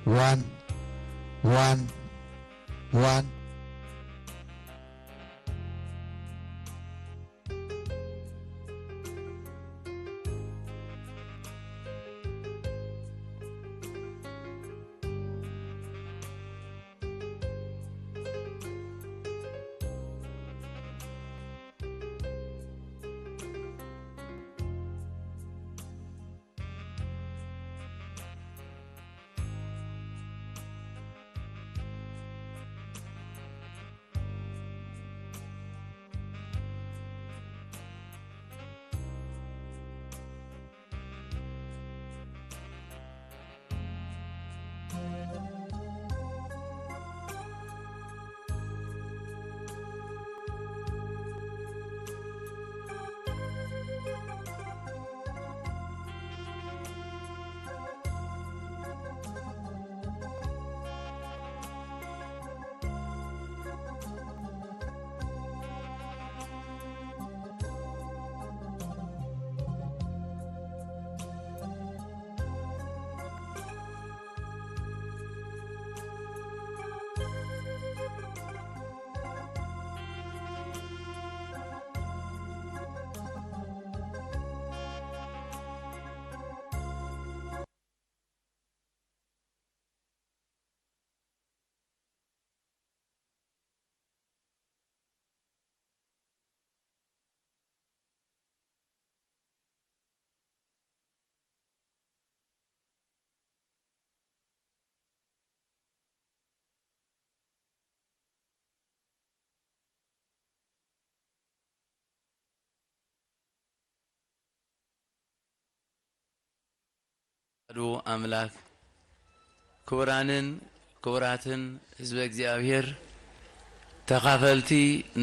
One, one, one. ኣዱ ኣምላክ፣ ክቡራንን ክቡራትን ህዝበ እግዚኣብሔር፣ ተኻፈልቲ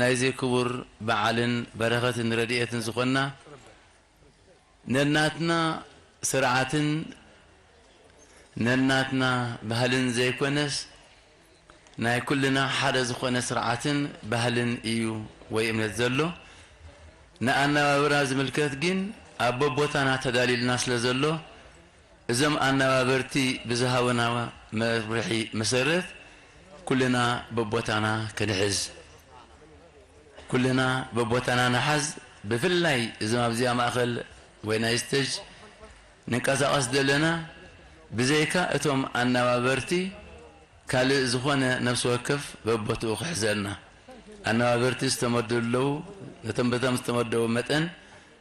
ናይዚ ክቡር በዓልን በረኸትን ረድኤትን ዝኾንና፣ ነናትና ስርዓትን ነናትና ባህልን ዘይኮነስ፣ ናይ ኩልና ሓደ ዝኾነ ስርዓትን ባህልን እዩ ወይ እምነት ዘሎ። ንኣነባብራ ዝምልከት ግን ኣብ በቦታና ተዳሊልና ስለ ዘሎ፣ እዞም ኣነባበርቲ ብዝሃቡና መብርሒ መሰረት፣ ኩልና በቦታና ክንሕዝ። ኩልና በቦታና ንሓዝ። ብፍላይ እዞም ኣብዚኣ ማእኸል ወይ ናይ ስቴጅ ንንቀሳቐስ ዘለና፣ ብዘይካ እቶም ኣነባበርቲ ካልእ ዝኾነ ነፍሲ ወከፍ በቦትኡ ክሕዘልና። ኣነባበርቲ ዝተመደቡ ኣለዉ። ነቶም በቶም ዝተመደቡ መጠን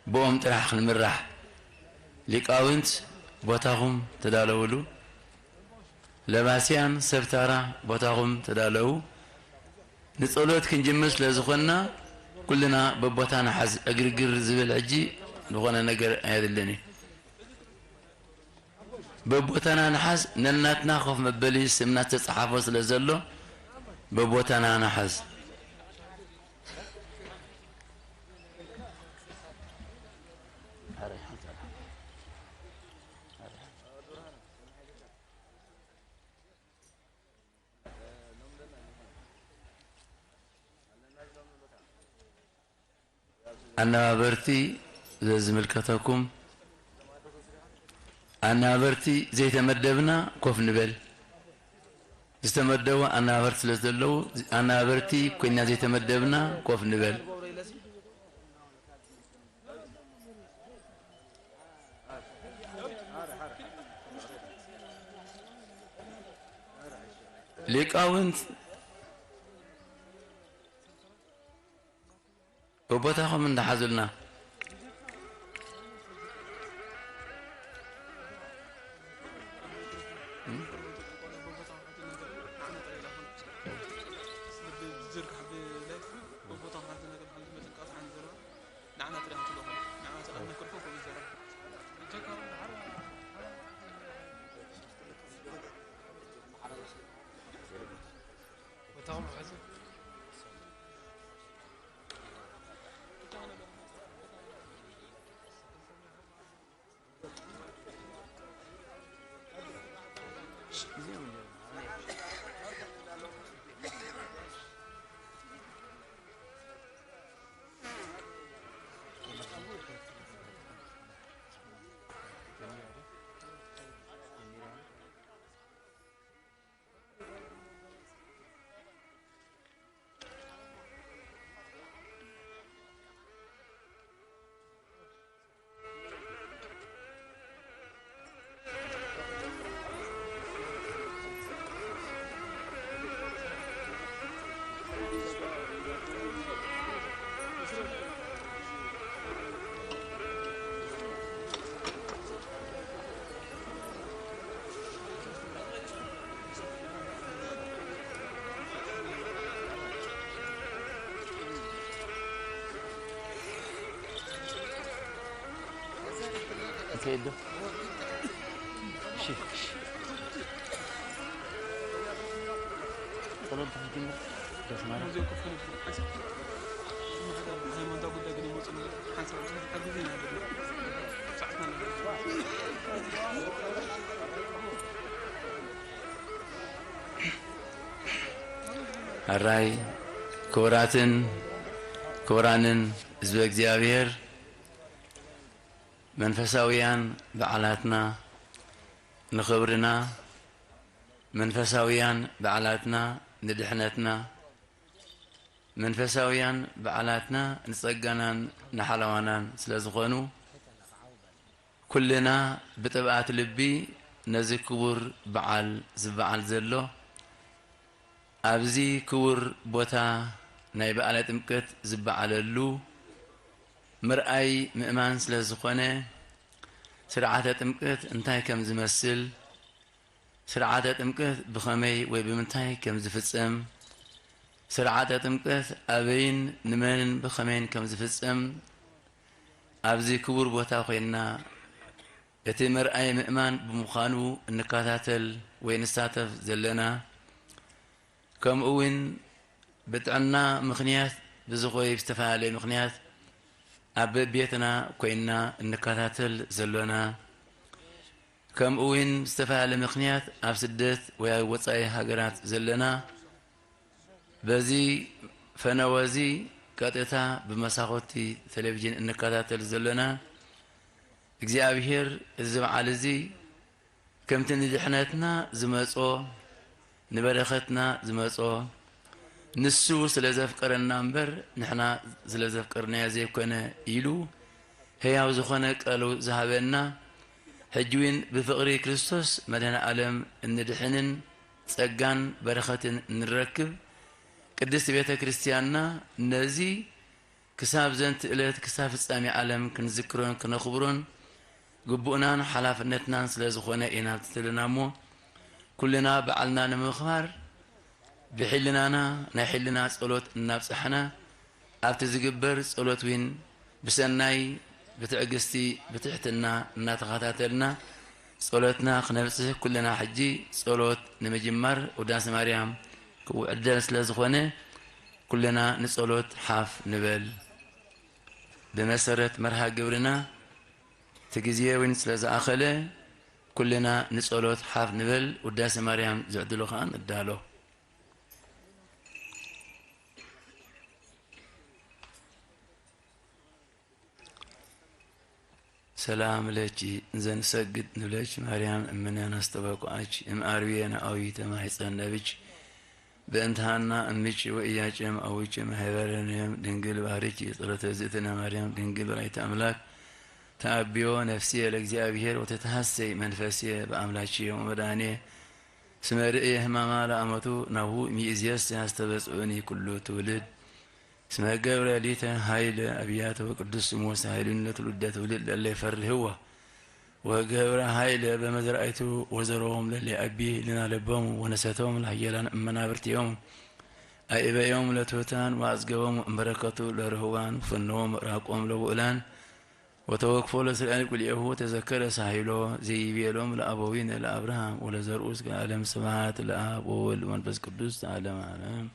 ብኦም ጥራሕ ክንምራሕ። ሊቃውንት ቦታኹም ተዳለውሉ። ለባስያን ሰብ ታራ ቦታኹም ተዳለዉ። ንጸሎት ክንጅምር ስለ ዝኾንና፣ ኩልና በቦታ ንሓዝ። ዕግርግር ዝብል ሕጂ ዝኾነ ነገር ኣየድልን እዩ። በቦታና ንሓዝ። ነናትና ኮፍ መበሊ ስምና ዝተጻሓፎ ስለ ዘሎ፣ በቦታና ንሓዝ። ኣነባበርቲ፣ ዘዝምልከተኩም ኣነባበርቲ ዘይተመደብና ኮፍ ንበል። ዝተመደቡ ኣነባበርቲ ስለ ዘለዉ፣ ኣነባበርቲ ኮይና ዘይተመደብና ኮፍ ንበል። ሊቃውንት፣ በቦታኹም እንዳሓዙልና። ሕራይ ክቡራትን ክቡራንን ህዝበ እግዚኣብሔር፣ መንፈሳውያን በዓላትና ንኽብርና፣ መንፈሳውያን በዓላትና ንድሕነትና፣ መንፈሳውያን በዓላትና ንጸጋናን ንሓለዋናን ስለ ዝኾኑ፣ ኩልና ብጥብኣት ልቢ ነዚ ክቡር በዓል ዝበዓል ዘሎ፣ ኣብዚ ክቡር ቦታ ናይ በዓለ ጥምቀት ዝበዓለሉ ምርኣይ ምእማን ስለ ዝኾነ፣ ስርዓተ ጥምቀት እንታይ ከም ዝመስል፣ ስርዓተ ጥምቀት ብኸመይ ወይ ብምንታይ ከም ዝፍጸም፣ ስርዓተ ጥምቀት ኣበይን ንመንን ብኸመይን ከም ዝፍጸም ኣብዚ ክቡር ቦታ ኮይንና እቲ መርኣይ ምእማን ብምዃኑ እንከታተል ወይ ንሳተፍ ዘለና፣ ከምኡ እውን ብጥዕና ምኽንያት ብዝኾይ ብዝተፈላለየ ምኽንያት ኣብ ቤትና ኮይንና እንከታተል ዘሎና፣ ከምኡ እውን ብዝተፈላለየ ምኽንያት ኣብ ስደት ወይ ኣብ ወጻኢ ሃገራት ዘለና፣ በዚ ፈነወ እዚ ቀጥታ ብመሳኾቲ ቴሌቪዥን እንከታተል ዘሎና፣ እግዚኣብሔር እዚ በዓል እዚ ከምቲ ንድሕነትና ዝመጾ፣ ንበረኸትና ዝመጾ፣ ንሱ ስለ ዘፍቀረና እምበር ንሕና ስለ ዘፍቀርናዮ ዘይኮነ ኢሉ ህያው ዝኾነ ቃሉ ዝሃበና፣ ሕጂ እውን ብፍቕሪ ክርስቶስ መድኃኔ ዓለም እንድሕንን ጸጋን በረኸትን እንረክብ፣ ቅድስት ቤተ ክርስቲያንና ነዚ ክሳብ ዘንቲ ዕለት፣ ክሳብ ፍጻሜ ዓለም ክንዝክሮን ክነኽብሮን ግቡእናን ሓላፍነትናን ስለ ዝኾነ ኢና ትትልና እሞ፣ ኩልና በዓልና ንምኽባር ብሕልናና ናይ ሕልና ጸሎት እናብጻሕና፣ ኣብቲ ዝግበር ጸሎት እውን ብሰናይ፣ ብትዕግስቲ፣ ብትሕትና እናተኸታተልና ጸሎትና ክነብጽሕ ኩልና ሕጂ ጸሎት ንምጅማር ውዳሴ ማርያም ክውዕል ስለ ዝኾነ፣ ኩልና ንጸሎት ሓፍ ንበል። ብመሰረት መርሃ ግብርና፣ እቲ ግዜ እውን ስለ ዝኣኸለ፣ ኩልና ንጸሎት ሓፍ ንበል። ውዳሴ ማርያም ዝዕድሉ ኸኣ ንዳሎ። ሰላም ለኪ እንዘንሰግድ ንብለኪ ማርያም እምነ ናስተበቁዐኪ እምአርዌ ነአዊተ ማሕፀን ነብኪ በእንተ ሃና እምኪ ወኢያቄም አዊኪ ማህበረንዮም ድንግል ባህርኪ ጸሎተ ዝእትነ ማርያም ድንግል ወላዲተ አምላክ ተአብዮ ነፍስየ ለእግዚአብሔር ወተተሐሰይ መንፈስየ በአምላኪ ወመድኃኔ እስመ ርእየ ህማማ ለአመቱ ናሁ ሚእዝየስ ያስተበጽዑኒ ኩሉ ትውልድ እስመ ገብረ ሊተ ኃይለ አብያተ ወቅዱስ ስሙ ወሳህሉኒ ለትውልደ ትውልድ ለለ ይፈርህዎ ወገብረ ኃይለ በመዝራእቱ ወዘሮም ለለ አቢ ልና ለቦሙ ወነሰቶም ለሃየላን እመናብርቲዮም አእበዮም ለትሑታን ወአጽገቦም እምበረከቱ ለርህዋን ወፈነዎም ምዕራቆም ለውእላን ወተወክፎ ለእስራኤል ቁልኤሁ ተዘከረ ሳሂሎ ዘይቤሎም ለአበዊነ ለአብርሃም ወለዘርኡ እስከ ዓለም። ስብሐት ለአብ ወወልድ ወመንፈስ ቅዱስ ለዓለመ ዓለም።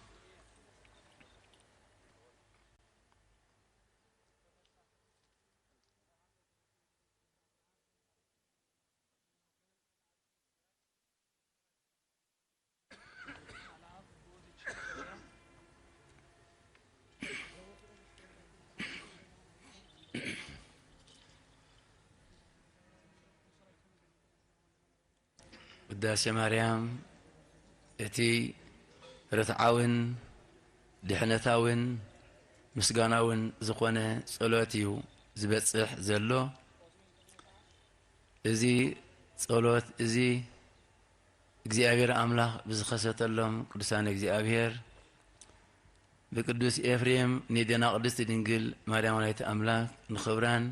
ውዳሴ ማርያም እቲ ርትዓውን ድሕነታውን ምስጋናውን ዝኾነ ጸሎት እዩ ዝበጽሕ ዘሎ። እዚ ጸሎት እዚ እግዚኣብሔር ኣምላኽ ብዝኸሰተሎም ቅዱሳን እግዚኣብሔር ብቅዱስ ኤፍሬም ኒዴና ቅድስት ድንግል ማርያም ወላዲተ ኣምላክ ንኽብራን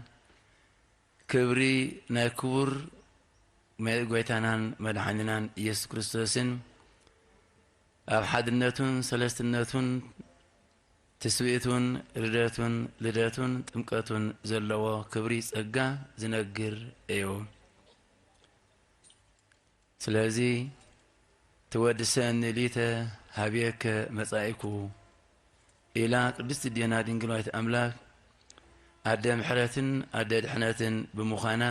ክብሪ ናይ ክቡር መ-፣ ጎይታናን መድሓኒናን ኢየሱስ ክርስቶስን ኣብ ሓድነቱን ሰለስትነቱን ትስብእቱን ርደቱን ልደቱን ጥምቀቱን ዘለዎ ክብሪ ጸጋ ዝነግር እዩ። ስለዚ ትወድሰኒ ሊተ ሀቤከ መጻኢኩ ኢላ ቅድስት ዲና ድንግል ወላዲተ ኣምላክ ኣደ ምሕረትን ኣደ ድሕነትን ብምዃና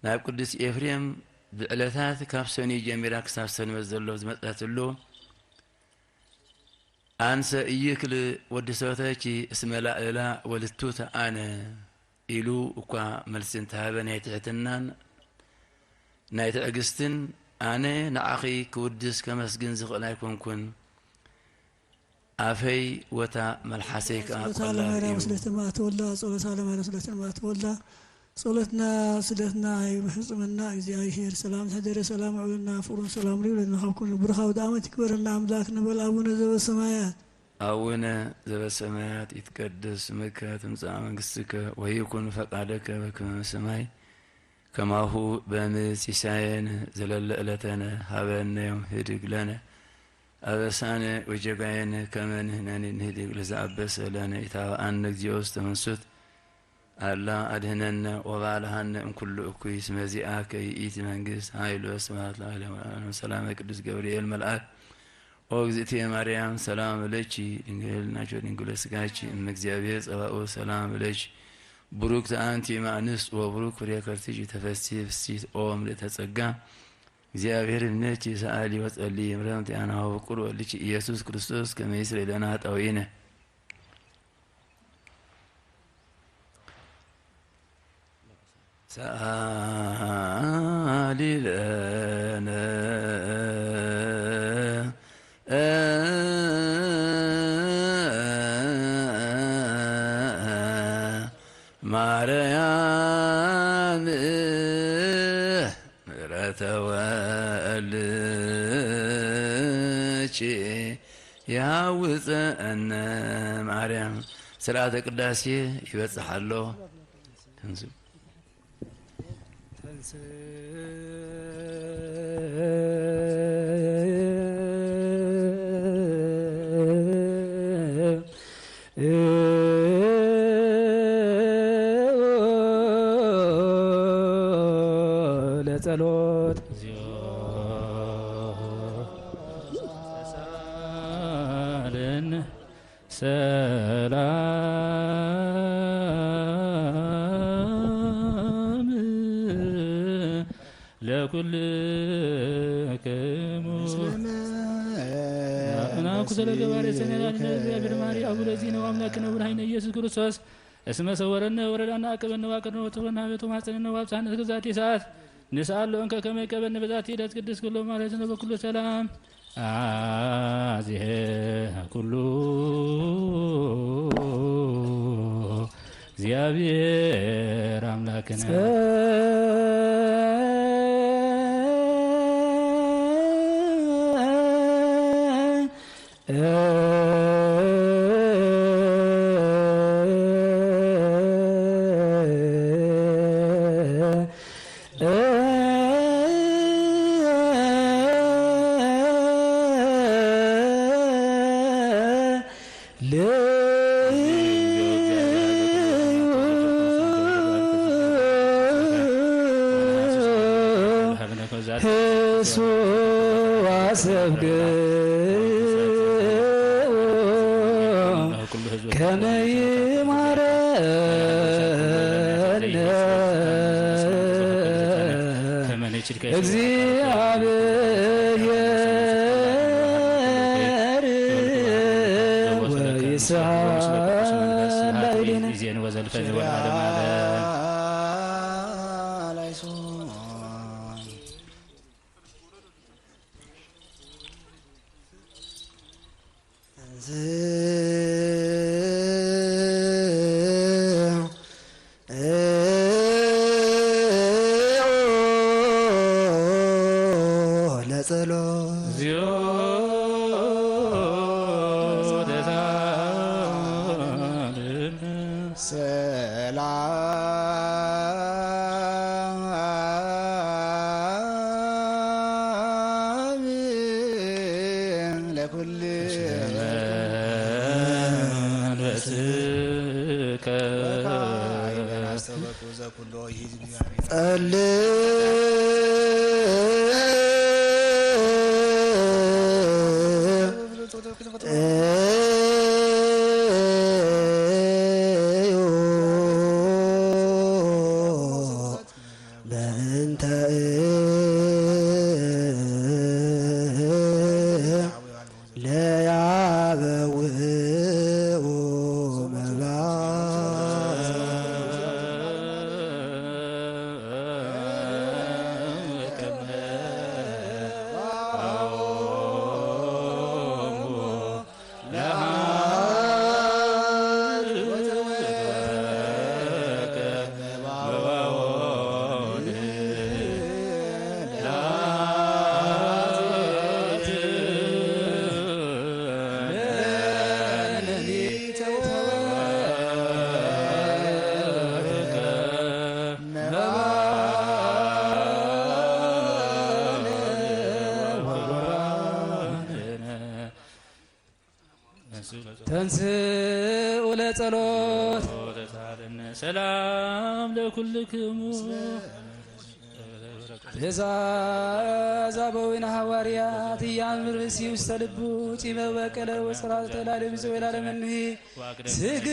ናብ ቅዱስ ኤፍሬም ብዕለታት ካብ ሰኑይ ጀሚራ ክሳብ ሰንበት ዘሎ ዝመጸትሉ ኣንሰ ኢይክል ወድሶተኪ እስመ ላዕላ ወልቱት ኣነ ኢሉ እኳ መልሲ እንተሃበ ናይ ትሕትናን ናይ ትዕግስትን ኣነ ንዓኺ ክውድስ ከመስግን ዝኽእል ኣይኮንኩን ኣፈይ ወታ መልሓሰይ ከኣ ጸሎታ ቆላ ለማርያም እዩ። ስለተማእተወላ ጸሎታ ለማርያም ስለተማእተወላ ጸሎትና ስደትና ይሕጽመና እግዚኣብሔር ሰላም ሕደረ ሰላም ዕብልና ፍቅሩን ሰላም ይብለና ካብ ኩሉ ብሩኻዊ ዳኣመት ይክበረና ኣምላክ ንበል ኣቡነ ዘበሰማያት ኣቡነ ዘበሰማያት ይትቀደስ ስምከ ትምጻእ መንግስትከ ወይኩን ፈቃደከ በከመ በሰማይ ከማሁ በምድር ሲሳየነ ዘለለ ዕለተነ ሀበነ ዮም ህድግ ለነ አበሳነ ወጀጋየነ ከመ ንሕነኒ ንህድግ ለዘአበሰ ለነ ኢታብአነ እግዚኦ ውስተ መንሱት ኣላ ኣድህነነ ወባልሃነ እምኩሉ እኩይ። ስመዚኣከ ይእቲ መንግስት ኃይል ወስብሐት ለዓለመ ዓለም። ሰላመ ቅዱስ ገብርኤል መልኣክ ኦ እግዝእትየ ማርያም ሰላም እለኪ ድንግል ናኪ ወድንግል ስጋኪ እም እግዚአብሔር ጸባኦት ሰላም እለኪ። ቡሩክት አንቲ እም አንስት ወቡሩክ ፍሬ ከርሥኪ ተፈሲ ፍሲት ኦ ምልእተ ጸጋ እግዚአብሔር እምኔኪ ሰአሊ ወጸሊ ምረምቲ አናሁ ፍቁር ወልኪ ኢየሱስ ክርስቶስ ከመ ይስረይ ለነ ኃጣውኢነ። ሰአሊ ለነ ማርያም ምሕረተ ወልኪ ይሃውፀነ ማርያም። ስርዓተ ቅዳሴ ይበፅሕ ኣሎ። ተንሱ። ለጸሎት። እግዚኦ ተሳለን ሰላም ለኩልክሙ። ናኩ ስለ ገባሬ ሰኔ ላዕለ እግዚአብሔር ማሪ አቡነ ዚነ ወአምላክነ ወመድኃኒነ ኢየሱስ ክርስቶስ እስመ ሰወረነ ወረዳነ አቀበነ ዋቀድነ ወትኩረና ቤቱ ማጸነነ ዋብሳነ እስከ ዛቲ ሰዓት ንስአሎ እንከ ከመ ይቀበነ በዛቲ ዕለት ቅድስት ኩሎ ማለት ነው በኩሉ ሰላም አዜ ኩሉ እግዚአብሔር አምላክነ። እግዚአብሔር ወይስሐቅ ላዕሌነ። ለጸሎት። እግዚኦ ተሳለን። ሰላም ለኩል መንፈስከ። ጸልእ በእንተ ለያበውኡ መባ ተንስኡ ለጸሎት። ሰላም ለኩልክሙ። ትእዛዝ አበዊነ ሐዋርያት ኢያእምር ብእሲ ውስተ ልቡ ጺመ በቀለ ወጽራተ ላለም ጽዌ ላለም እንሂ ስግዱ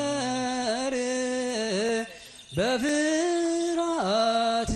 ለእግዚአብሔር በፍርሃት።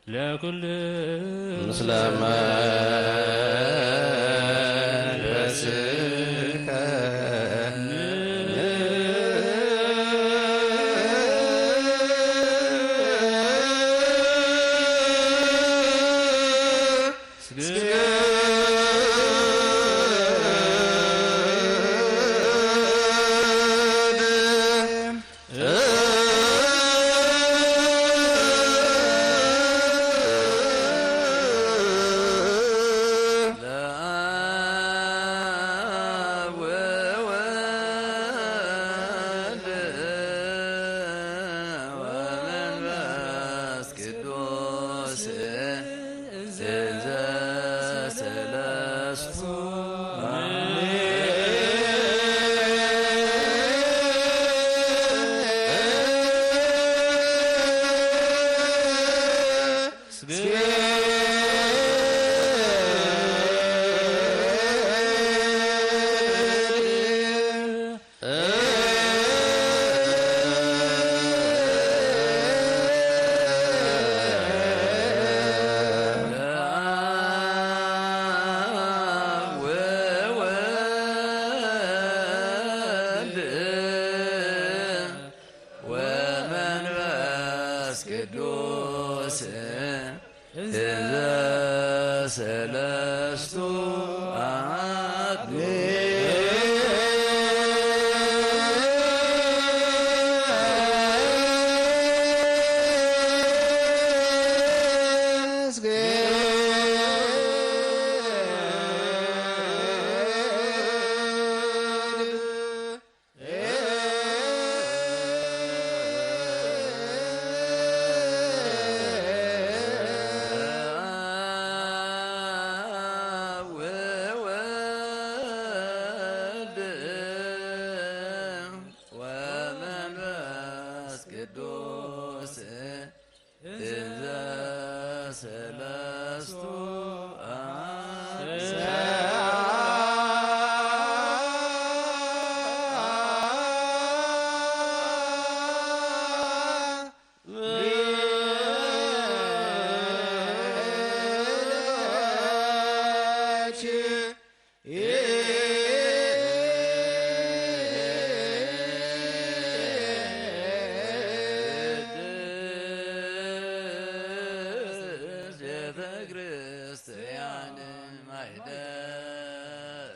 ለኩል ምስለ መንፈስከ። ለአብ ወወልድ ወመንፈስ ቅዱስ ዘሰለስቱ ወመንፈስ ቅዱስ ዘሰለስቱ አሐዱ። ወወልድ ወመንፈስ ቅዱስ ዘሰለስቱ አሐዱ። ቤተ ክርስቲያን ማይደር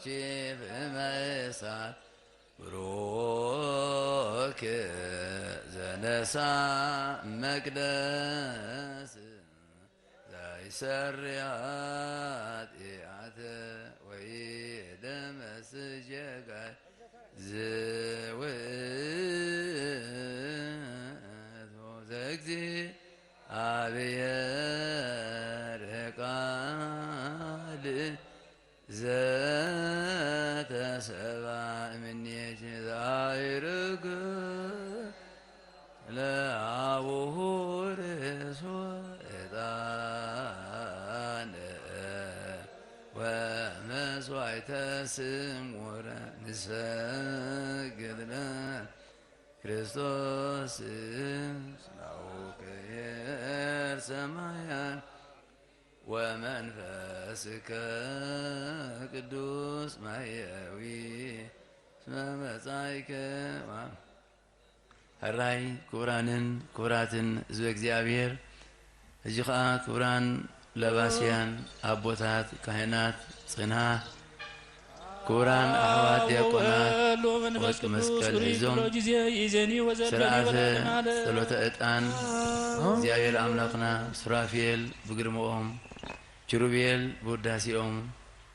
ቺፍ እመሳት ብሩክ ዘነሳ መቅደስ ዘይሰሪ ኃጢአት ወይ ደመስስ ጌጋይ ዝውእቱ ዘእግዚኣብሔር ቃል ዘተሰባ እምኔኪ ዛይርግ ለአቡሁ ርእሱ ዕጣን ወመስዋዕተ ስሙረ ንሰግድ ለክርስቶስ ናሁ ክሔር ሰማያን ወመንፈስከ ቅዱስ ማየዊ እስመ መጻእከ። ሕራይ ክቡራንን ክቡራትን ህዝበ እግዚኣብሔር፣ ሕጂ ኸዓ ክቡራን ለባስያን ኣቦታት፣ ካህናት፣ ጽንሃ፣ ክቡራን ኣሕዋት ዲያቆናት፣ ወርቂ መስቀል ሒዞም ስርዓተ ጸሎተ ዕጣን እግዚኣብሔር ኣምላኽና ሱራፌል ብግርምኦም፣ ኪሩቤል ብውዳሴኦም፣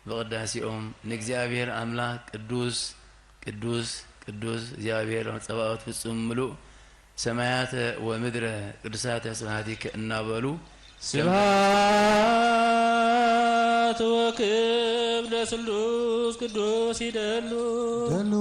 ብቕዳሴኦም ንእግዚኣብሔር ኣምላኽ ቅዱስ፣ ቅዱስ፣ ቅዱስ እግዚኣብሔር ጸባኦት ፍጹም ምሉእ ሰማያተ ወምድረ ቅዱሳተ ስብሐቲከ እናበሉ ስብሐት ወክብር ለስሉስ ቅዱስ ይደሉ። ደሉ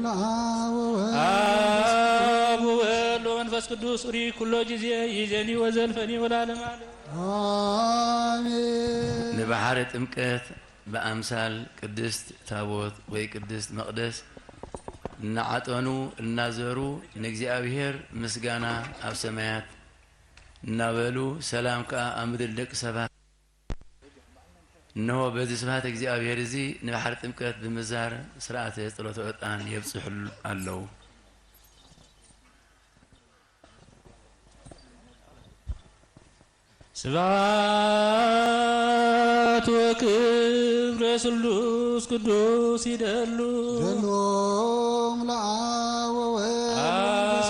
ለአብ ወወልድ አብ ወወልድ ወመንፈስ ቅዱስ ሪ ኩሎ ጊዜ ይዜኒ ወዘልፈኒ ወላለም አለ። አሜን። ንባሕሪ ጥምቀት ብኣምሳል ቅድስት ታቦት ወይ ቅድስት መቕደስ እናዓጠኑ እናዘሩ ንእግዚኣብሔር ምስጋና ኣብ ሰማያት እናበሉ ሰላም ከኣ ኣብ ምድሪ ደቂ ሰባት። እነሆ በዚ ስብሐት እግዚኣብሔር እዚ ንባሕሪ ጥምቀት ብምዛር ስርዓተ ጸሎተ ዕጣን የብጽሑሉ ኣለዉ። ስብሐት ወክብር ለስሉስ ቅዱስ ይደሉ። ደሎም ለአብ ወወልድ ወመንፈስ ቅዱስ።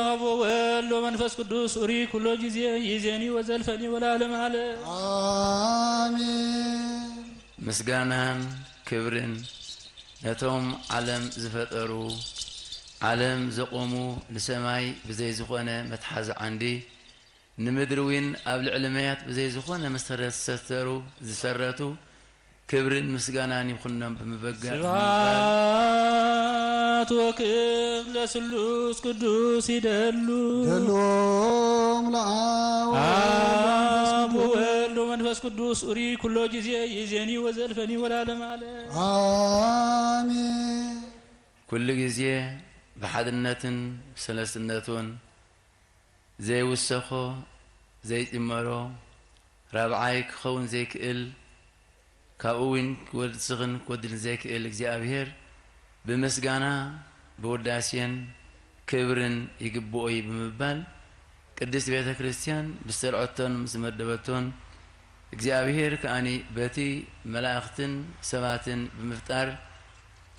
አብ ወወልድ ወመንፈስ ቅዱስ ሪ ኩሎ ጊዜ ይዜኒ ወዘልፈኒ ወላለም አለ። አሜን። ምስጋናን ክብርን ነቶም ዓለም ዝፈጠሩ፣ ዓለም ዘቆሙ፣ ንሰማይ ብዘይ ዝኾነ መትሓዚ ዓንዲ፣ ንምድሪ እውን ኣብ ልዕሊ መያት ብዘይ ዝኾነ መሰረት ዝሰተሩ፣ ዝሰረቱ፣ ክብርን ምስጋናን ይኹኖም ብምበገዕ ብምባል፣ ስብሐት ወክብር ለስሉስ ቅዱስ ይደሉ። ደሎም ለአብ አብ ወወልድ ወመንፈስ ቅዱስ ሪ ኩሎ ጊዜ ይዜኒ ወዘልፈኒ ወላለም አለ። አሜን። ኩሉ ግዜ ብሓድነትን ሰለስትነቱን ዘይውሰኾ ዘይጭመሮ ራብዓይ ክኸውን ዘይክእል፣ ካብኡ እውን ክወስኽን ክጎድልን ዘይክእል እግዚኣብሔር ብምስጋና ብውዳሴን ክብርን ይግብኦ እዩ ብምባል ቅድስት ቤተ ክርስቲያን ብዝተልዖቶን ምስ መደበቶን እግዚኣብሔር ከኣኒ በቲ መላእኽትን ሰባትን ብምፍጣር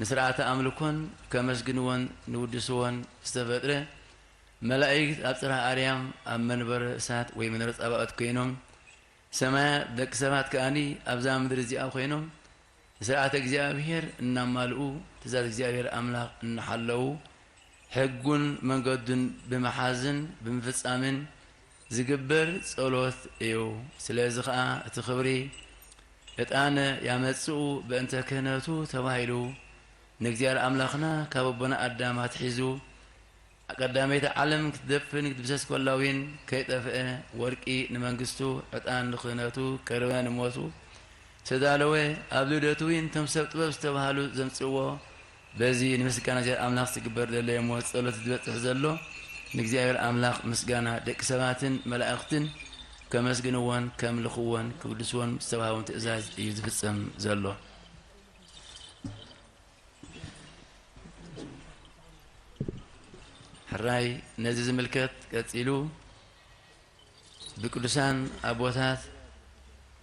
ንስርዓተ ኣምልኮን ከመስግንዎን ንውድስዎን ዝተፈጥረ መላእክት ኣብ ጽርሐ ኣርያም ኣብ መንበረ እሳት ወይ መንበረ ጸባኦት ኮይኖም ሰማያት ደቂ ሰባት ከኣኒ ኣብዛ ምድሪ እዚኣ ኮይኖም ንስርዓተ እግዚኣብሔር እናማልኡ ትእዛዝ እግዚኣብሔር ኣምላኽ እናሓለዉ ሕጉን መንገዱን ብምሓዝን ብምፍጻምን ዝግበር ጸሎት እዩ። ስለዚ ኸኣ እቲ ክብሪ ዕጣን ያመጽኡ በእንተ ክህነቱ ተባሂሉ ንእግዚኣብሔር ኣምላኽና ካብ ኣቦና ኣዳም ኣትሒዙ ቀዳመይቲ ዓለም ክትደፍን ክትድምሰስ ከላ እውን ከይጠፍአ ወርቂ ንመንግስቱ፣ ዕጣን ንክህነቱ፣ ከርበ ንሞቱ ዝተዳለወ ኣብ ልደቱ እውን እቶም ሰብ ጥበብ ዝተባህሉ ዘምጽእዎ በዚ ንምስጋና እግዚኣብሔር ኣምላኽ ዝግበር ዘሎ እሞ ጸሎት ዝበጽሕ ዘሎ ንእግዚኣብሔር ኣምላኽ ምስጋና ደቂ ሰባትን መላእኽትን ከመስግንዎን ከምልኽዎን ክውድስዎን ዝተዋህቦም ትእዛዝ እዩ ዝፍጸም ዘሎ። ሕራይ ነዚ ዝምልከት ቀጺሉ ብቅዱሳን ኣቦታት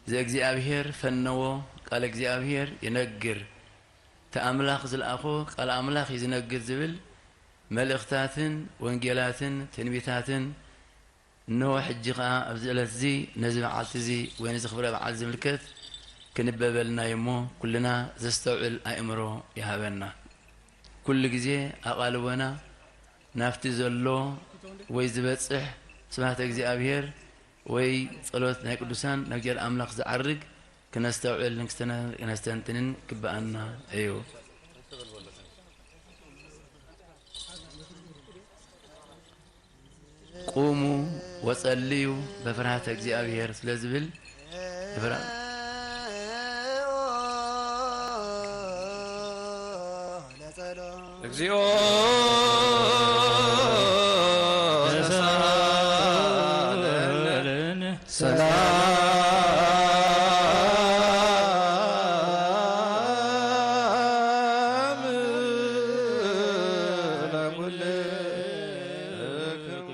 ዘእግዚኣብሔር ፈነዎ ቃለ እግዚኣብሔር ይነግር፣ እቲ ኣምላኽ ዝለኣኾ ቃል ኣምላኽ እዩ ዝነግር ዝብል መልእኽታትን ወንጌላትን ትንቢታትን እነሆ ሕጂ ኸኣ ኣብዚ ዕለት እዚ ነዚ በዓልቲ እዚ ወይ ነዚ ክብረ በዓል ዝምልከት ክንበበልና እዩ እሞ፣ ኩልና ዘስተውዕል ኣእምሮ ይሃበና። ኩሉ ግዜ ኣቓልቦና ናብቲ ዘሎ ወይ ዝበጽሕ ስብሐተ እግዚኣብሔር ወይ ጸሎት ናይ ቅዱሳን ናብ እግዚኣብሔር ኣምላኽ ዝዓርግ ክነስተውዕልን ክስተነ-፣ ክነስተንትንን ክበኣና እዩ። ቁሙ ወጸልዩ በፍርሃተ እግዚኣብሔር ስለ ዝብል፣ በፍርሃ-፣ እግዚኦ ተሳሃለነ ሰላም ለኩልክሙ።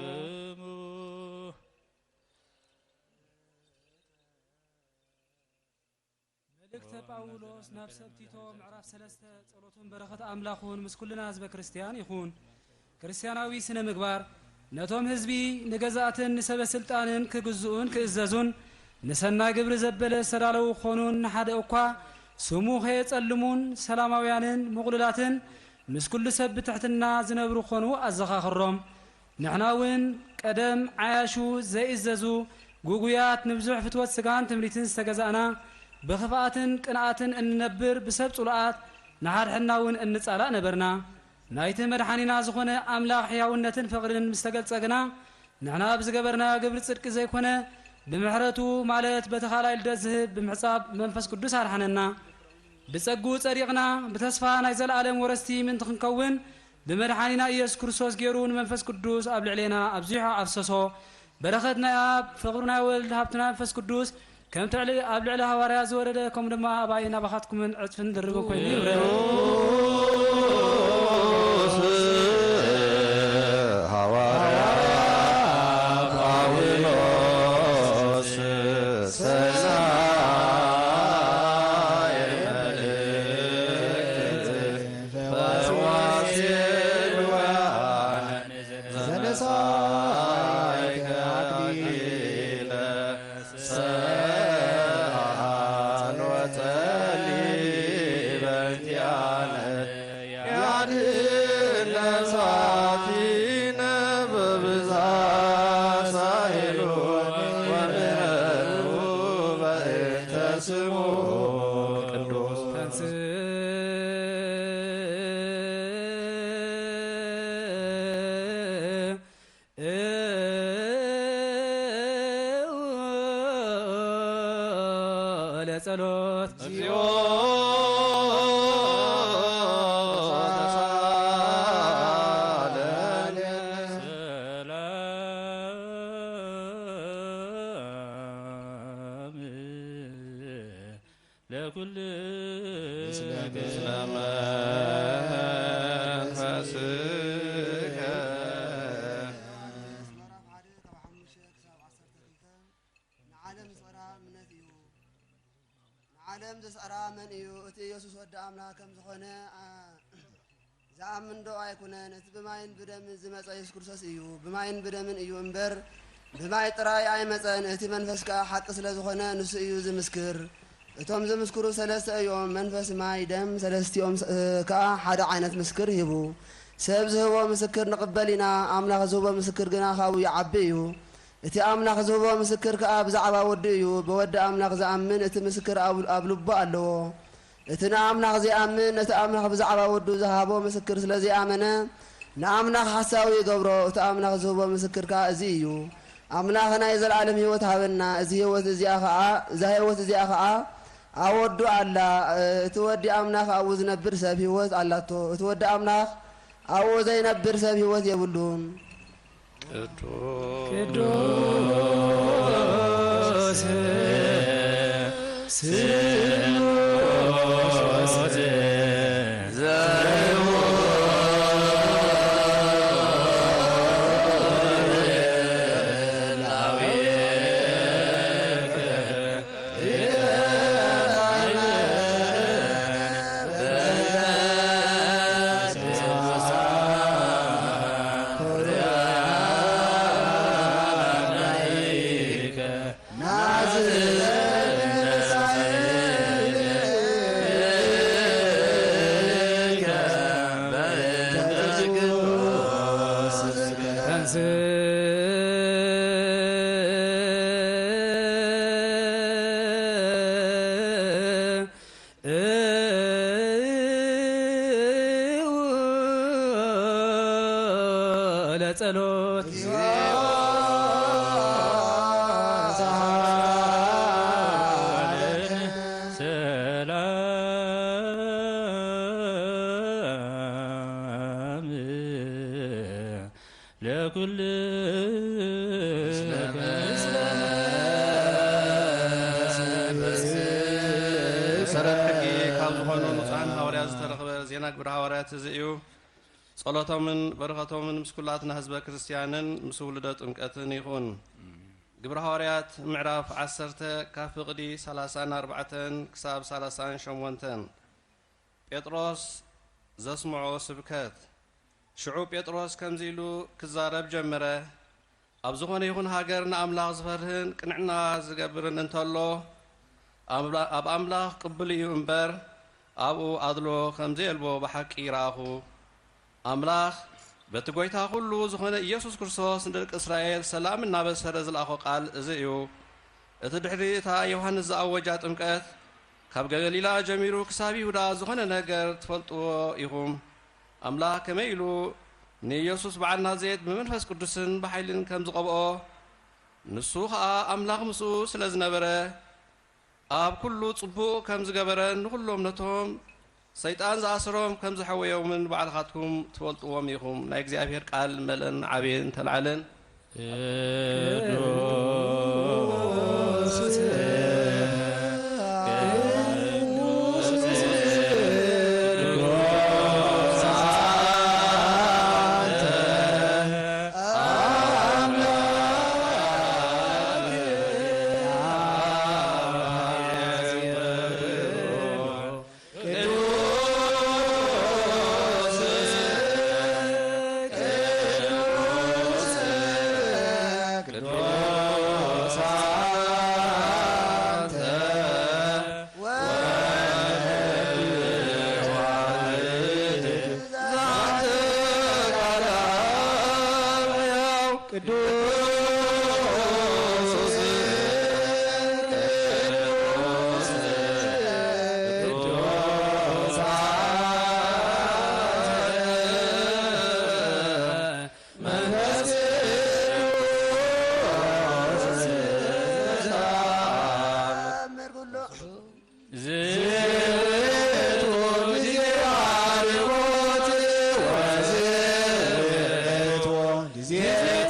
መልእክተ ጳውሎስ ናብ ሰብ ቲቶ ምዕራፍ ሰለስተ። ጸሎቱን በረኸት ኣምላኹን ምስ ኩልና ህዝበ ክርስትያን ይኹን። ክርስትያናዊ ስነ ምግባር ነቶም ህዝቢ፣ ንገዛእትን ንሰበ ስልጣንን ክግዝኡን ክእዘዙን ንሰናይ ግብሪ ዘበለ ዝተዳለዉ ክኾኑን ንሓደ እኳ ስሙ ከየጸልሙን ሰላማውያንን ምቑሉላትን ምስ ኩሉ ሰብ ብትሕትና ዝነብሩ ክኾኑ ኣዘኻኽሮም። ንሕና እውን ቀደም ዓያሹ ዘይእዘዙ፣ ግጉያት፣ ንብዙሕ ፍትወት ስጋን ትምኒትን ዝተገዛእና፣ ብኽፍኣትን ቅንኣትን እንነብር፣ ብሰብ ጽሉኣት፣ ንሓድሕድና እውን እንጻላእ ነበርና። ናይቲ መድሓኒና ዝኾነ ኣምላኽ ሕያውነትን ፍቕርን ምስ ተገልጸ ግና፣ ንሕና ብዝገበርናዮ ግብሪ ጽድቂ ዘይኮነ፣ ብምሕረቱ፣ ማለት በቲ ካልኣይ ልደት ዝህብ ብምሕጻብ መንፈስ ቅዱስ ኣድሓነና። ብጸግኡ ጸዲቕና፣ ብተስፋ ናይ ዘለኣለም ወረስቲ ምእንቲ ክንከውን፣ ብመድሓኒና ኢየሱስ ክርስቶስ ገይሩ ንመንፈስ ቅዱስ ኣብ ልዕሌና ኣብዚሑ ኣፍሰሶ። በረኸት ናይ ኣብ፣ ፍቕሪ ናይ ወልድ፣ ሃብቲ ናይ መንፈስ ቅዱስ ከምቲ ልዕ-፣ ኣብ ልዕሊ ሃዋርያ ዝወረደ፣ ከምኡ ድማ ኣባይን ኣባኻትኩምን ዕጽፍን ድርብን ኮይኑ ይውረድ። ቅዱስ ሃዋርያ ጳውሎስ ሰናየ መልእክት ፈዋሲ ድውያን ዘነሳይከ ኣክሊለ ሰላም ወጸሊ በእንቲኣነ ያድህን ነፍሳቲነ በብዝሃ ሳህሉ ወምህረቱ በእንተ ስሙ ቅዱስ። ለጸሎት። እግዚኦ ተሳለነ። ሰላም ለኩል ምስለ መንፈስከ። ምዕራፍ ሓደ ካብ ሓሙሽተ ክሳብ ዓሰርተ ክልተ። ንዓለም ዝጸራ እምነት እዩ። ንዓለም ዘስዕራ መን እዩ? እቲ ኢየሱስ ወዲ ኣምላኽ ከም ዝኾነ፣ ኣ፣ ዝኣምን ዶ ኣይኩነን? እቲ ብማይን ብደምን ዝመጸ ኢየሱስ ክርስቶስ እዩ። ብማይን ብደምን እዩ እምበር፣ ብማይ ጥራይ ኣይመጸን። እቲ መንፈስ ከኣ ሓቂ ስለ ዝኾነ፣ ንሱ እዩ ዝምስክር። እቶም ዝምስክሩ ሰለስተ እዮም፣ መንፈስ፣ ማይ፣ ደም፣ ሰለስቲኦም ስ-፣ ከኣ ሓደ ዓይነት ምስክር ሂቡ። ሰብ ዝህቦ ምስክር ንቕበል ኢና፣ ኣምላኽ ዝህቦ ምስክር ግና ካብኡ ይዓቢ እዩ። እቲ ኣምላኽ ዝህቦ ምስክር ከኣ ብዛዕባ ወዱ እዩ። ብወዲ ኣምላኽ ዝኣምን እቲ ምስክር ኣብ፣ ኣብ ልቡ ኣለዎ። እቲ ንኣምላኽ ዘይኣምን ነቲ ኣምላኽ ብዛዕባ ወዱ ዝሃቦ ምስክር ስለ ዘይኣመነ፣ ንኣምላኽ ሓሳዊ ይገብሮ። እቲ ኣምላኽ ዝህቦ ምስክር ከኣ እዚ እዩ፣ ኣምላኽ ናይ ዘለኣለም ህይወት ሃበና። እዚ ህይወት እዚኣ ኸኣ፣ እዛ ህይወት እዚኣ ኸኣ ኣብ ወዱ ኣላ። እቲ ወዲ ኣምላኽ ኣብኡ ዝነብር ሰብ ህይወት ኣላቶ። እቲ ወዲ ኣምላኽ ኣብኡ ዘይነብር ሰብ ህይወት የብሉን። ቅዱስ ስሉስ ጸሎት። ሰላም ለኩል መሰረት ሕጊ ካብ ዝኾኑ ብፁዓን ሃዋርያት ዝተረኽበ ዜና ግብረ ሃዋርያት እዚ እዩ። ጸሎቶምን በረኸቶምን ምስ ኩላትና ህዝበ ክርስትያንን ምስ ውሉደ ጥምቀትን ይኹን። ግብረ ሃዋርያት ምዕራፍ ዓሰርተ ካብ ፍቕዲ ሰላሳን ኣርባዕተን ክሳብ ሰላሳን ሸሞንተን። ጴጥሮስ ዘስምዖ ስብከት። ሽዑ ጴጥሮስ ከምዚ ኢሉ ክዛረብ ጀመረ። ኣብ ዝኾነ ይኹን ሃገር ንኣምላኽ ዝፈርህን ቅንዕና ዝገብርን እንተሎ፣ ኣምላ-፣ ኣብ ኣምላኽ ቅቡል እዩ እምበር፣ ኣብኡ ኣድሎ ከም ዘየልቦ ብሓቂ ረኣኹ። ኣምላኽ በቲ ጐይታ ኩሉ ዝኾነ ኢየሱስ ክርስቶስ ንደቂ እስራኤል ሰላም እናበሰረ ዝለኣኾ ቃል እዚ እዩ። እቲ ድሕሪ እታ ዮሃንስ ዝኣወጃ ጥምቀት፣ ካብ ገሊላ ጀሚሩ ክሳብ ይሁዳ ዝኾነ ነገር ትፈልጥዎ ኢኹም። ኣምላኽ ከመይ ኢሉ ንኢየሱስ በዓል ናዝሬት ብመንፈስ ቅዱስን ብሓይልን ከም ዝቐብኦ፣ ንሱ ኸኣ ኣምላኽ ምስኡ ስለ ዝነበረ፣ ኣብ ኩሉ ጽቡቕ ከም ዝገበረን ንኹሎም ነቶም ሰይጣን ዝኣሰሮም ከም ዘሐወዮምን ባዕልኻትኩም ትፈልጥዎም ኢኹም። ናይ እግዚኣብሔር ቃል መለን ዓብየን ተላዕለን። ቅዱስ፣ ቅዱስ፣ ቅዱስ አንተ አምላክ አብ ቅዱስ፣ ቅዱስ፣ ቅዱስ አንተ ወልድ ዋሕድ ዛንተ ቃል ሕያው ቅዱስ፣ ቅዱስ፣ ቅዱስ መንፈስ ቅዱስ። ዝእቱ ጊዜ አድቦት ወዝእቱ ጊዜ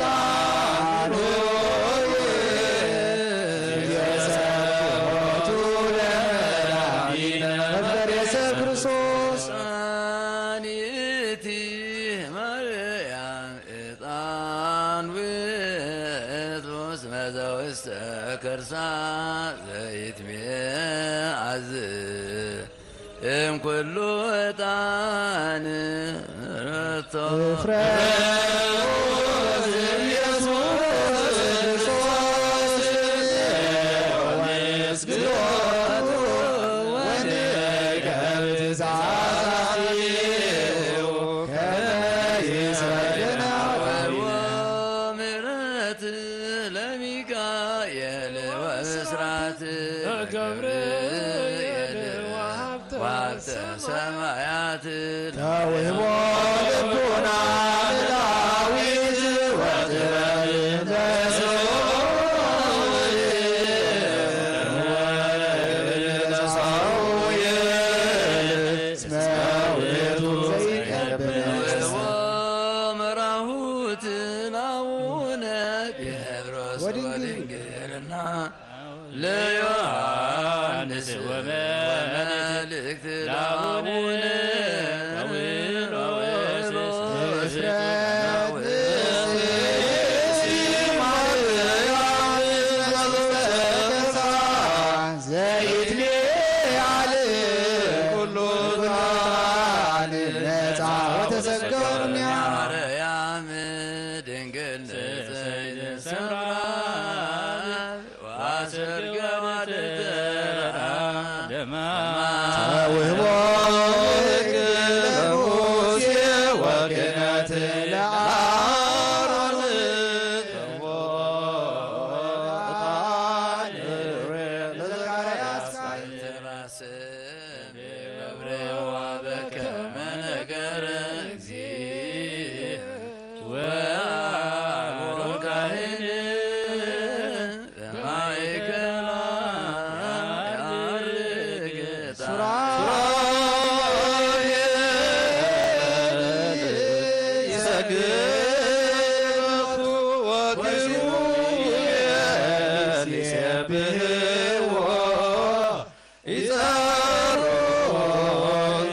ጣኑ ጊዜ ሰቦቱ ለመድኃኒነ መፍቀሬ ሰብ ክርስቶስ። ጣኒቲ ማርያም ዕጣን ውእቱ እስመ ዘውስተ ከርሳ ዘይትሜአዝ እምኩሉ ዕጣን ርቶ። እፍረት ኢየሱስ ክርስቶስ ወንስግዶቱ ወንገብር ትእዛዛቲሁ ከመ ይስረየነ ሀበ ምሕረት ለሚካኤል ወብስራት ገብርኤል ወሀብተ ሰማያት ተውህቦ ልቡና ለዳዊት ወጥበብ ለሰሎሞን ለሳሙኤል እስመ ውእቱ ዘይቀብእ። መራሁት ለአቡነ ጴጥሮስ ወድንግል ወድንግልና ለዮሐንስ ወመልእክት ለአቡነ ዘይትሜአል ኩሉ ቃል ነጻ ወተሰገው እምኔሃ። ማርያም ድንግል ንጽሕት ሰምራ ወአሰር ገባትት ለዓለማ። ተውህቦ ምልክት ብህዎ ይጸሩ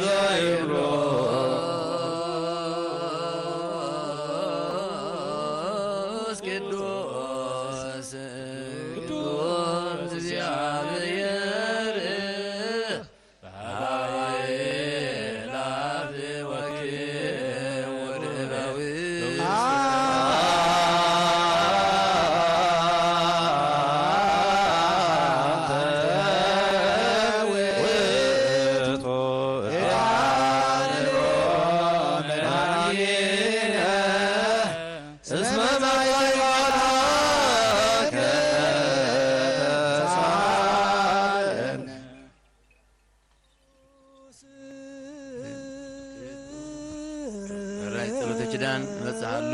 ዘይብሉ ቅዱስ ቅዱስ እግዚኣብሔር እስመ ማይ ራይ ጸሎተ ኪዳን ይበጽሕ ኣሎ።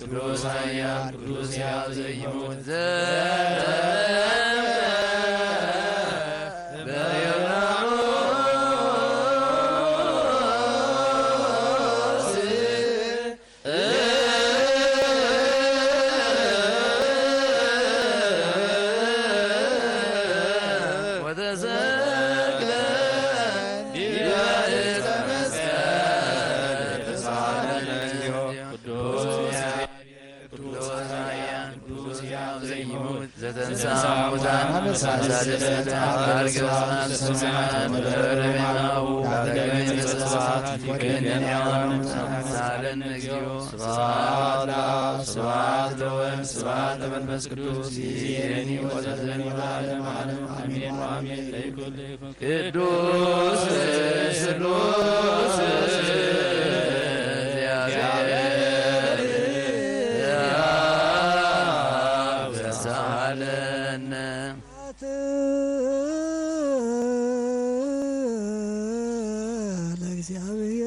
ቅዱስ ኃያል ቅዱስ ሕያው ዘይሙት ስብሐት ለአብ፣ ስብሐት ለወልድ፣ ስብሐት ለመንፈስ ቅዱስ፣ ይእዜኒ ወዘልዓለመ ዓለም፣ አሜን ወአሜን። ለይኩን ለይኩን ቅዱስ ስሉስ እግዚአብሔር አብ ተሳሃለነ። ለእግዚአብሔር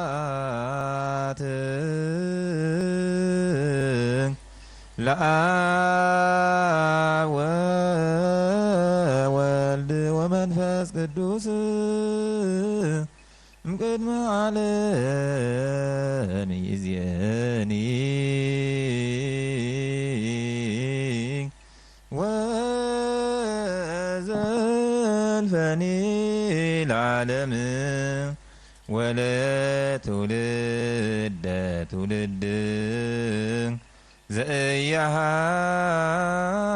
ስብሐት ለአብ ወወልድ ወመንፈስ ቅዱስ እምቅድመ ዓለም ይእዜኒ ወዘልፈኒ ለዓለም ወለትውልደ ትውልድ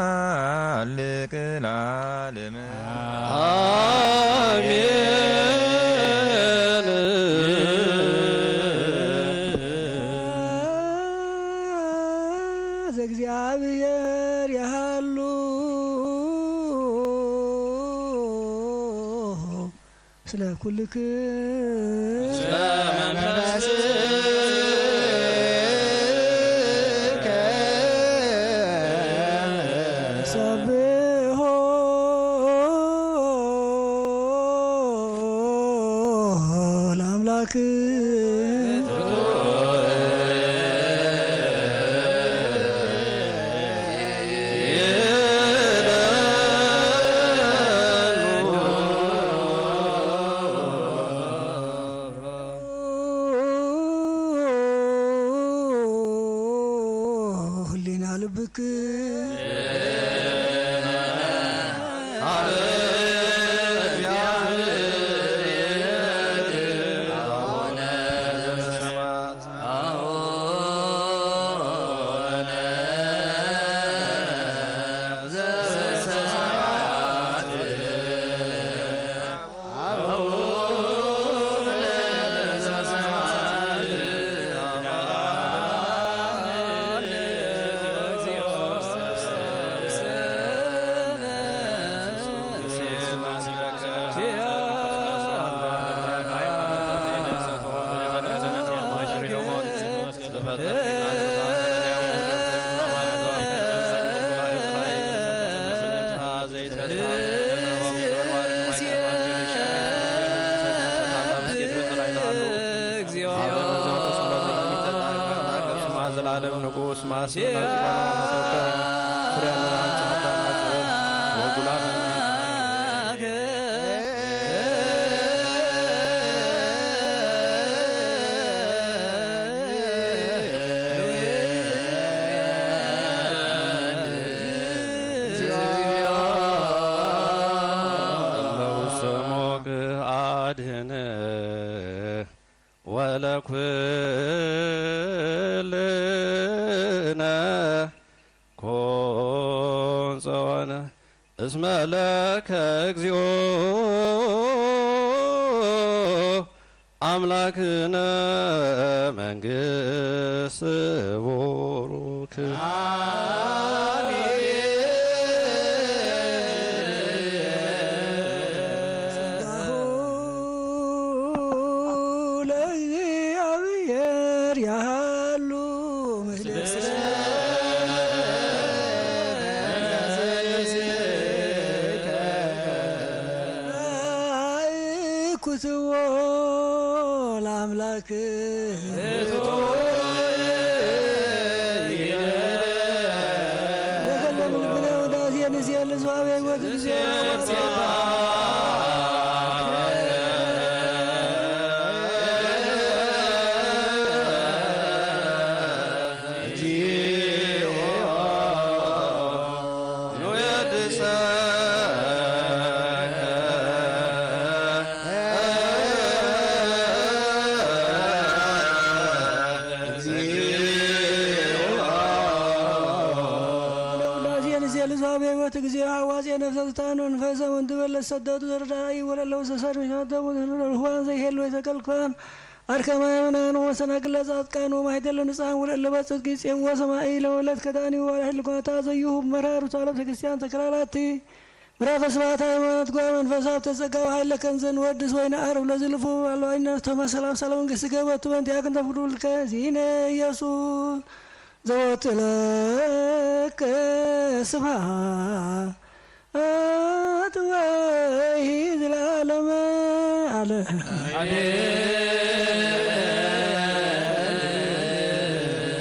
ዘኢያሃልቅ ለዓለም። አሜን። ዘእግዚአብሔር ያሃሉ ስለ ኩልክ ስለ መንፈስከ ሰብሖ ህሊና ልብክ ዘላለም ንጉስ ማስመላጭ ባለማመሰከ ፍሬያንን አንጻታ ማጽበል ወጉላፈን ኩን ጸወነ እስመ ለከ እግዚኦ አምላክነ መንግስት ቡሩክ። ለእግዚአብሔር ያሉ ክትዎ ለአምላክ ለውዳሴ ንሴል ዛቤ ወት ጊዜ አዋዜ ነፍሰ ዝታን መንፈሰ ወንድበለ ሰደቱ ዘረዳኢ ወለለው ሰሰር ሚሻተሙ ዘንረልሁዋን ዘይሄሉ የተከልኳን አርከማውያን ወሰናክለ ጻድቃን ወማይደለ ንጻን ወለለበ ጽድቅ ይጼም ወሰማኢ ለወለት ከዳኒ ወላህል ጓታ ዘዩሁብ መራሩ ታለብ ቤተክርስቲያን ተከላላቲ ምዕራፈ ስብሐት ሃይማኖት ጓ መንፈሳብ ተጸጋ ወኃይለ ከንዘን ወድስ ወይነ ዓርብ ለዝልፉ አልባይነት ተመሰላም ሰለ መንግስት ገበቱ በእንቲአክን ተፍቅዱ ልከ ዚነ ኢየሱስ ዘወትለከ ስብሐት ወይ ዘለዓለመ ዓለም።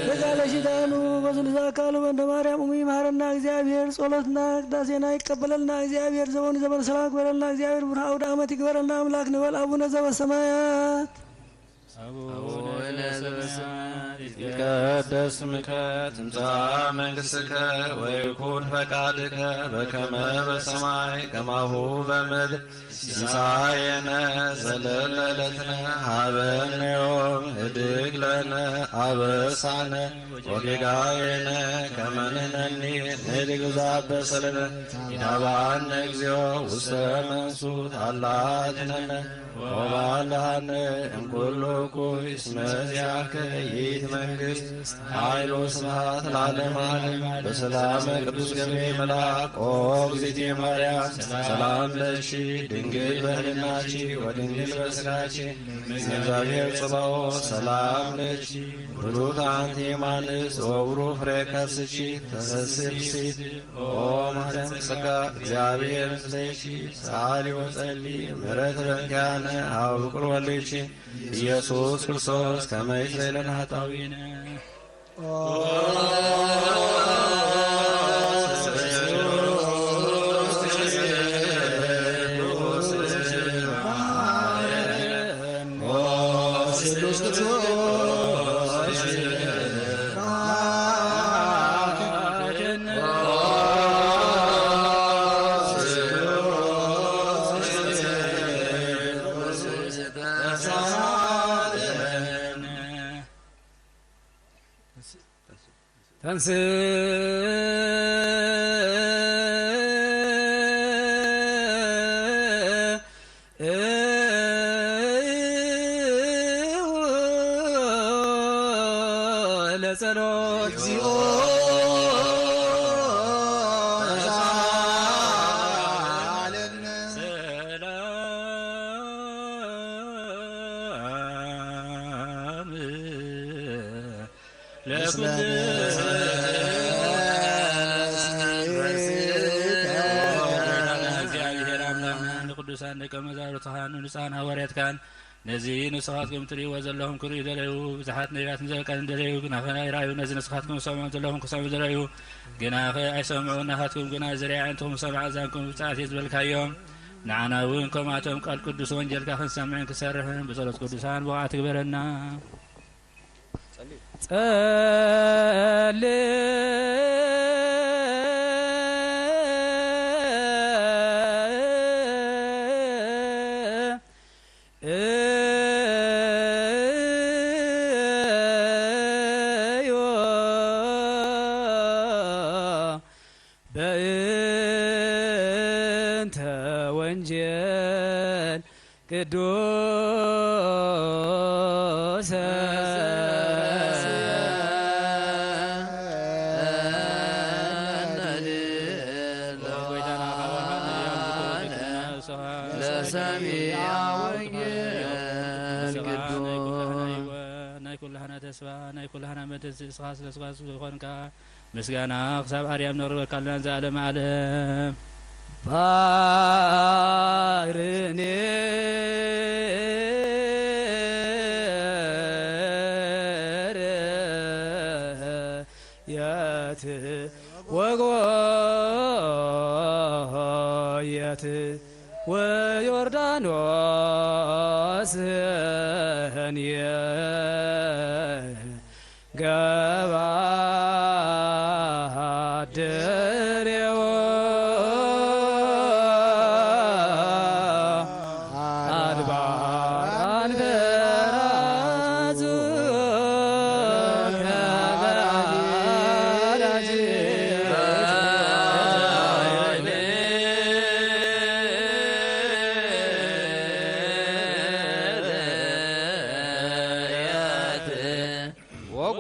በቃለ ኪዳኑ በስሉስ አካሉ በእንተ ማርያም እሙ ይምሃረና እግዚአብሔር። ጸሎትና ቅዳሴና ይቀበለልና እግዚአብሔር። ዘመኑ ዘመን ሰላም ይግበረልና እግዚአብሔር። ብሩህ አውደ ዓመት ይግበረልና አምላክ ንበል። አቡነ ዘበሰማያት አቡነ ዘበሰማያት ይትቀደስ ስምከ ትምጻእ መንግሥትከ ወይኩን ፈቃድከ በከመ በሰማይ ከማሁ በምድር። ሲሳየነ ዘለለዕለትነ ሀበነ ዮም። ህድግ ለነ አበሳነ ወጌጋየነ ከመ ንሕነኒ ንህድግ ዛበሰለነ። ኢታብአነ እግዚኦ ውስተ መንሱት አላ አድኅነነ ወባልሐነ እምኩሉ እኩይ። እስመ ዚአከ ይእቲ መንግስት ኃይል ወስብሐት ለዓለመ ዓለም። በሰላም ቅዱስ ገብርኤል መልአክ ኦ እግዝእትየ ማርያም ሰላም ለኪ ድንግል በህሊናኪ ወድንግል በስጋኪ እግዚአብሔር ጽባኦት ሰላም ለኪ ብሩክ አንቲ እማንስ ወብሩክ ፍሬ ከርስኪ ተፈስሒ ፍስሕት ኦ ማርያም ጸጋ እግዚአብሔር ምስሌኪ ሰአሊ ወጸሊ ምሕረት በእንቲአነ ሀበ ፍቁር ወልድኪ ኢየሱስ ክርስቶስ ከመ ይስረይ ለነ ኃጣውኢነ። ተንስ ለጸሎት እግዚኦ ሰላም ለኩሉ እግዚአብሔር አምላክና ንቅዱሳን ደቀ መዛሙርትኻን ንንጹሓን ሃዋርያትካን ነዚ ንስኻትኩም ትርእይዎ ዘለኹም ክርእዩ ደለዩ፣ ብዙሓት ነቢያትን ዘበቀልን ደለዩ፣ ግናኸ ኣይረኣዩ። ነዚ ንስኻትኩም ትሰምዑ ዘለኹም ክሰምዑ ደለዩ፣ ግናኸ ኣይሰምዑ። ናኻትኩም ግና ዝርኢ ኣዒንትኹም ዝሰምዐ ኣእዛንኩም ብፅዓት እዩ ዝበልካዮም። ንዓና እውን ከምኣቶም ቃል ቅዱስ ወንጌልካ ክንሰምዕን ክሰርሕን ብጸሎት ቅዱሳን ብቑዓት ትግበረና። ጸልእ በእንተ ወንጌል ቅዱስ ለሰሚዐ ወንጌል ቅዱስ ናይ ኩላህና ተስፋ ናይ ኩላህና መደስ እስኻ ስለ ዝኾንካ ምስጋና ክሳብ ኣርያም ነቕርበካ ኣለና ንዘኣለመ ዓለም። ባርኔር የት ወጎየት ወዮርዳኖስን ገባ ድሬው አድባር አንበራዙ ከበአራጅ ወጎ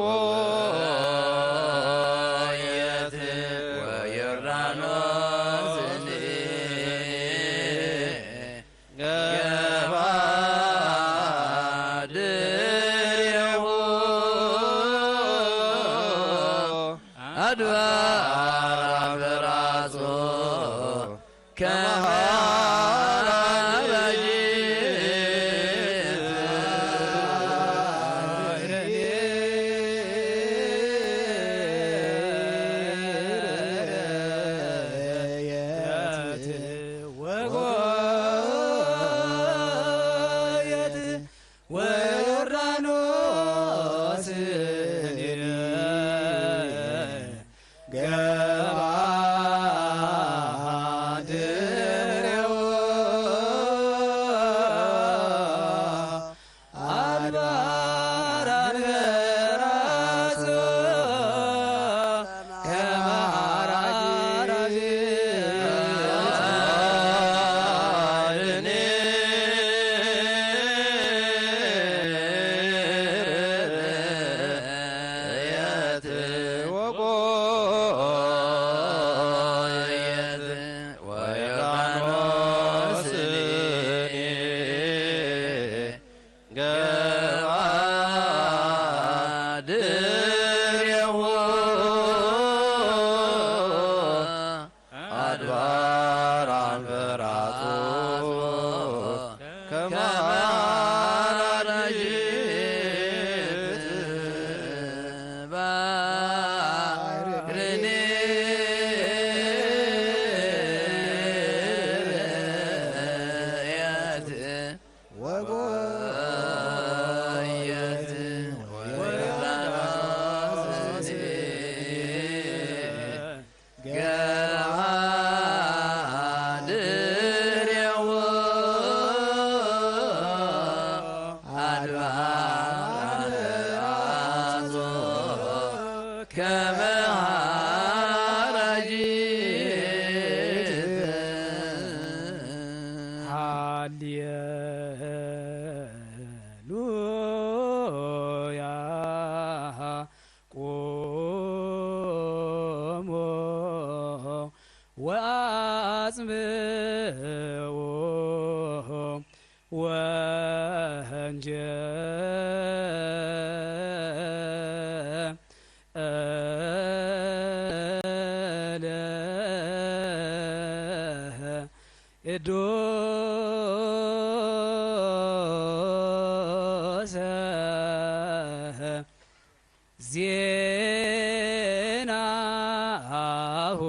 ሃሌሉያ። ቁሙ ወአጽምዑ ወንጌለ ቅዱሰ ዜናሁ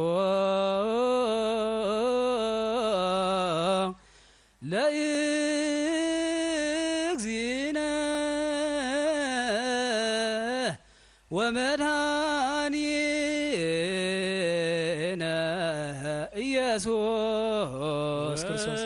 ለእግዚእነ ወመድኃኒነ ኢየሱስ ክርስቶስ።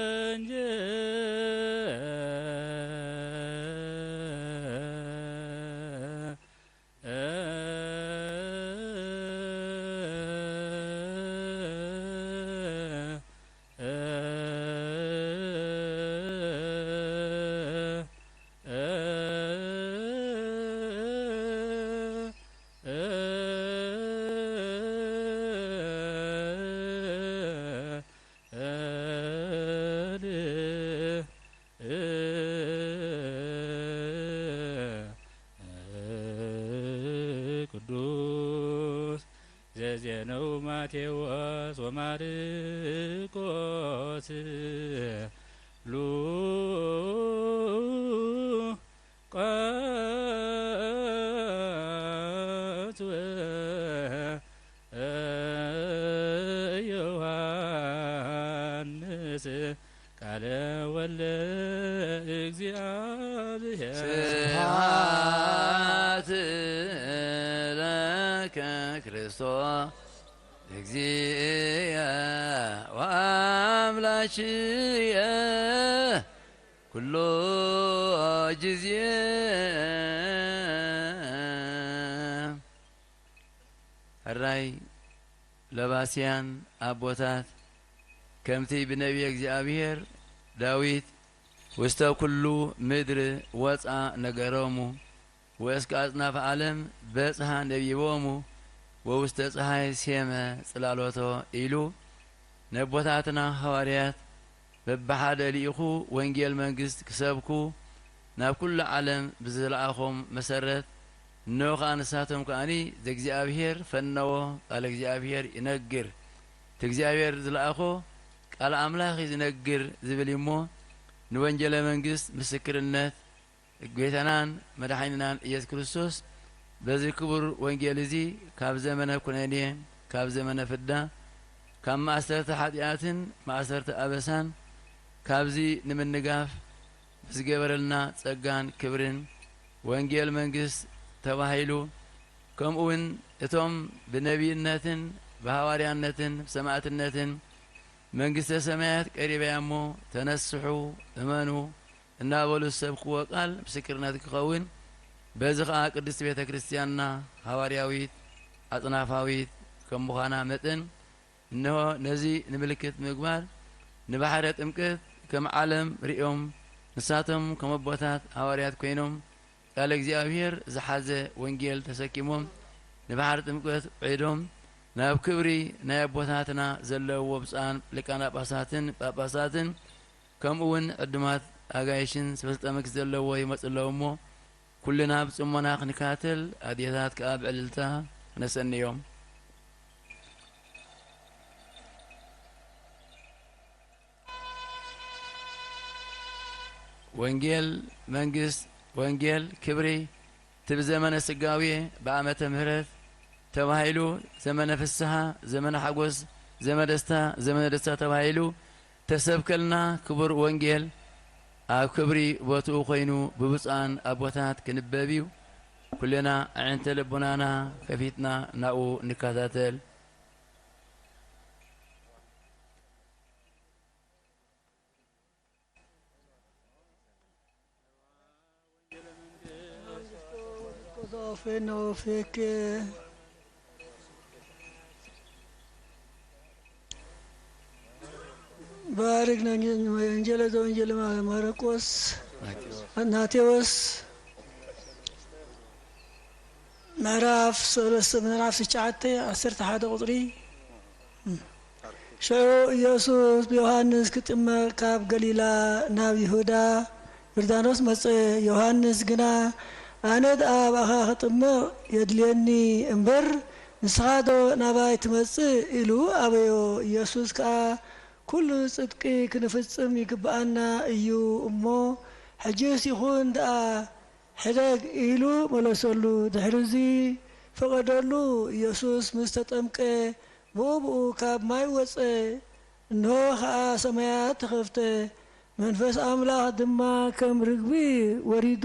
ቅዱስ ዘዜነው ማቴዎስ ወማርቆስ ሉ ቃቱ ዮሐንስ ቃለ ወለ እግዚአብሔር። ስብሐት ለከ ክርስቶስ እግዚእየ ወአምላክየ ኩሎ ጊዜ። ሕራይ ለባስያን ኣቦታት፣ ከምቲ ብነቢየ እግዚኣብሔር ዳዊት፣ ውስተ ኩሉ ምድር ወፃ ነገሮሙ፣ ወእስከ ኣጽናፈ ዓለም በጽሐ ነቢቦሙ፣ ወውስተ ፀሐይ ሴመ ጽላሎቶ ኢሉ፣ ነቦታትና ሃዋርያት በብሓደ ልኢኹ ወንጌል መንግስት ክሰብኩ ናብ ኩሉ ዓለም ብዝለኣኾም መሰረት፣ እነሆ ኸኣ ንሳቶም ከኣኒ ዘእግዚኣብሔር ፈነዎ፣ ቃለ እግዚኣብሔር ይነግር። እቲ እግዚኣብሔር ዝለኣኾ ቃል ኣምላኽ እዩ ዝነግር ዝብል እዩ እሞ፣ ንወንጌለ መንግስት ምስክርነት ጎይታናን መድሓኒናን ኢየሱስ ክርስቶስ በዚ ክቡር ወንጌል እዚ ካብ ዘመነ ኩነኔ፣ ካብ ዘመነ ፍዳ፣ ካብ ማእሰርቲ ሓጢኣትን ማእሰርቲ ኣበሳን ካብዚ ንምንጋፍ ብዝገበረልና ጸጋን ክብርን ወንጌል መንግስት ተባሂሉ፣ ከምኡ እውን እቶም ብነቢይነትን ብሃዋርያነትን ብሰማዕትነትን መንግስተ ሰማያት ቀሪባ እያ እሞ ተነስሑ፣ እመኑ እናበሉ ዝሰብክዎ ቃል ምስክርነት ክኸውን፣ በዚ ኸዓ ቅድስት ቤተ ክርስቲያንና ሃዋርያዊት ኣጽናፋዊት ከም ምዃና መጠን፣ እንሆ ነዚ ንምልክት ምግባር ንባሕረ ጥምቀት ከም ዓለም ርእዮም፣ ንሳቶም ከም ኣቦታት ሃዋርያት ኮይኖም ቃለ እግዚኣብሔር ዝሓዘ ወንጌል ተሰኪሞም ንባሕሪ ጥምቀት ውዒዶም ናብ ክብሪ ናይ ኣቦታትና ዘለውዎ ብፁዓን ሊቃነ ጳጳሳትን ጳጳሳትን ከምኡ እውን ዕዱማት ኣጋይሽን ሰበስልጣን መንግስቲ ዘለዎ ይመጹ ኣለዉ እሞ ኩልና ብጽሞና ክንከታተል ኣዴታት ከኣ ብዕልልታ ክነሰንዮም። ወንጌል መንግስት፣ ወንጌል ክብሪ፣ እቲ ብዘመነ ስጋዌ ብዓመተ ምህረት ተባሂሉ፣ ዘመነ ፍስሓ፣ ዘመነ ሓጎስ፣ ዘመነ ደስታ፣ ዘመነ ደስታ ተባሂሉ ተሰብከልና ክቡር ወንጌል ኣብ ክብሪ ቦትኡ ኮይኑ ብብፁዓን ኣቦታት ክንበብ እዩ። ኩልና ኣዕንተ ልቦናና ከፊትና ናብኡ ንከታተል። ባርክ። ወንጌለ ዘወንጌል ማርቆስ፣ ማቴዎስ ምዕራፍ ሰለስተ፣ ምዕራፍ ትሽዓተ፣ ዓሰርተ ሓደ ቁጽሪ። ሽዑ ኢየሱስ ብዮሃንስ ክጥመቕ ካብ ገሊላ ናብ ይሁዳ ዮርዳኖስ መጸ። ዮሃንስ ግና፣ ኣነ ደኣ ብኣኻ ክጥመቕ የድልየኒ እምበር፣ ንስኻዶ ናባይ ትመጽእ? ኢሉ ኣበዮ። ኢየሱስ ከኣ፣ ኩሉ ጽድቂ ክንፍጽም ይግብኣና እዩ እሞ፣ ሕጅስ ይኹን ደኣ ሕደግ፣ ኢሉ መለሰሉ። ድሕሪዚ ፈቐደሉ። ኢየሱስ ምስ ተጠምቀ፣ ብኡ ብኡ ካብ ማይ ወጸ። እንሆ ኸኣ ሰማያት ተኸፍተ፣ መንፈስ ኣምላኽ ድማ ከም ርግቢ ወሪዱ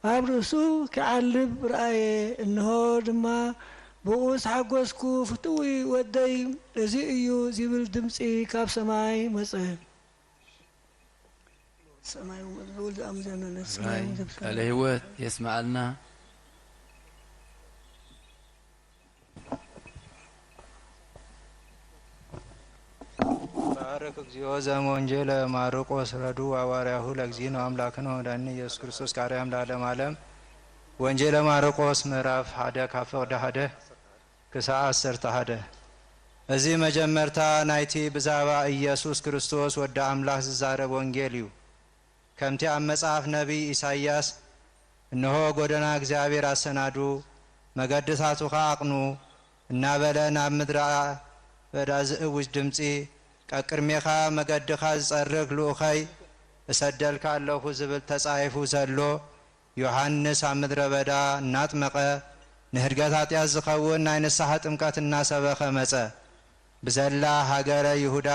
ኣብ ርእሱ ክዓልብ ረኣየ። እንሆ ድማ ብኡ ዝተሓጎስኩ ፍቱዊ ወደይ እዚ እዩ፣ ዚብል ድምጺ ካብ ሰማይ መጸ። ሰማይ፣ ብወልድ ኣምዘነነ፣ ሰማይ ራይ ዘብሰረ። ቃለ ህይወት የስምዓልና። ባረክ እግዚኦ ዘእምወንጌለ ማርቆስ ረዱ ሃዋርያሁ ለእግዚእነ አምላክነ ወመድኃኒነ ኢየሱስ ክርስቶስ ከ ኣርያም ለዓለመ ዓለም። ወንጌለ ማርቆስ ምዕራፍ ሓደ ካብ ፍቕዲ ሓደ ክሳዕ ዓሰርተ ሓደ። እዚ መጀመርታ ናይቲ ብዛዕባ ኢየሱስ ክርስቶስ ወዲ ኣምላኽ ዝዛረብ ወንጌል እዩ። ከምቲ ኣብ መጽሓፍ ነቢይ ኢሳይያስ፣ "እንሆ ጐደና እግዚኣብሔር ኣሰናዱ፣ መገድታቱ ኸኣ ኣቕኑ" እናበለ ናብ ምድረ በዳ ዝእውጅ ድምጺ፣ "ቀቅድሜኻ መገድኻ ዝጸርግ ልኡኸይ እሰደልካ ኣለኹ" ዝብል ተጻሒፉ ዘሎ፣ ዮሃንስ ኣብ ምድረ በዳ እናጥመቐ፣ ንህድገት ኃጢኣት ዝኸውን ናይ ንስሓ ጥምቀት እናሰበኸ መጸ። ብዘላ ሃገረ ይሁዳ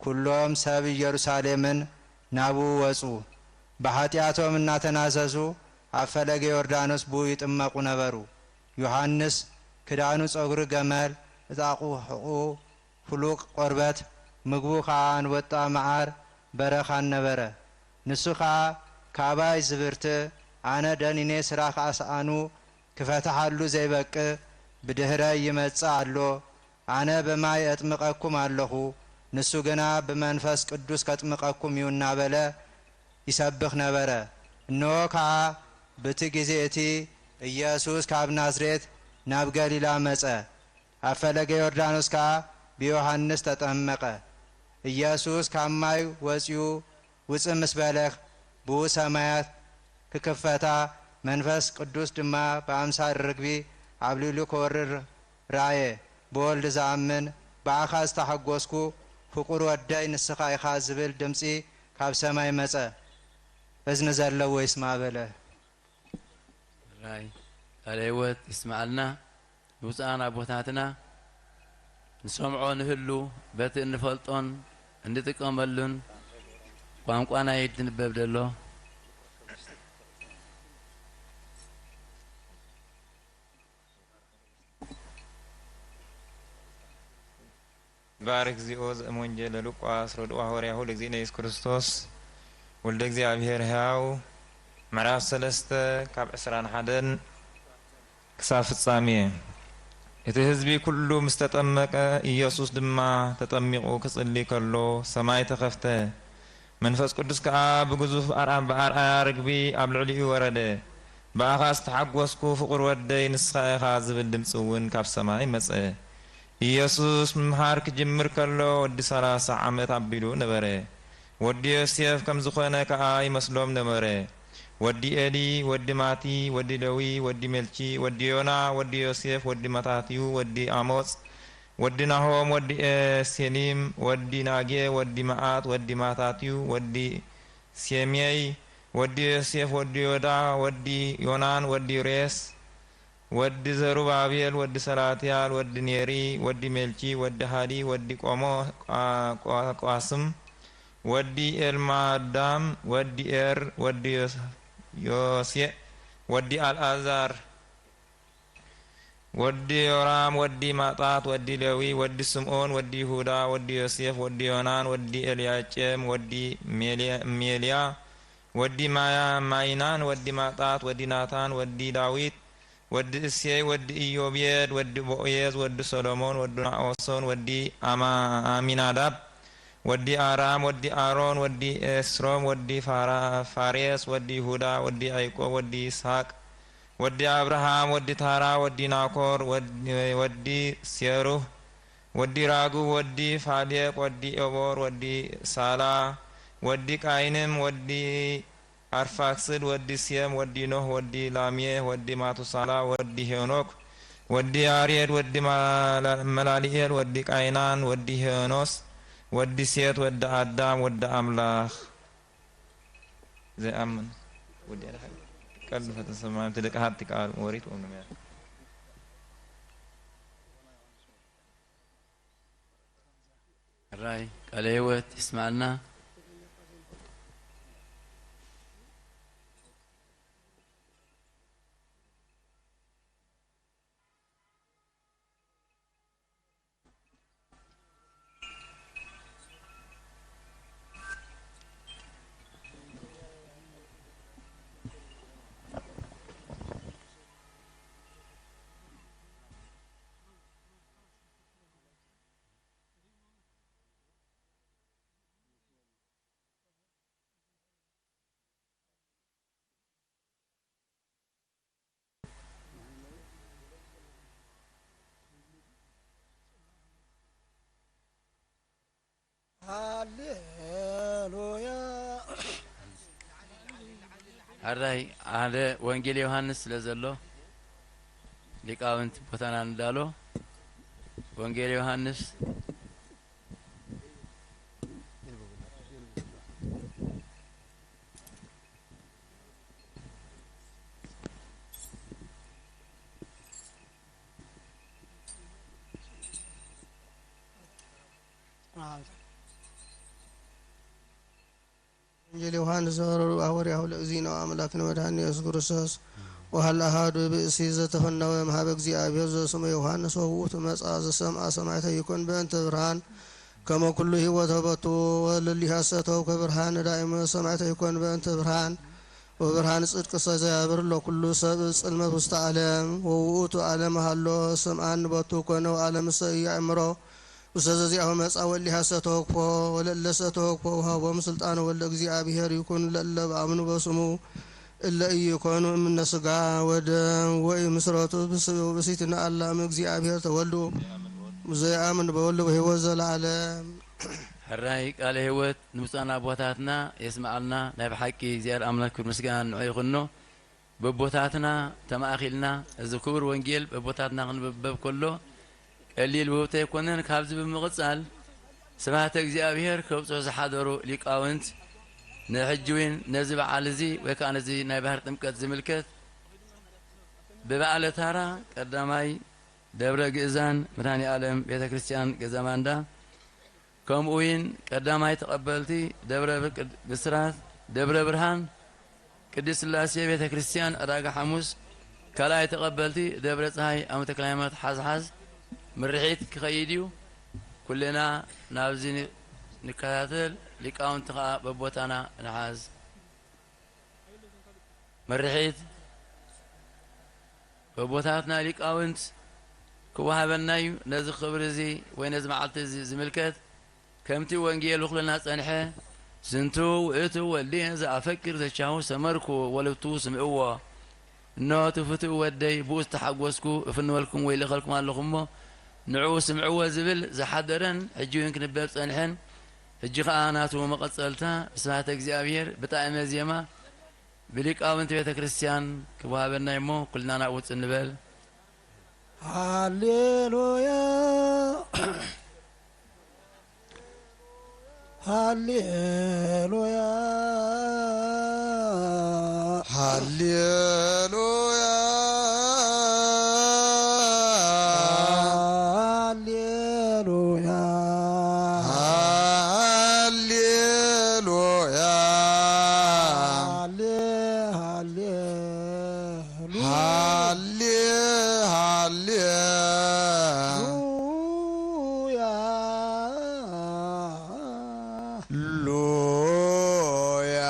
ኩሎም ሰብ ኢየሩሳሌምን ናብኡ ወጹ። ብኃጢኣቶም እናተናዘዙ ኣብ ፈለገ ዮርዳኖስ ብኡ ይጥመቑ ነበሩ። ዮሃንስ ክዳኑ ጸጉሪ ገመል፣ እጣቑ ሕቑ ፍሉቕ ቆርበት፣ ምግቡ ኸኣ ኣንበጣ መዓር በረኻን ነበረ። ንሱ ኸኣ፣ "ካባይ ዝብርትዕ፣ ኣነ ደኒነ ስራሕ ኣስኣኑ ክፈትሓሉ ዘይበቅዕ ብድህረይ ይመጽእ ኣሎ። ኣነ ብማይ ኣጥምቐኩም ኣለኹ፣ ንሱ ግና ብመንፈስ ቅዱስ ከጥምቐኩም እዩ" እናበለ ይሰብኽ ነበረ። እንሆ ከኣ ብቲ ግዜ እቲ ኢየሱስ ካብ ናዝሬት ናብ ገሊላ መጸ። ኣብ ፈለገ ዮርዳኖስ ከኣ ብዮሃንስ ተጠመቐ። ኢየሱስ ካብ ማይ ወጺኡ ውጽእ ምስ በለ፣ ብኡ ሰማያት ክኽፈታ፣ መንፈስ ቅዱስ ድማ ብኣምሳል ርግቢ ኣብ ልዕሊኡ ክወርድ ረኣየ። ብወልድ ዝኣምን፣ ብኣኻ ዝተሓጎስኩ ፍቑር ወደይ ንስኻ ኢኻ ዝብል ድምጺ ካብ ሰማይ መጸ። እዝኒ ዘለዎ ይስማዕ በለ። ራይ ቃለ ህይወት ይስምዓልና። ብፁዓን ኣቦታትና ንሰምዖ ንህሉ፣ በቲ እንፈልጦን እንጥቀመሉን ቋንቋና እዩ ዝንበብ ዘሎ። ባርክ እግዚኦ ዘእም ወንጌለ ሉቃስ ረድኡ ሃዋርያሁ ለእግዚእነ ኢየሱስ ክርስቶስ ወልደ እግዚኣብሔር ሕያው፣ ምዕራፍ ሰለስተ ካብ ዕስራን ሓደን ክሳብ ፍጻሜ። እቲ ህዝቢ ኩሉ ምስ ተጠመቀ፣ ኢየሱስ ድማ ተጠሚቑ ክጽሊ ከሎ፣ ሰማይ ተኸፍተ። መንፈስ ቅዱስ ከኣ ብግዙፍ ኣርኣ-፣ ብኣርኣያ ርግቢ ኣብ ልዕሊኡ ወረደ። ብኣኻ ዝተሓጎስኩ ፍቑር ወደይ ንስኻ ኢኻ ዝብል ድምጺ እውን ካብ ሰማይ መጸ። ኢየሱስ ምምሃር ክጅምር ከሎ ወዲ ሠላሳ ዓመት ኣቢሉ ነበረ። ወዲ ዮሴፍ ከም ዝኾነ ከኣ ይመስሎም ነበረ። ወዲ ኤሊ፣ ወዲ ማቲ፣ ወዲ ሌዊ፣ ወዲ ሜልኪ፣ ወዲ ዮና፣ ወዲ ዮሴፍ፣ ወዲ መታትዩ፣ ወዲ ኣሞጽ፣ ወዲ ናሆም፣ ወዲ ኤሴሊም፣ ወዲ ናጌ፣ ወዲ መዓት፣ ወዲ ማታትዩ፣ ወዲ ሴሜይ፣ ወዲ ዮሴፍ፣ ወዲ ዮዳ፣ ወዲ ዮናን፣ ወዲ ሬስ፣ ወዲ ዘሩባቤል፣ ወዲ ሰላትያል፣ ወዲ ኔሪ፣ ወዲ ሜልኪ፣ ወዲ ሃዲ፣ ወዲ ቆሞ፣ ቋ-፣ ቋ-፣ ቋስም፣ ወዲ ኤልማዳም፣ ወዲ ኤር፣ ወዲ ዮስ-፣ ዮሴዕ፣ ወዲ ኣልኣዛር፣ ወዲ ዮራም፣ ወዲ ማጣት፣ ወዲ ሌዊ፣ ወዲ ስምኦን፣ ወዲ ይሁዳ፣ ወዲ ዮሴፍ፣ ወዲ ዮናን፣ ወዲ ኤልያቄም፣ ወዲ ሜልያ-፣ ሜልያ፣ ወዲ ማያ-፣ ማይናን፣ ወዲ ማጣት፣ ወዲ ናታን፣ ወዲ ዳዊት፣ ወዲ እሴይ፣ ወዲ ኢዮቤድ፣ ወዲ ቦኤዝ፣ ወዲ ሰሎሞን፣ ወዲ ናኦሶን፣ ወዲ ኣማ-፣ ኣሚናዳብ፣ ወዲ ኣራም፣ ወዲ ኣሮን፣ ወዲ ኤስሮም፣ ወዲ ፋራ-፣ ፋሬስ፣ ወዲ ይሁዳ፣ ወዲ ያዕቆብ፣ ወዲ ይስሐቅ፣ ወዲ ኣብርሃም፣ ወዲ ታራ፣ ወዲ ናኮር፣ ወድ-፣ ወዲ ሴሩህ፣ ወዲ ራጉብ፣ ወዲ ፋሌቅ፣ ወዲ ኤቦር፣ ወዲ ሳላ፣ ወዲ ቃይንም፣ ወዲ ኣርፋክስድ፣ ወዲ ሴም፣ ወዲ ኖህ፣ ወዲ ላሜህ፣ ወዲ ማቱሳላ፣ ወዲ ሄኖክ፣ ወዲ ያሬድ፣ ወዲ ማላ-፣ መላልኤል፣ ወዲ ቃይናን፣ ወዲ ሄኖስ፣ ወዲ ሴት፣ ወዲ ኣዳም፣ ወዲ ኣምላኽ። ዘይኣምን ወዲ ኣድሓ ቀልቢ ፈተን ሰማምቲ ደቂ ሃብቲ ቃል ወሪት ወምንምያ። ሕራይ ቃለ ህይወት ይስማዕልና። ሃሌሉያ። ሕራይ ሓደ ወንጌል ዮሃንስ ስለ ዘሎ ሊቃውንቲ ቦታና ንዳሎ። ወንጌል ዮሃንስ ወንጌል ዮሃንስ ዘወረዱ ሐዋርያሁ ለእግዚእነ ወአምላክነ መድኃኒነ ኢየሱስ ክርስቶስ። ወሀለ አሐዱ ብእሲ ዘተፈነወ እምሃበ እግዚአብሔር ዘስሙ ዮሃንስ ወውእቱ መጽአ ዘሰምአ ሰማዕተ ይኩን በእንተ ብርሃን ከመ ኩሉ ህይወተ በቱ ወለሊሃሰተው ከብርሃን ዳይመ ሰማዕተ ይኮን በእንተ ብርሃን ወብርሃን ጽድቅ ሰዘያብር ለኩሉ ሰብ ጽልመት ውስተ ዓለም ወውእቱ ዓለም ሃሎ ሰምአን በቱ ኮነ ወዓለምሰ ኢያእምሮ ውስተ ዘዚአሁ መጻ ወሊሃሰ ተወክፎ ወለእለሰ ተወክፎ ውሃቦም ስልጣን ወልደ እግዚኣብሔር ይኩን ለእለ ብአምኑ በስሙ እለ ኢይኮኑ እምነ ሥጋ ወደም ወኢምስረቱ ብስብእ ወብእሲትነ አላ እምእግዚአብሔር ተወልዱ ዘይአምን በወልድ በሕይወት ዘለዓለም። ሕራይ ቃለ ሕይወት ንብፁዓን ኣቦታትና የስምዓልና። ናይ ብሓቂ እግዚኣብሔር ኣምላክ ክብሪ ምስጋና ንዑ ይኹኖ። በቦታትና ተማእኺልና እዚ ክቡር ወንጌል በቦታትና ክንብበብ ከሎ ቀሊል ውህብቶ ኣይኮነን። ካብዚ ብምቕጻል ስብሐተ እግዚኣብሔር ከብጽሑ ዝሓደሩ ሊቃውንት ንሕጂ እውን ነዚ በዓል እዚ ወይ ከኣ ነዚ ናይ ባህር ጥምቀት ዝምልከት ብበዓለ ታራ ቀዳማይ ደብረ ግእዛን መድኃኔ ዓለም ቤተ ክርስቲያን ገዛ ማንዳ ከምኡ እውን ቀዳማይ ተቐበልቲ ደብረ ብቅ-፣ ብስራት ደብረ ብርሃን ቅድስት ሥላሴ ቤተ ክርስቲያን ዕዳጋ ሓሙስ፣ ካልኣይ ተቐበልቲ ደብረ ፀሃይ ኣቡነ ተክለ ሃይማኖት ሓዝሓዝ ምርሒት ክኸይድ እዩ። ኩልና ናብዚ ን-፣ ንከታተል፣ ሊቃውንቲ ኸዓ በቦታና ንሓዝ። ምርሒት በቦታትና ሊቃውንት ክወሃበና እዩ። ነዚ ክብሪ እዚ ወይ ነዚ መዓልቲ እዚ ዝምልከት ከምቲ ወንጌል ብኩልና ጸንሐ፣ ዝንቱ ውእቱ ወልድየ ዘኣፈቅር ዘቻሁ ሰመርኩ ወለቱ ስምዕዎ። እነሆ እቲ ፍቱው ወደይ ብኡ ዝተሓጎስኩ እፍንወልኩም ወይ ልኸልኩም ኣለኹ እሞ ንዕኡ ስምዕዎ ዝብል ዝሓደረን ሕጂ እውን ክንበብ ጸንሐን ሕጂ ኸኣ ናቱ መቐጸልታ ብስብሐተ እግዚኣብሔር ብጣዕመ ዜማ ብሊቃውንቲ ቤተ ክርስቲያን ክወሃበና እሞ ኩልና ናብኡ ጽን ንበል። ሃሌሉያ ሃሌሉያ ሃሌሉያ ሃሌሉያ ሃሌሉያ ሃሌ ሃሌ ሃሌ ሃሌ ሉያ ሉያ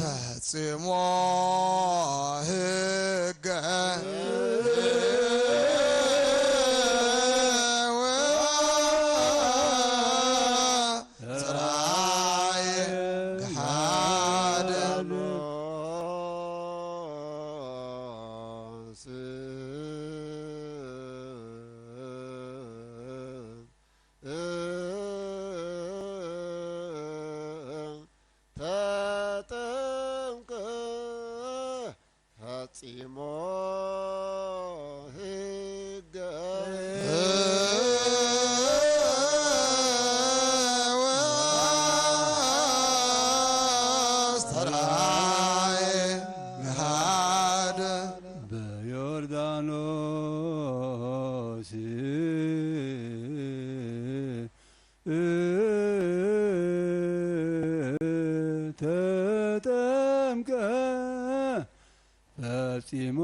ፈጽሞ ሕገ ወጽራይ ግሓደ ተጠምቀ ፈጺሞ ሕገ ወአስተርአየ ገሃደ በዮርዳኖስ ተጠምቀ ፈጺሞ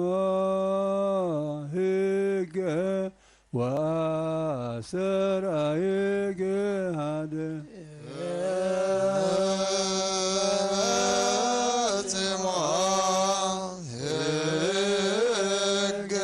ሕገ ወአስተርአየ ገሃደ። ፈጺሞ ሕገ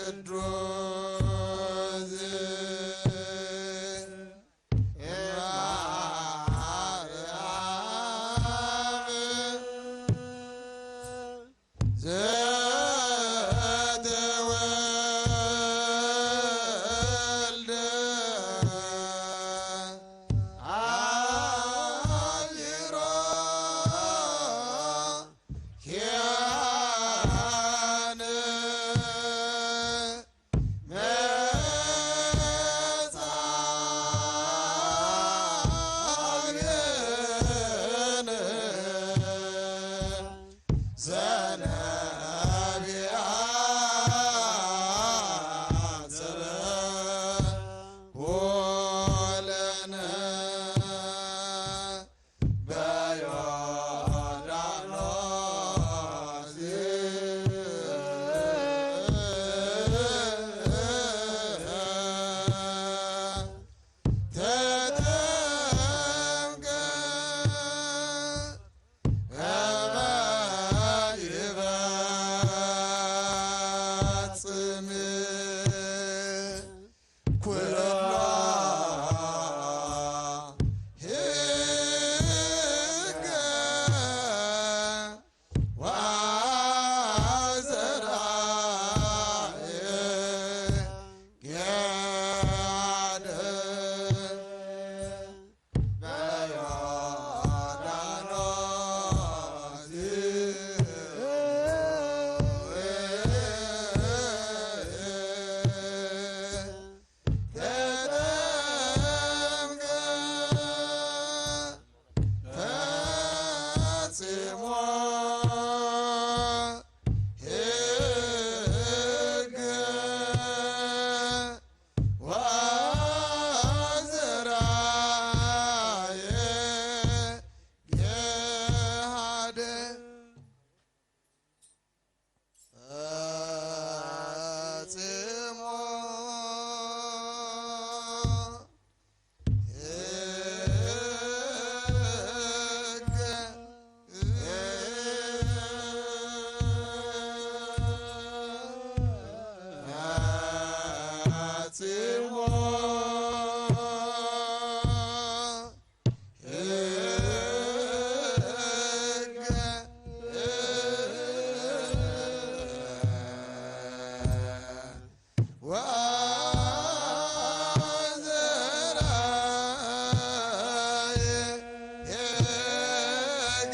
ቅዱስ ማርያም ዘተወልደ አሚሮ ኪያነ መጻእነ ዘነቢያት ሰበኩለነ በዮርዳኖስ ተጠምቀ ከመ ይፈጽም ኩሎ ሕገ ወዘራእየ ገደ በዮርዳኖስ ተጠምቀ ፈጽሞ ሕገ ወዘራእየ ገሃደ ፈጽሞ ሕገ ፈጽሞ ሕገ ወዘራእየ ገሃደ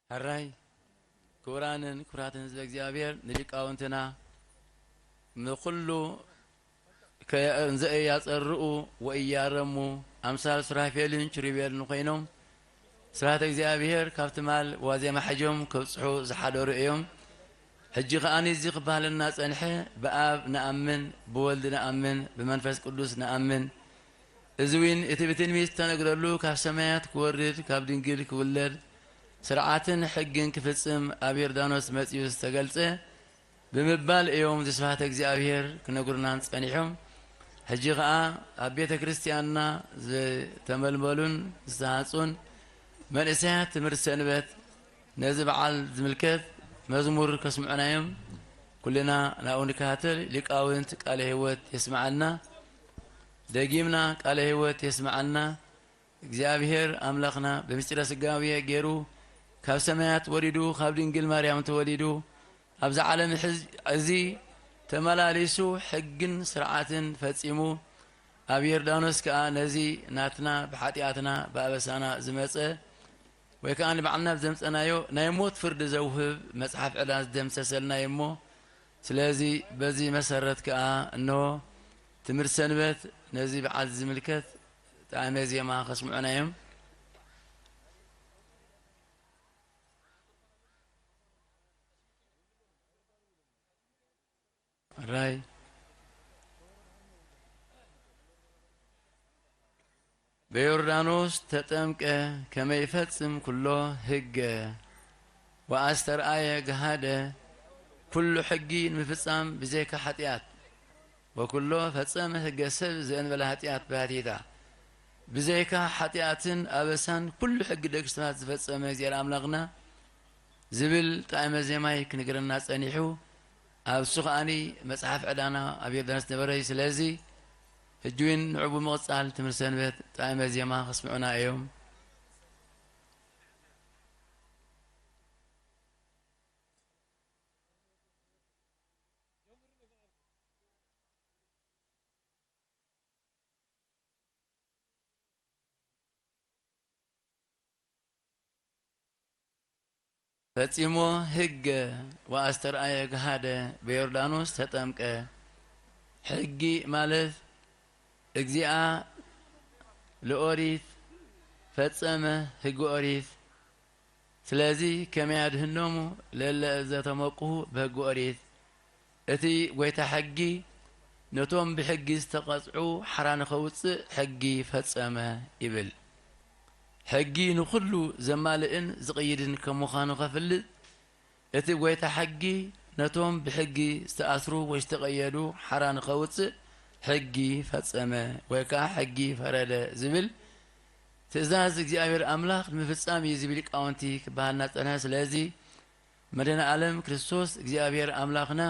ሕራይ ክቡራንን ክቡራትን ህዝበ እግዚኣብሔር፣ ንሊቃውንትና ንኹሉ ከ-፣ እንዘ እያጸርኡ ወእያረሙ ኣምሳል ሱራፌልን ኪሩቤልን ኮይኖም ስብሐተ እግዚኣብሔር ካብ ትማል ዋዜማ ሕጆም ከብጽሑ ዝሓደሩ እዮም። ሕጂ ከኣ እዚ ክበሃለና ጸንሐ፣ ብኣብ ንኣምን፣ ብወልድ ንኣምን፣ ብመንፈስ ቅዱስ ንኣምን። እዚ እውን እቲ ብትንቢት ዝተነግረሉ ካብ ሰማያት ክወርድ ካብ ድንግል ክውለድ ስርዓትን ሕግን ክፍጽም ኣብ ዮርዳኖስ መጺኡ ዝተገልጸ ብምባል እዮም እዚ ስብሐተ እግዚኣብሔር ክነግሩናን ጸኒሖም። ሕጂ ኸኣ ኣብ ቤተ ክርስቲያንና ዝተመልመሉን ዝተሃንጹን መንእሰያት ትምህርቲ ሰንበት ነዚ በዓል ዝምልከት መዝሙር ከስምዑና እዮም። ኩልና ናብኡ ንከታተል። ሊቃውንት ቃለ ሕይወት የስምዓልና። ደጊምና ቃለ ሕይወት የስምዓልና። እግዚኣብሔር ኣምላኽና ብምስጢረ ስጋዌ ገይሩ ካብ ሰማያት ወሪዱ፣ ካብ ድንግል ማርያም ተወሊዱ፣ ኣብዚ ዓለም ሕዝ-፣ እዚ ተመላሊሱ ሕግን ስርዓትን ፈጺሙ፣ ኣብ ዮርዳኖስ ከኣ ነዚ ናትና ብሓጢኣትና ብኣበሳና ዝመጸ ወይ ከኣ ንባዕልና ብዘምጸናዮ ናይ ሞት ፍርዲ ዘውህብ መጽሓፍ ዕዳ ዝደምሰሰልና እዩ እሞ፣ ስለዚ በዚ መሰረት ከኣ እንሆ ትምህርቲ ሰንበት ነዚ በዓል ዝምልከት ጣዕመ ዜማ ከስምዑና እዮም። ራይ በዮርዳኖስ ተጠምቀ ከመ ይፈጽም ኩሎ ህገ ወኣስተርኣየ ገሃደ፣ ኩሉ ሕጊ ንምፍጻም ብዘይካ ሓጢኣት፣ ወኩሎ ፈጸመ ህገ ሰብ ዘእንበለ ሓጢኣት ባሕቲታ፣ ብዘይካ ሓጢኣትን ኣበሳን ኩሉ ሕጊ ደቂ ሰባት ዝፈጸመ እግዚኣብሔር ኣምላኽና ዝብል ጣዕመ ዜማይ ክንግረና ጸኒሑ። ኣብ እሱ ከኣኒ መጽሓፍ ዕዳና ኣብ ዮርዳኖስ ነበረ እዩ። ስለዚ ሕጂ እውን ንዑ ብምቕጻል ትምህርቲ ሰንበት ጣዕመ ዜማ ከስምዑና እዮም። ፈጺሞ ህገ ወኣስተርኣየ ገሃደ በዮርዳኖስ ተጠምቀ። ሕጊ ማለት እግዚኣብ ለኦሪት ፈጸመ፣ ሕጊ ኦሪት። ስለዚ ከመይ ኣድህኖሙ ለለ ዘተመቅሁ ብሕጊ ኦሪት። እቲ ጐይታ ሕጊ ነቶም ብሕጊ ዝተቐጽዑ ሓራ ንኸውጽእ ሕጊ ፈጸመ ይብል። ሕጊ ንኹሉ ዘማልእን ዝቕይድን ከም ምዃኑ ከፍልጥ፣ እቲ ጐይታ ሕጊ ነቶም ብሕጊ ዝተኣስሩ ወይ ዝተቐየዱ ሓራ ንኸውጽእ ሕጊ ፈጸመ ወይ ከኣ ሕጊ ፈረደ ዝብል ትእዛዝ እግዚኣብሔር ኣምላኽ ንምፍጻም እዩ ዝብል ሊቃውንቲ ክበሃልና ጸንሐ። ስለዚ መድኃኔ ዓለም ክርስቶስ እግዚኣብሔር ኣምላኽና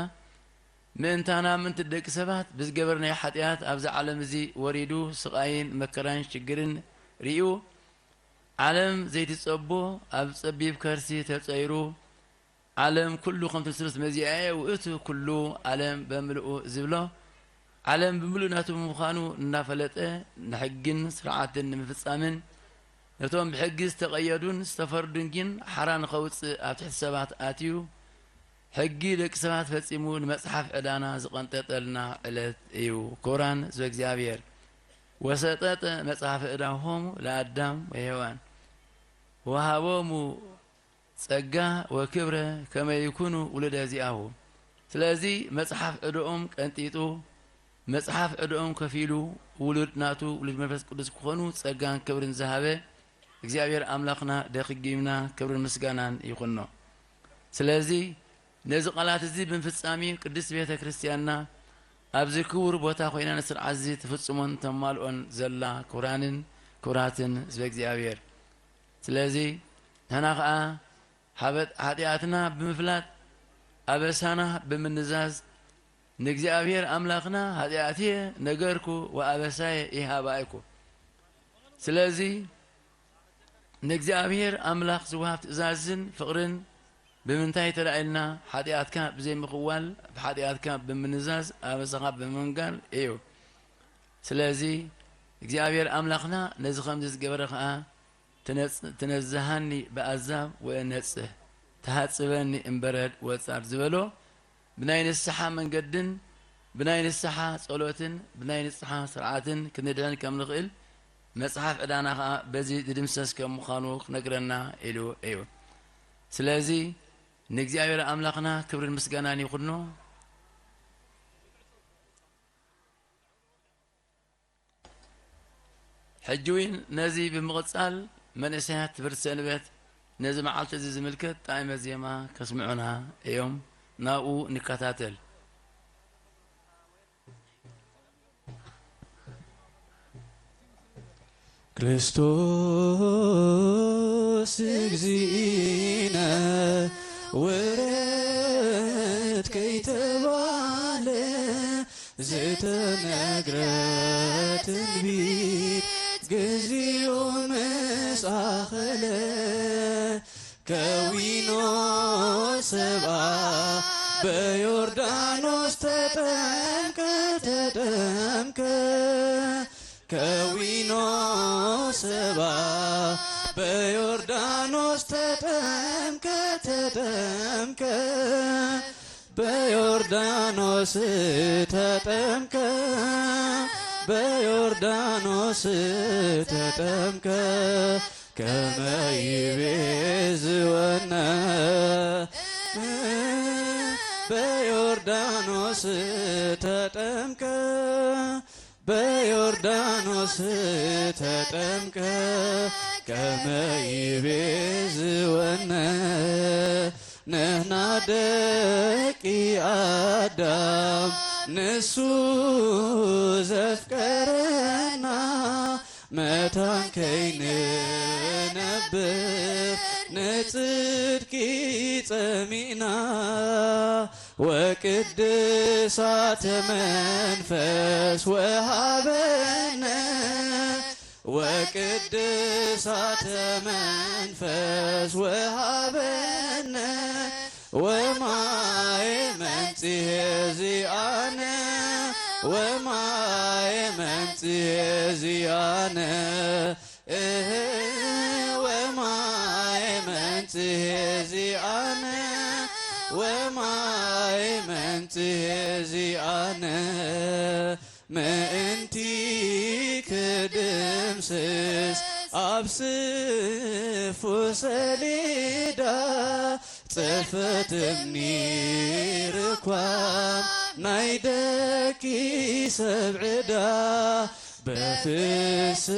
ምእንታና ምእንቲ ደቂ ሰባት ብዝገበርናዮ ሓጢኣት ኣብዚ ዓለም እዚ ወሪዱ ስቓይን መከራን ሽግርን ርእዩ ዓለም ዘይትጸቦ ኣብ ጸቢብ ከርሲ ተጸይሩ ዓለም ኩሉ ከምቲ ንስሉስ መዚኣየ ውእቱ ኩሉ ዓለም በምልኡ ዝብሎ ዓለም ብምሉእ ናቱ ምዃኑ እናፈለጠ ንሕግን ስርዓትን ንምፍጻምን ነቶም ብሕጊ ዝተቐየዱን ዝተፈርዱን ግን ሓራ ንኸውጽእ ኣብ ትሕቲ ሰባት ኣትዩ ሕጊ ደቂ ሰባት ፈጺሙ ንመጽሓፍ ዕዳና ዝቐንጠጠልና ዕለት እዩ። ክቡራን ህዝበ እግዚኣብሔር፣ ወሰጠጠ መጽሐፈ ዕዳሆሙ ለአዳም ወሔዋን ወሃቦሙ ጸጋ ወክብረ ከመ ይኩኑ ውሉደ ዚአሁ። ስለዚ መጽሓፍ ዕድኦም ቀንጢጡ፣ መጽሓፍ ዕድኦም ከፊሉ፣ ውሉድ ናቱ፣ ውሉድ መንፈስ ቅዱስ ክኾኑ ጸጋን ክብርን ዝሃበ እግዚኣብሔር ኣምላኽና ደኺጊምና ክብርን ምስጋናን ይኹኖ። ስለዚ ነዚ ቃላት እዚ ብምፍጻም እዩ ቅድስት ቤተ ክርስቲያንና ኣብዚ ክቡር ቦታ ኮይና ንስርዓት እዚ ትፍጽሞን ተማልኦን ዘላ። ክቡራንን ክቡራትን ህዝበ እግዚኣብሔር፣ ስለዚ ንሕና ኸዓ ሓበጥ-፣ ሓጢኣትና ብምፍላጥ ኣበሳና ብምንዛዝ ንእግዚኣብሔር ኣምላኽና ሓጢኣትየ ነገርኩ ወኣበሳየ ኢሃባይኩ። ስለዚ ንእግዚኣብሔር ኣምላኽ ዝወሃብ ትእዛዝን ፍቕርን ብምንታይ ተላዒልና? ሓጢኣትካ ብዘይምኽዋል፣ ብሓጢኣትካ ብምንዛዝ፣ ኣበሳኻ ብምምንጋል እዩ። ስለዚ እግዚኣብሔር ኣምላኽና ነዚ ኸምዚ ዝገበረ ኸዓ፣ "ትነጽ-፣ ትነዝሃኒ ብኣዛብ ወእነጽህ፣ ትሃጽበኒ እምበረድ ወጻር" ዝበሎ፣ ብናይ ንስሓ መንገድን ብናይ ንስሓ ጸሎትን ብናይ ንስሓ ስርዓትን ክንድሕን ከም ንኽእል መጽሓፍ ዕዳና ኸኣ በዚ ዝድምሰስ ከም ምዃኑ ክነግረና ኢሉ እዩ። ስለዚ ንእግዚኣብሔር ኣምላኽና ክብርን ምስጋናን ይኹኖ። ሕጂ እውን ነዚ ብምቕጻል መንእሰያት ትምህርቲ ሰንበት ነዚ መዓልቲ እዚ ዝምልከት ጣዕመ ዜማ ከስምዑና እዮም። ናብኡ ንከታተል። ክርስቶስ እግዚእነ ውረድ ከይተባለ ዝተነግረ ትንቢት ግዚኡ ምስ ኣኸለ ከዊኖ ሰብኣ በዮርዳኖስ ተጠምቀ፣ ተጠምቀ። ከዊኖ ሰብኣ በዮርዳኖስ ተጠምቀ፣ ተጠምቀ። በዮርዳኖስ ተጠምቀ፣ በዮርዳኖስ ተጠምቀ። ከመ ይቤዝወነ በዮርዳኖስ ተጠምቀ፣ በዮርዳኖስ ተጠምቀ። ከመ ይቤዝወነ ንሕና ደቂ ኣዳም ንሱ ዘፍቀረና መታን ከይንነብር ንጽድቂ ጸሚእና። ወቅድሳተ መንፈስ ወሃበነ፣ ወቅድሳተ መንፈስ ወሃበነ፣ ወማየ መንጽሔ ዚአነ፣ ወማየ መንጽሔ ዚአነ፣ እህ፣ ወማየ መንጽሔ ዚአነ፣ ወማየ መንጽሔ ዚአነ፣ ምእንቲ ክድምስስ ኣብ ስፉ ሰሌዳ ጽሕፈት እምኒ ርኳም ናይ ደቂ ሰብ ዕዳ በፍስሃ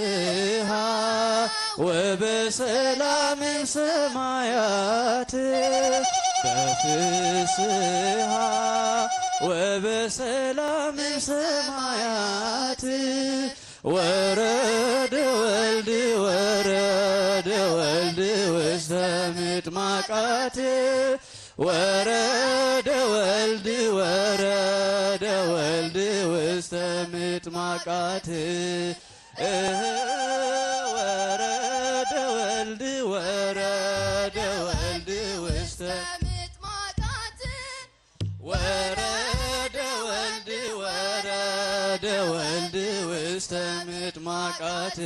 ወበሰላም ሰማያት በፍስሃ ወበሰላም ሰማያት ወረደ ወልድ ወረደ ወልድ ውስተ ምጥማቃት ወረደ ወልድ ወረደ ወልድ ውስተ ምጥማቃት እህ ወረደ ወልድ ወረደ ወልድ ውስተ ምጥማቃት ወረደ ወልድ ወረደ ወልድ ውስተ ምጥማቃት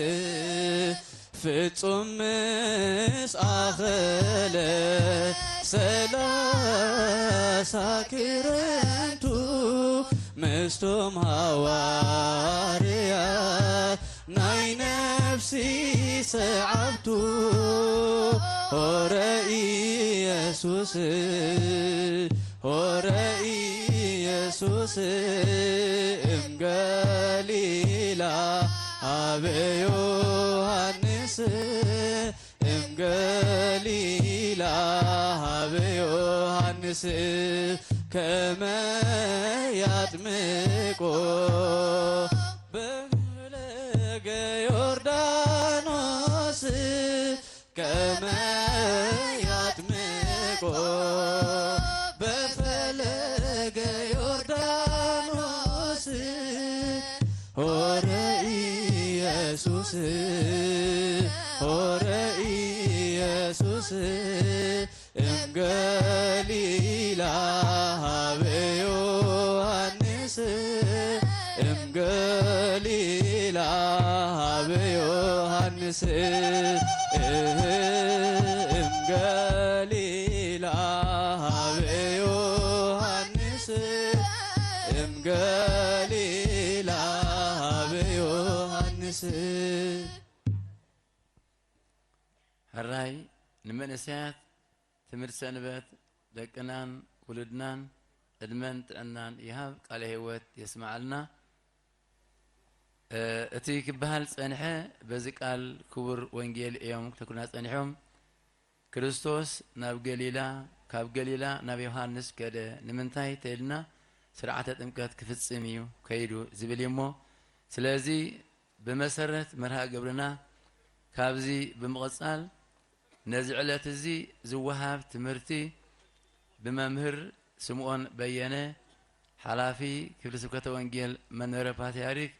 ፍጹም ምስ ኣኸለ ሰላሳ ክረምቱ ምስቶም ሃዋርያት ናይ ነፍሲ ሰዓብቱ ሆረ ኢየሱስ ሆረ ኢየሱስ እም ገሊላ ሀበ ዮሐንስ እም ገሊላ ሀበ ዮሐንስ ከመ ያጥምቆ በፈለገ ዮርዳኖስ ከመ ያጥምቆ በፈለገ ዮርዳኖስ ሆረ ኢየሱስ ሆረ ኢየሱስ እም ገሊላ ሀበ ዮሐንስ እም ገሊላ ሀበ ዮሐንስ እም ገሊላ ሀበ ዮሐንስ እም ገሊላ ሀበ ዮሐንስ ሕራይ ንመንእሰያት ትምህርቲ ሰንበት ደቅናን ውሉድናን ዕድመን ጥዕናን ይሃብ፣ ቃለ ህይወት የስምዓልና። እ፣ እቲ ክበሃል ጸንሐ በዚ ቃል ክቡር ወንጌል እዮም ክተክሉና ጸኒሖም። ክርስቶስ ናብ ገሊላ፣ ካብ ገሊላ ናብ ዮሃንስ ከደ። ንምንታይ ተኢልና ስርዓተ ጥምቀት ክፍጽም እዩ ከይዱ ዝብል እዩ እሞ፣ ስለዚ ብመሰረት መርሃ ግብርና ካብዚ ብምቕጻል ነዚ ዕለት እዚ ዝወሃብ ትምህርቲ ብመምህር ስምኦን በየነ ሓላፊ ክፍሊ ስብከተ ወንጌል መንበረ ፓትርያርክ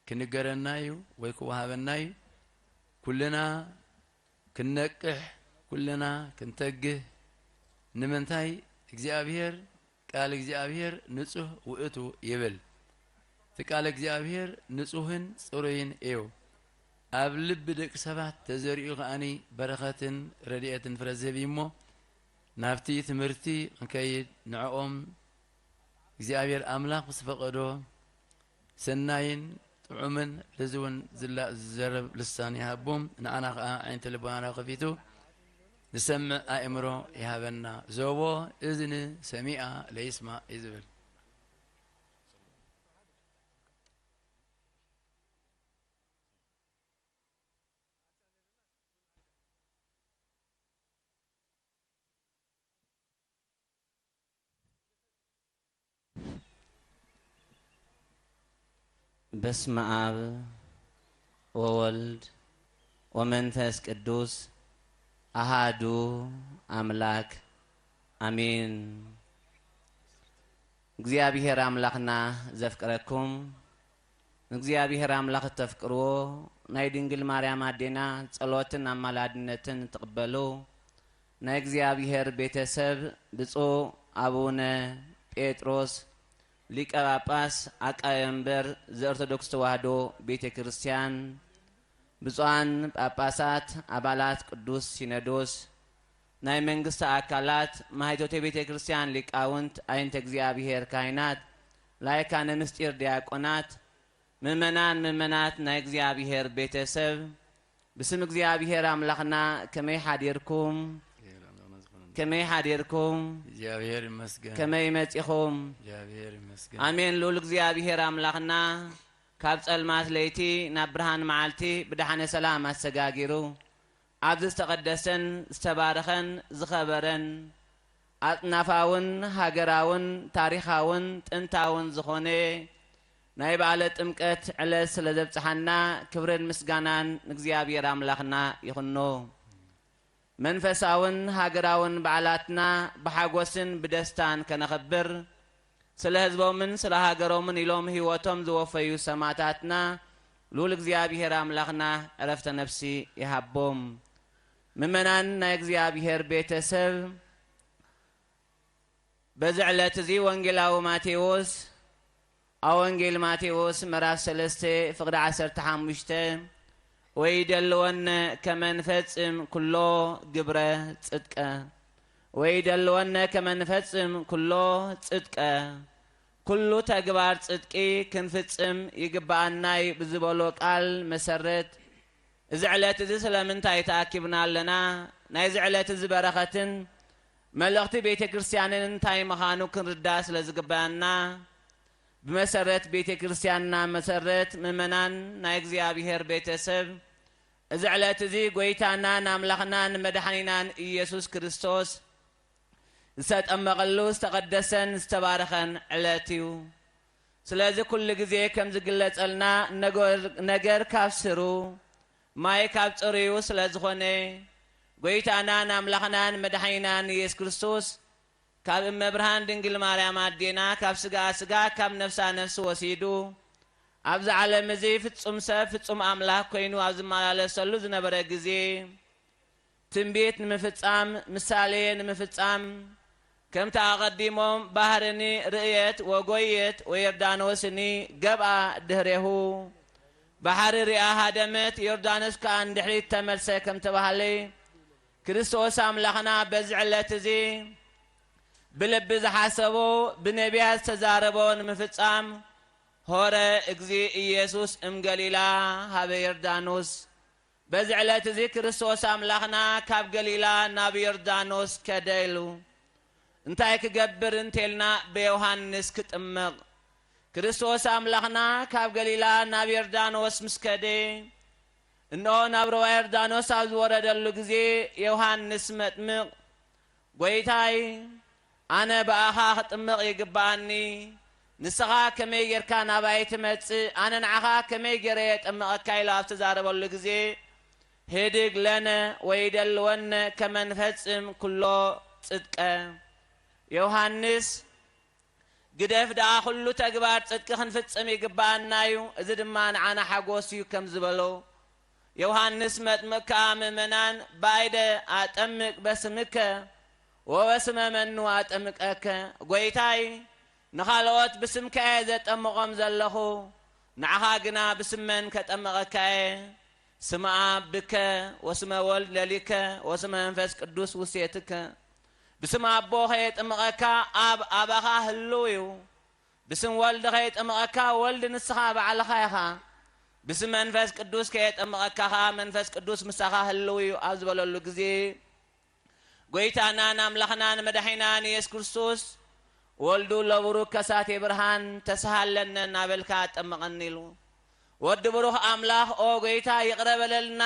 ክንገረና እዩ ወይ ክወሃበና እዩ። ኩልና ክንነቅሕ፣ ኩልና ክንተግህ። ንምንታይ እግዚኣብሔር ቃል እግዚኣብሔር ንጹህ ውእቱ ይብል። እቲ ቃል እግዚኣብሔር ንጹህን ጽሩይን እዩ። ኣብ ልቢ ደቂ ሰባት ተዘሪኡ ከኣኒ በረኸትን ረድኤትን ፍረ ዝህብ እዩ እሞ፣ ናብቲ ትምህርቲ ክንከይድ ንዕኦም እግዚኣብሔር ኣምላኽ ምስ ፈቐዶ ሰናይን ጥዑምን ልዝውን ዝላ-፣ ዝዘረብ ልሳን ይሃቦም። ንዓና ኸዓ ዓይንቲ ልቦናና ከፊቱ ዝሰምዕ ኣእምሮ ይሃበና። ዘቦ እዝኒ ሰሚኣ ለይስማዕ እዩ ዝብል። በስመ አብ ወወልድ ወመንፈስ ቅዱስ አሃዱ አምላክ አሜን። እግዚኣብሔር ኣምላኽና ዘፍቅረኩም፣ ንእግዚኣብሔር ኣምላኽ እተፍቅርዎ፣ ናይ ድንግል ማርያም ኣዴና ጸሎትን ኣማላድነትን ትቕበሉ፣ ናይ እግዚኣብሔር ቤተሰብ፣ ብፁዕ ኣቡነ ጴጥሮስ ሊቀ ጳጳስ ዓቃቤ መንበር ዘኦርቶዶክስ ተዋህዶ ቤተ ክርስቲያን፣ ብፁዓን ጳጳሳት፣ ኣባላት ቅዱስ ሲኖዶስ፣ ናይ መንግስቲ ኣካላት፣ ማህቶተ ቤተ ክርስቲያን ሊቃውንት፣ ኣይንተ እግዚኣብሔር ካህናት፣ ላይካነ ምስጢር ዲያቆናት፣ ምእመናን ምእመናት ናይ እግዚኣብሔር ቤተሰብ፣ ብስም እግዚኣብሔር ኣምላኽና ከመይ ሓዲርኩም? ከመይ ሓዲርኩም? እግዚኣብሔር ይመስገን። ከመይ መጺኹም? እግዚኣብሔር ይመስገን። ኣሜን። ልዑል እግዚኣብሔር ኣምላኽና ካብ ጸልማት ለይቲ ናብ ብርሃን መዓልቲ ብደሓነ ሰላም ኣሰጋጊሩ ኣብዚ ዝተቐደሰን ዝተባረኸን ዝኸበረን ኣጽናፋውን ሃገራውን ታሪኻውን ጥንታውን ዝኾነ ናይ በዓለ ጥምቀት ዕለት ስለ ዘብጽሓና ክብርን ምስጋናን ንእግዚኣብሔር ኣምላኽና ይኹኖ። መንፈሳውን ሃገራውን በዓላትና ብሓጎስን ብደስታን ከነኽብር ስለ ህዝቦምን ስለ ሃገሮምን ኢሎም ህይወቶም ዝወፈዩ ሰማዕታትና ልዑል እግዚኣብሔር ኣምላኽና ዕረፍተ ነፍሲ ይሃቦም። ምእመናን ናይ እግዚኣብሔር ቤተሰብ፣ በዚ ዕለት እዚ ወንጌላዊ ማቴዎስ ኣብ ወንጌል ማቴዎስ ምዕራፍ ሰለስተ ፍቕዲ ዓሰርተ ሓሙሽተ ወይደልወነ ከመ ንፈጽም ኩሎ ግብረ ጽድቀ ወይደልወነ ከመ ንፈጽም ኩሎ ጽድቀ ኩሉ ተግባር ጽድቂ ክንፍጽም ይግብኣናይ ብዝበሎ ቃል መሰረት እዚ ዕለት እዚ ስለምንታይ ተኣኪብና ኣለና? ናይዚ ዕለት እዚ በረኸትን መልእኽቲ ቤተ ክርስቲያንን እንታይ ምዃኑ ክንርዳእ ስለ ዝግብኣና ብመሰረት ቤተ ክርስቲያንና መሰረት ምእመናን ናይ እግዚኣብሔር ቤተሰብ እዚ ዕለት እዚ ጎይታናን ኣምላኽናን መድሓኒናን ኢየሱስ ክርስቶስ ዝተጠመቐሉ ዝተቐደሰን ዝተባረኸን ዕለት እዩ። ስለዚ ኩሉ ግዜ ከም ዝግለጸልና ነገር ካብ ስሩ ማይ ካብ ጽሩዩ ስለ ዝኾነ ጎይታናን ኣምላኽናን መድሓኒናን ኢየሱስ ክርስቶስ ካብ እመ ብርሃን ድንግል ማርያም ኣዴና ካብ ስጋኣ ስጋ ካብ ነፍሳ ነፍሲ ወሲዱ ኣብዚ ዓለም እዚ ፍጹም ሰብ ፍጹም ኣምላኽ ኮይኑ ኣብ ዝመላለሰሉ ዝነበረ ግዜ ትንቢት ንምፍጻም ምሳሌ ንምፍጻም ከምቲ ኣቐዲሞም ባህርኒ ርእየት ወጎየት ወዮርዳኖስኒ ገብኣ ድህሬሁ ባሕሪ ሪኣ ሃደመት ዮርዳኖስ ከኣ ንድሕሪት ተመልሰ ከም ተባህለ ክርስቶስ ኣምላኽና በዚ ዕለት እዚ ብልቢ ዝሓሰቦ ብነቢያት ዝተዛረቦ ንምፍጻም ሆረ እግዚ ኢየሱስ እም ገሊላ ሃበ ዮርዳኖስ። በዚ ዕለት እዚ ክርስቶስ ኣምላኽና ካብ ገሊላ ናብ ዮርዳኖስ ከደ ኢሉ። እንታይ ክገብር እንተልና ብዮሃንስ ክጥመቕ። ክርስቶስ ኣምላኽና ካብ ገሊላ ናብ ዮርዳኖስ ምስ ከደ እንሆ ናብ ሩባ ዮርዳኖስ ኣብ ዝወረደሉ ግዜ ዮሃንስ መጥምቕ ጎይታይ ኣነ ብኣኻ ክጥምቕ ይግብኣኒ፣ ንስኻ ከመይ ጌርካ ናባይ ትመጽእ? ኣነ ንዓኻ ከመይ ገይረ የጠምቐካ? ኢሉ ኣብ ዝተዛረበሉ ግዜ ህድግ ለነ ወይደልወነ ከመ ንፈጽም ኩሎ ጽድቀ። ዮሃንስ ግደፍ ደኣ ኩሉ ተግባር ጽድቂ ክንፍጽም ይግብኣና እዩ፣ እዚ ድማ ንዓና ሓጎስ እዩ ከም ዝበሎ ዮሃንስ መጥምቅ ከኣ ምእመናን ባይደ ኣጠምቅ በስምከ ወበስመ መኑ ኣጠምቀከ፣ ጎይታይ ንኻልኦት ብስምካ እየ ዘጠምቖም ዘለኹ፣ ንዓኻ ግና ብስመን ከጠምቐካ እየ። ስመ ኣብ ብከ ወስመ ወልድ ለሊከ ወስመ መንፈስ ቅዱስ ውሴትከ። ብስም ኣቦ ከየጥምቐካ ኣብ ኣባኻ ህልው እዩ። ብስም ወልድ ከየጥምቐካ ወልድ ንስኻ ባዕልኻ ኢኻ። ብስም መንፈስ ቅዱስ ከየጥምቐካ ኸኣ መንፈስ ቅዱስ ምሳኻ ህልው እዩ ኣብ ዝበለሉ ግዜ ጎይታናን ኣምላኽናን መድሓኒናን ኢየሱስ ክርስቶስ ወልዱ ለቡሩክ ከሳቴ ብርሃን ተስሃለነ እናበልካ ኣጠምቐኒ ኢሉ። ወዲ ብሩኽ ኣምላኽ ኦ ጎይታ ይቕረ በለልና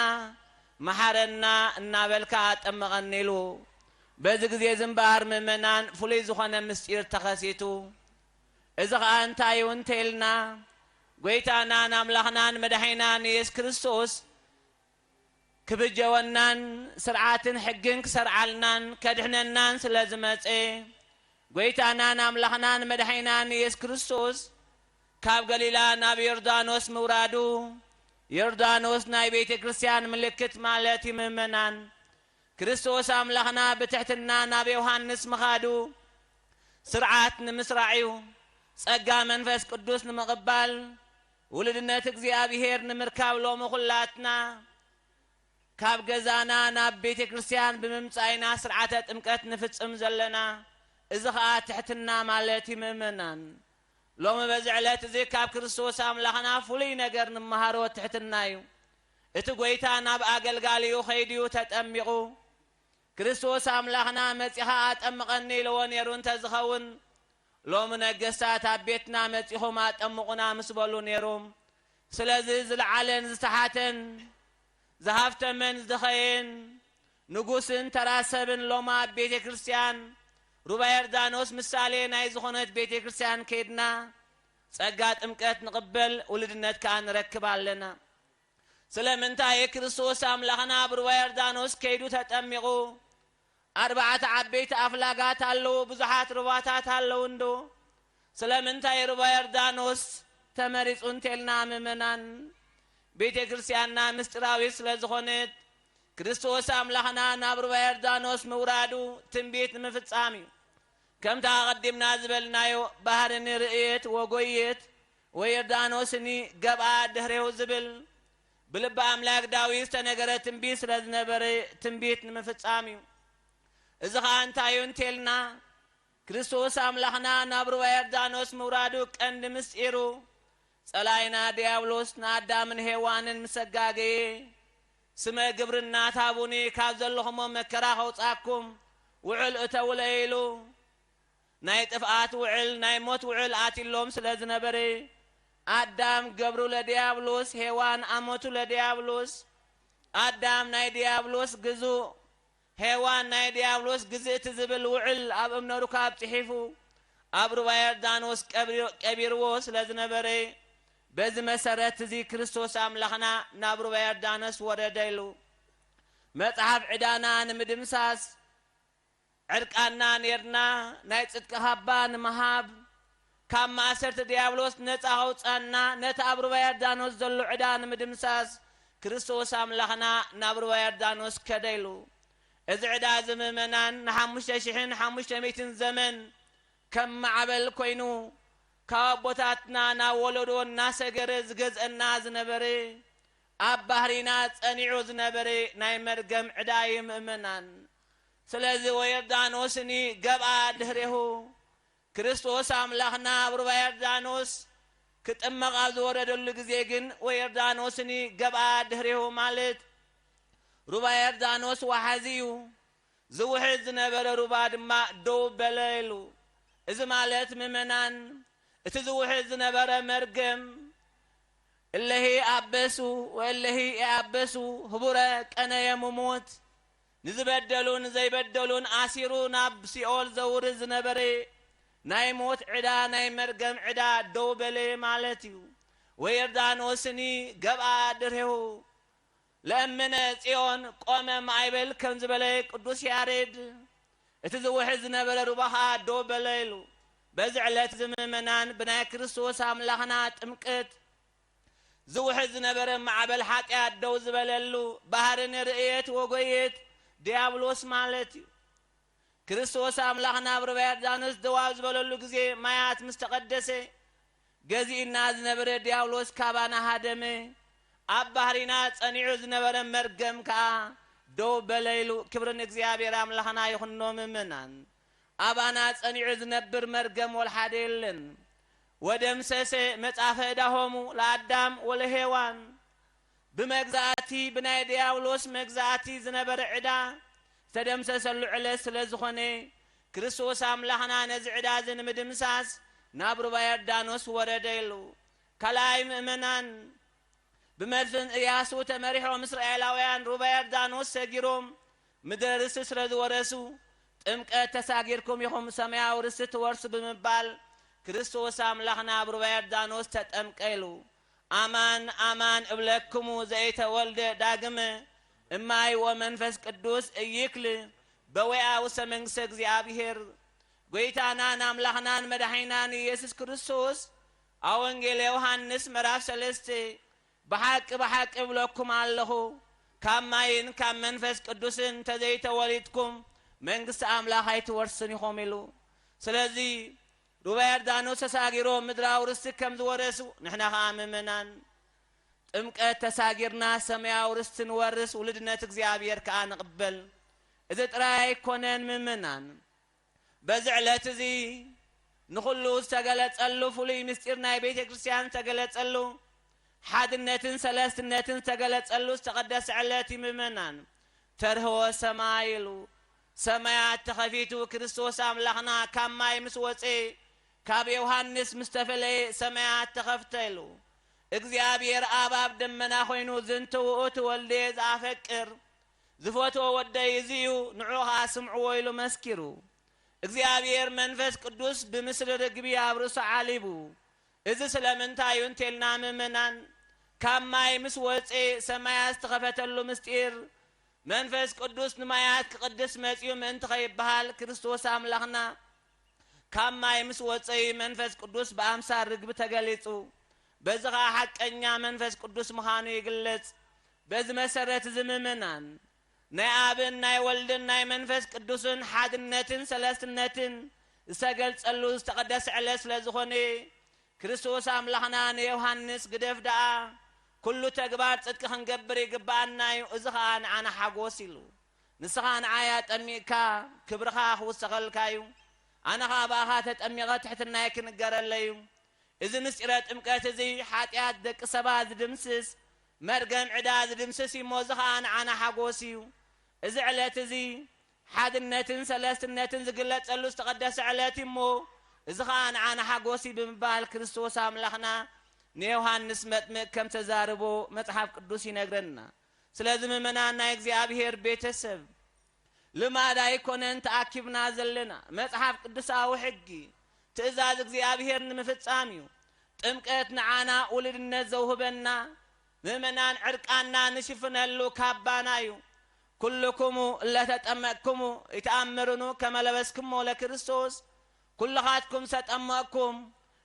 መሓረና እናበልካ ኣጠምቐኒ ኢሉ። በዚ ግዜ እዚ እምበኣር ምእመናን ፍሉይ ዝኾነ ምስጢር ተኸሲቱ። እዚ ኸኣ እንታይ እዩ እንተ ኢልና፣ ጎይታናን ኣምላኽናን መድሓኒናን ኢየሱስ ክርስቶስ ክብጀወናን ስርዓትን ሕግን ክሰርዓልናን ከድሕነናን ስለ ዝመጸ፣ ጎይታናን ኣምላኽናን መድሓኒናን ኢየሱስ ክርስቶስ ካብ ገሊላ ናብ ዮርዳኖስ ምውራዱ፣ ዮርዳኖስ ናይ ቤተ ክርስቲያን ምልክት ማለት እዩ። ምእመናን፣ ክርስቶስ ኣምላኽና ብትሕትና ናብ ዮሃንስ ምኻዱ ስርዓት ንምስራዕ እዩ። ጸጋ መንፈስ ቅዱስ ንምቕባል፣ ውሉድነት እግዚኣብሔር ንምርካብ ሎሚ ኩላትና ካብ ገዛና ናብ ቤተ ክርስቲያን ብምምጻእና ስርዓተ ጥምቀት ንፍጽም ዘለና። እዚ ኸኣ ትሕትና ማለት እዩ። ምእመናን፣ ሎሚ በዚ ዕለት እዚ ካብ ክርስቶስ ኣምላኽና ፍሉይ ነገር ንመሃሮ ትሕትና እዩ። እቲ ጐይታ ናብ ኣገልጋሊኡ ኸይዱ ተጠሚቑ። ክርስቶስ ኣምላኽና መጺኻ ኣጠምቐኒ ኢልዎ ነይሩ እንተዝኸውን፣ ሎሚ ነገስታት ኣብ ቤትና መጺኹም ኣጠምቑና ምስ በሉ ነይሩ። ስለዚ ዝለዓለን ዝተሓተን ዝሃፍተመን ዝደኸየን ንጉስን ተራ ሰብን ሎማ ኣብ ቤተ ክርስቲያን ሩባ ዮርዳኖስ ምሳሌ ናይ ዝኾነት ቤተ ክርስቲያን ከይድና ጸጋ ጥምቀት ንቕበል፣ ውልድነት ከኣ ንረክብ ኣለና። ስለምንታይ ክርስቶስ ኣምላኽና ኣብ ሩባ ዮርዳኖስ ከይዱ ተጠሚቑ? ኣርባዕተ ዓበይቲ ኣፍላጋት ኣለዉ፣ ብዙሓት ሩባታት ኣለዉ እንዶ። ስለምንታይ ሩባ ዮርዳኖስ ተመሪጹ እንተልና ምእመናን፣ ቤተ ክርስቲያንና ምስጢራዊት ስለ ዝኾነት፣ ክርስቶስ ኣምላኽና ናብ ሩባ ዮርዳኖስ ምውራዱ ትንቢት ንምፍጻም እዩ። ከምታ ኣቐዲምና ዝበልናዮ፣ ባህርኒ ርእየት ወጎየት ወዮርዳኖስኒ ገብኣ ድህሬሁ ዝብል ብልቢ ኣምላክ ዳዊት ዝተነገረ ትንቢት ስለ ዝነበረ ትንቢት ንምፍጻም እዩ። እዚ ኸኣ እንታይ እዩ እንተልና፣ ክርስቶስ ኣምላኽና ናብ ሩባ ዮርዳኖስ ምውራዱ ቀንዲ ምስጢሩ፣ ጸላኢና ዲያብሎስ ንኣዳምን ሄዋንን ምስ ኣጋገየ፣ ስመ ግብሪ እናትሃቡኒ ካብ ዘለኹሞ መከራ ከውጻኩም ውዕል እተውለ ኢሉ ናይ ጥፍኣት ውዕል፣ ናይ ሞት ውዕል ኣትሎም ስለ ዝነበረ፣ ኣዳም ገብሩ ለዲያብሎስ፣ ሄዋን ኣመቱ ለዲያብሎስ፣ ኣዳም ናይ ዲያብሎስ ግዙእ፣ ሄዋን ናይ ዲያብሎስ ግዝእቲ ዝብል ውዕል ኣብ እምነ ሩካብ ጽሒፉ ኣብ ሩባ ዮርዳኖስ ቀቢሩ-፣ ቀቢርዎ ስለ ዝነበረ፣ በዚ መሰረት እዚ ክርስቶስ ኣምላኽና ናብ ሩባ ዮርዳኖስ ወረደ ኢሉ። መጽሓፍ ዕዳና ንምድምሳስ ዕርቃንና ኔርና ናይ ጽድቂ ካባ ንምሃብ፣ ካብ ማእሰርቲ ዲያብሎስ ነጻ ከውጻና፣ ነቲ ኣብ ሩባ ዮርዳኖስ ዘሎ ዕዳ ንምድምሳስ ክርስቶስ ኣምላኽና ናብ ሩባ ዮርዳኖስ ከደ ኢሉ። እዚ ዕዳ እዚ ምእመናን ንሓሙሽተ ሽሕን ሓሙሽተ ሚእትን ዘመን ከም ማዕበል ኮይኑ ካብ ኣቦታትና ናብ ወለዶ እናሰገረ ዝገዝአና ዝነበረ፣ ኣብ ባህሪና ጸኒዑ ዝነበረ ናይ መርገም ዕዳ እዩ ምእመናን። ስለዚ ወዮርዳኖስኒ ገብኣ ድህሬሁ፣ ክርስቶስ ኣምላኽና ኣብ ሩባ ዮርዳኖስ ክጥመቕ ኣብ ዝወረደሉ ግዜ ግን ወዮርዳኖስኒ ገብኣ ድህሬሁ ማለት ሩባ ዮርዳኖስ ወሓዚ እዩ። ዝውሕዝ ዝነበረ ሩባ ድማ ደው በለ ኢሉ። እዚ ማለት ምእመናን፣ እቲ ዝውሕዝ ዝነበረ መርገም፣ እለሂ ኣበሱ ወእለሂ ኢኣበሱ ህቡረ ቀነየ ምሞት፣ ንዝበደሉን ዘይበደሉን ኣሲሩ ናብ ሲኦል ዘውርድ ዝነበረ ናይ ሞት ዕዳ፣ ናይ መርገም ዕዳ ደው በለ ማለት እዩ። ወዮርዳኖስኒ ገብኣ ድሬሁ። ለእምነ ጽዮን ቆመ ማዕበል ከም ዝበለ ቅዱስ ያሬድ፣ እቲ ዝውሕዝ ዝነበረ ሩባ ኸኣ ደው በለ ኢሉ። በዚ ዕለት እዚ ምእመናን ብናይ ክርስቶስ ኣምላኽና ጥምቀት ዝውሕዝ ዝነበረ ማዕበል ሓጢኣት ደው ዝበለሉ፣ ባህሪ ንርእየት ወጎየት ዲያብሎስ ማለት እዩ። ክርስቶስ ኣምላኽ ናብ ሩባ ዮርዳኖስ ደው ኣብ ዝበለሉ ግዜ፣ ማያት ምስ ተቐደሰ፣ ገዚእና ዝነበረ ዲያብሎስ ካባና ሃደመ። ኣብ ባህሪና ጸኒዑ ዝነበረ መርገም ከኣ ደው በለ ኢሉ። ክብሪ ንእግዚኣብሔር ኣምላኽና ይኹኖ። ምእመናን፣ ኣባና ጸኒዑ ዝነብር መርገም ወልሓደ የለን። ወደምሰሰ መጻፈ ዕዳሆሙ ለኣዳም ወለሄዋን። ብመግዛእቲ፣ ብናይ ዲያብሎስ መግዛእቲ ዝነበረ ዕዳ ዝተደምሰሰሉ ዕለት ስለ ዝኾነ፣ ክርስቶስ ኣምላኽና ነዚ ዕዳ እዚ ንምድምሳስ ናብ ሩባ ዮርዳኖስ ወረደ ኢሉ። ካልኣይ ምእመናን፣ ብመድፍን እያሱ ተመሪሖም እስራኤላውያን ሩባ ዮርዳኖስ ሰጊሮም ምድረ ርስቲ ስለ ዝወረሱ፣ ጥምቀት ተሳጊርኩም ኢኹም ሰማያዊ ርስቲ ትወርሱ ብምባል፣ ክርስቶስ ኣምላኽና ኣብ ሩባ ዮርዳኖስ ተጠምቀ ኢሉ። ኣማን ኣማን እብለክሙ፣ ዘኢተወልደ ዳግመ እማይ ወመንፈስ ቅዱስ እይክል በዊኣ ውስተ መንግስተ እግዚኣብሔር። ጐይታናን ኣምላኽናን መድሓኒናን ኢየሱስ ክርስቶስ ኣብ ወንጌል ዮሃንስ ምዕራፍ ሰለስተ፣ ብሓቂ ብሓቂ እብለኩም ኣለኹ፣ ካብ ማይን ካብ መንፈስ ቅዱስን እንተዘይተወሊድኩም መንግስቲ ኣምላኽ ኣይትወርስን ኢኹም ኢሉ። ስለዚ ሩባ ዮርዳኖስ ተሳጊሮም ምድራዊ ርስቲ ከም ዝወረሱ፣ ንሕና ኸኣ ምእመናን ጥምቀት ተሳጊርና ሰማያዊ ርስቲ ንወርስ፣ ውሉድነት እግዚኣብሔር ከኣ ንቕበል። እዚ ጥራይ ኣይኮነን ምእመናን። በዚ ዕለት እዚ ንኹሉ ዝተገለጸሉ ፍሉይ ምስጢር ናይ ቤተ ክርስቲያን ዝተገለጸሉ፣ ሓድነትን ሰለስትነትን ዝተገለጸሉ ዝተቐደሰ ዕለት እዩ። ምእመናን፣ ተርህወ ሰማይ ኢሉ፣ ሰማያት ተኸፊቱ፣ ክርስቶስ ኣምላኽና ካብ ማይ ምስ ወጸ፣ ካብ ዮሃንስ ምስ ተፈለየ፣ ሰማያት ተኸፍተ ኢሉ። እግዚኣብሔር ኣብ ኣብ ደመና ኮይኑ፣ "ዝንቱ ውእቱ ወልዴ ዘኣፈቅር፣ ዝፈትዎ ወደይ እዚ እዩ፣ ንዑ ኸኣ ስምዕዎ" ኢሉ መስኪሩ። እግዚኣብሔር መንፈስ ቅዱስ ብምስሊ ርግቢ ኣብ ርእሱ ዓሊቡ። እዚ ስለምንታይ እዩ እንተልና፣ ምእመናን፣ ካብ ማይ ምስ ወፀ ሰማያት ዝተኸፈተሉ ምስጢር፣ መንፈስ ቅዱስ ንማያት ክቕድስ መፂኡ ምእንቲ ኸይበሃል፣ ክርስቶስ ኣምላኽና ካብ ማይ ምስ ወፀ እዩ መንፈስ ቅዱስ ብኣምሳል ርግቢ ተገሊጹ። በዚ ኸዓ ሓቀኛ መንፈስ ቅዱስ ምዃኑ ይግለጽ። በዚ መሰረት እዚ ምእመናን፣ ናይ ኣብን ናይ ወልድን ናይ መንፈስ ቅዱስን ሓድነትን ሰለስትነትን ዝተገልጸሉ ዝተቐደሰ ዕለት ስለ ዝኾነ፣ ክርስቶስ ኣምላኽና ንዮሃንስ፣ "ግደፍ ደኣ፣ ኩሉ ተግባር ጽድቂ ክንገብር ይግብኣና እዩ፣ እዚ ኸኣ ንዓና ሓጎስ" ኢሉ። ንስኻ ንዓይ ኣጠሚቕካ፣ ክብርኻ ክውሰኸልካ እዩ። ኣነ ኸኣ ብኣኻ ተጠሚቐ፣ ትሕትናይ ክንገረለይ እዩ። እዚ ምስጢረ ጥምቀት እዚ፣ ሓጢኣት ደቂ ሰባት ዝድምስስ፣ መርገም ዕዳ ዝድምስስ እዩ እሞ፣ እዚ ኸኣ ንዓና ሓጎስ እዩ። እዚ ዕለት እዚ፣ ሓድነትን ሰለስትነትን ዝግለጸሉ ዝተቐደሰ ዕለት እዩ እሞ፣ እዚ ኸኣ ንዓና ሓጎስ እዩ ብምባል፣ ክርስቶስ ኣምላኽና ንዮሃንስ መጥምቅ ከም ተዛርቦ መጽሓፍ ቅዱስ ይነግረና። ስለዚ ምእመናን፣ ናይ እግዚኣብሔር ቤተሰብ፣ ልማድ ኣይኮነን ተኣኪብና ዘለና። መጽሓፍ ቅዱሳዊ ሕጊ፣ ትእዛዝ እግዚኣብሔር ንምፍጻም እዩ። ጥምቀት ንዓና ውሉድነት ዘውህበና፣ ምእመናን ዕርቃንና ንሽፍነሉ ካባና እዩ። "ኩልኩሙ እለ ተጠመቅኩሙ ይተኣምርኑ ከመ ለበስኩሞ ለክርስቶስ"፣ "ኩልኻትኩም ዝተጠመቅኩም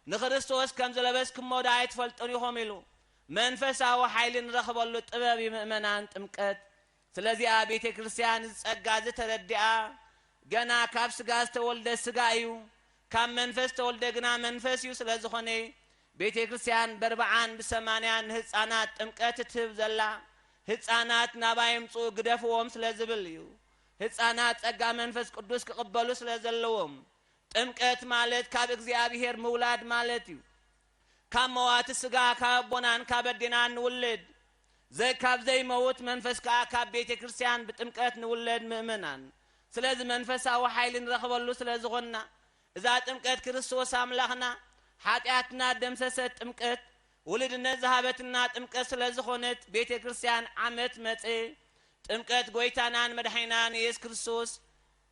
ንክርስቶስ ከም ዝለበስኩሞ ዶ ኣይትፈልጡን ኢኹም?" ኢሉ። መንፈሳዊ ሓይሊ ንረኽበሉ ጥበብ እዩ ምእመናን ጥምቀት። ስለዚኣ ቤተ ክርስቲያን እዚ ጸጋ እዚ ተረዲኣ፣ ገና ካብ ስጋ ዝተወልደ ስጋ እዩ፣ ካብ መንፈስ ዝተወልደ ግና መንፈስ እዩ። ስለ ዝኾነ ቤተ ክርስቲያን በርብዓን ብሰማንያን ንህፃናት ጥምቀት ትህብ ዘላ፣ ህፃናት ናባይ ምፁ ግደፍዎም ስለ ዝብል እዩ። ህፃናት ጸጋ መንፈስ ቅዱስ ክቕበሉ ስለ ዘለዎም፣ ጥምቀት ማለት ካብ እግዚኣብሔር ምውላድ ማለት እዩ። ካብ መዋቲ ስጋ፣ ካብ ኣቦናን ካብ ኣዴናን ንውለድ፣ ዘይ-፣ ካብ ዘይመውት መንፈስ ከኣ ካብ ቤተ ክርስቲያን ብጥምቀት ንውለድ ምእመናን። ስለዚ መንፈሳዊ ሓይሊ ንረኽበሉ ስለ ዝኾንና፣ እዛ ጥምቀት ክርስቶስ ኣምላኽና ሓጢኣትና ደምሰሰት ጥምቀት፣ ውሉድነት ዝሃበትና ጥምቀት ስለ ዝኾነት፣ ቤተ ክርስቲያን ዓመት መጸ ጥምቀት ጎይታናን መድሓኒናን ኢየሱስ ክርስቶስ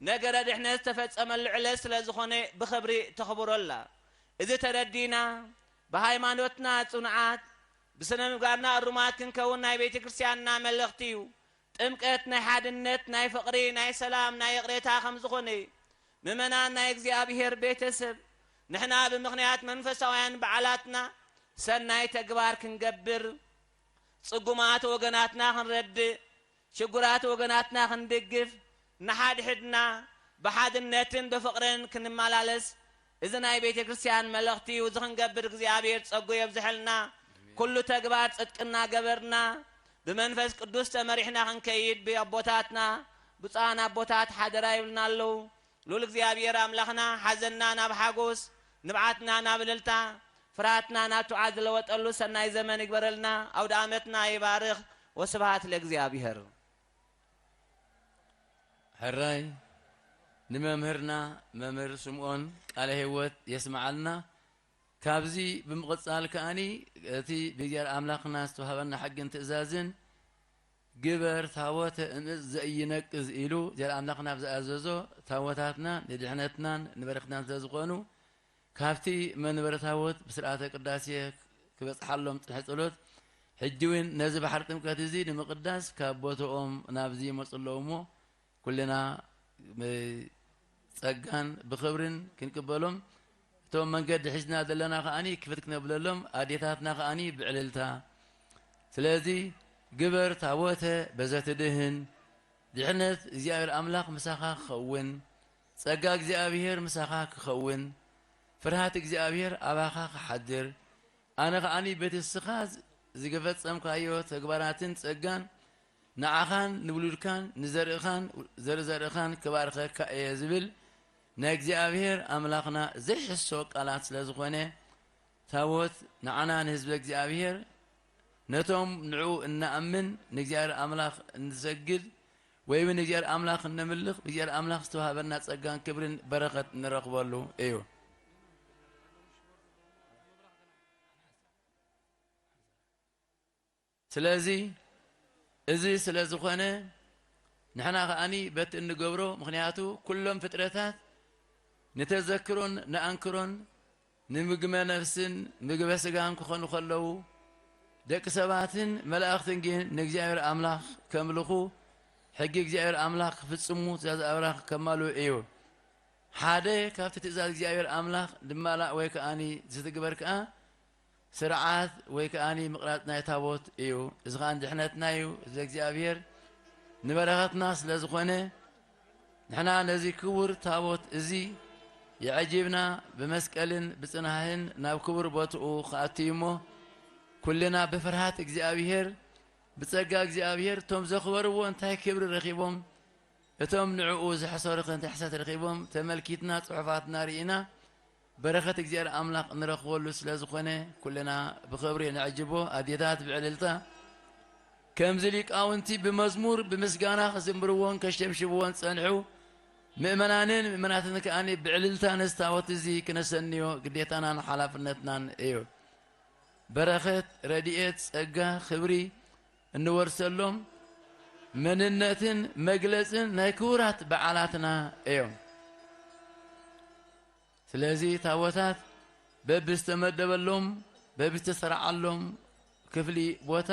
ነገረ ድሕነት ዝተፈጸመሉ ዕለት ስለ ዝኾነ ብኽብሪ ተኽብሮ ኣላ። እዚ ተረዲና ብሃይማኖትና ጽኑዓት፣ ብስነ ምግባርና እሩማት ክንከውን ናይ ቤተ ክርስቲያንና መልእኽቲ እዩ። ጥምቀት ናይ ሓድነት፣ ናይ ፍቕሪ፣ ናይ ሰላም፣ ናይ ይቕሬታ ከም ዝኾነ ምእመናን ናይ እግዚኣብሔር ቤተሰብ ንሕና ብምኽንያት መንፈሳውያን በዓላትና ሰናይ ተግባር ክንገብር፣ ጽጉማት ወገናትና ክንረድእ፣ ሽጉራት ወገናትና ክንድግፍ፣ ንሓድሕድና ብሓድነትን ብፍቕርን ክንመላለስ፣ እዚ ናይ ቤተ ክርስቲያን መልእኽቲ እዩ። እዚ ክንገብር እግዚኣብሔር ጸጉ የብዝሐልና። ኩሉ ተግባር ጽድቂ እናገበርና፣ ብመንፈስ ቅዱስ ተመሪሕና ክንከይድ ብኣቦታትና፣ ብፁዓን ኣቦታት ሓደራ ይብልና ኣለዉ። ልዑል እግዚኣብሔር ኣምላኽና ሓዘንና ናብ ሓጎስ፣ ንብዓትና ናብ እልልታ፣ ፍርሃትና ናብ ትብዓት ዝለወጠሉ ሰናይ ዘመን ይግበረልና። ኣውደ ዓመትና ይባርኽ። ወስብሐት ለእግዚኣብሔር። ሕራይ ንመምህርና መምህር ስምዖን ቃለ ህይወት የስምዓልና። ካብዚ ብምቕጻል ከኣኒ እቲ ብእግዚኣብሔር ኣምላኽና ዝተዋህበና ሕግን ትእዛዝን፣ "ግበር ታቦተ እምእፅ ዘኢይነቅዝ" ኢሉ እግዚኣብሔር ኣምላኽና ብዝኣዘዞ፣ ታቦታትና ንድሕነትናን ንበረኽትናን ስለ ዝኾኑ፣ ካብቲ መንበረ ታቦት ብስርዓተ ቅዳሴ ክበጽሓሎም ጽንሐ ጸሎት፣ ሕጂ እውን ነዚ ባሕሪ ጥምቀት እዚ ንምቕዳስ ካብ ቦታኦም ናብዚ ይመጹ ኣለዉ እሞ፣ ኩልና ብጸጋን ብኽብርን ክንቅበሎም፣ እቶም መንገዲ ሒዝና ዘለና ከኣኒ ክፍት ክነብለሎም፣ ኣዴታትና ከኣኒ ብዕልልታ። ስለዚ፣ "ግበር ታቦተ በዘትድህን"፣ ድሕነት እግዚኣብሔር ኣምላኽ ምሳኻ ክኸውን፣ ጸጋ እግዚኣብሔር ምሳኻ ክኸውን፣ ፍርሃት እግዚኣብሔር ኣባኻ ክሓድር፣ ኣነ ከኣኒ በቲ እስኻ ዝገፈጸምካዮ ተግባራትን ጸጋን ንዓኻን ንውሉድካን ንዘርእኻን ዘርኢ ዘርእኻን ክባርኸካ እየ ዝብል ናይ እግዚኣብሔር ኣምላኽና ዘይሕሶ ቃላት ስለ ዝኾነ፣ ታቦት ንዓና ንህዝቢ እግዚኣብሔር ነቶም ንዕኡ እንኣምን ንእግዚኣብሔር ኣምላኽ እንሰግድ ወይ እውን ንእግዚኣብሔር ኣምላኽ እነምልኽ ብእግዚኣብሔር ኣምላኽ ዝተዋህበና ጸጋን ክብርን በረኸት እንረኽበሉ እዩ። ስለዚ እዚ ስለ ዝኾነ ንሕና ከኣኒ በቲ እንገብሮ፣ ምኽንያቱ ኩሎም ፍጥረታት ንተዘክሮን ንኣንክሮን ንምግበ ነፍስን ምግበ ስጋን ክኾኑ ከለዉ፣ ደቂ ሰባትን መላእኽትን ግን ንእግዚኣብሔር ኣምላኽ ከምልኹ፣ ሕጊ እግዚኣብሔር ኣምላኽ ክፍጽሙ፣ ትእዛዝ ኣምላኽ ከማልኡ እዩ። ሓደ ካብቲ ትእዛዝ እግዚኣብሔር ኣምላኽ ድማላእ ወይ ከኣኒ ዝትግበር ከኣ ስርዓት ወይ ከኣኒ ምቕራጽ ናይ ታቦት እዩ። እዚ ከኣ ድሕነትና እዩ። እዚ እግዚኣብሔር ንበረኸትና ስለ ዝኾነ፣ ንሕና ነዚ ክቡር ታቦት እዚ የዐጂብና ብመስቀልን ብጽናህን ናብ ክቡር ቦትኡ ክኣቱ እዩ እሞ፣ ኩልና ብፍርሃት እግዚኣብሔር፣ ብጸጋ እግዚኣብሔር፣ እቶም ዘኽበርዎ እንታይ ክብሪ ረኺቦም፣ እቶም ንዕኡ ዝሕሰሩ ከ እንታይ ሕሰት ረኺቦም፣ ተመልኪትና፣ ጽሑፋትና ርኢና፣ በረኸት እግዚኣብሔር ኣምላኽ እንረኽበሉ ስለ ዝኾነ፣ ኩልና ብኽብሪ ነዕጅቦ። ኣዴታት ብዕልልታ፣ ከምዚ ሊቃውንቲ ብመዝሙር ብምስጋና ክዝምርዎን ከሸምሽብዎን ጸንሑ፣ ምእመናንን ምእመናትን ከኣኒ ብዕልልታ ነዚ ታቦት እዚ ክነሰንዮ ግዴታናን ሓላፍነትናን እዩ። በረኸት፣ ረድኤት፣ ጸጋ፣ ክብሪ እንወርሰሎም መንነትን መግለጽን ናይ ክቡራት በዓላትና እዮም። ስለዚ ታቦታት በብዝተመደበሎም፣ በብዝተሰርዓሎም ክፍሊ ቦታ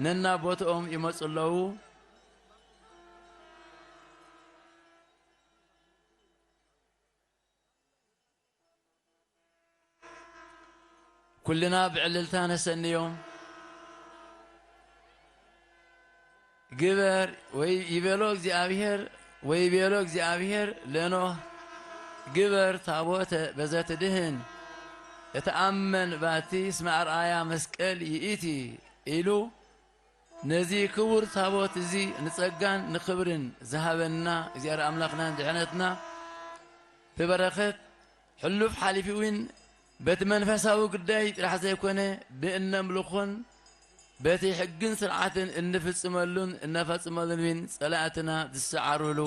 ነናብ ቦትኦም ይመጹ ኣለዉ። ኩልና ብዕልልታ ነሰንዮም። ግበር ወይ ይቤሎ እግዚኣብሔር፣ ወይ ይቤሎ እግዚኣብሔር ለኖህ፣ ግበር ታቦተ በዘትድህን፣ እተኣመን ባቲ እስመ ኣርኣያ መስቀል ይእቲ ኢሉ፣ ነዚ ክቡር ታቦት እዚ ንጸጋን ንኽብርን ዝሃበና እግዚኣብሔር ኣምላኽናን ድሕነትና ብበረኸት ሕሉፍ ሓሊፉ እውን በቲ መንፈሳዊ ጉዳይ ጥራሕ ዘይኮነ ብእነምልኾን በቲ ሕግን ስርዓትን እንፍጽመሉን እነፈጽመሉን እውን ጸላእትና ዝሰዓሩሉ፣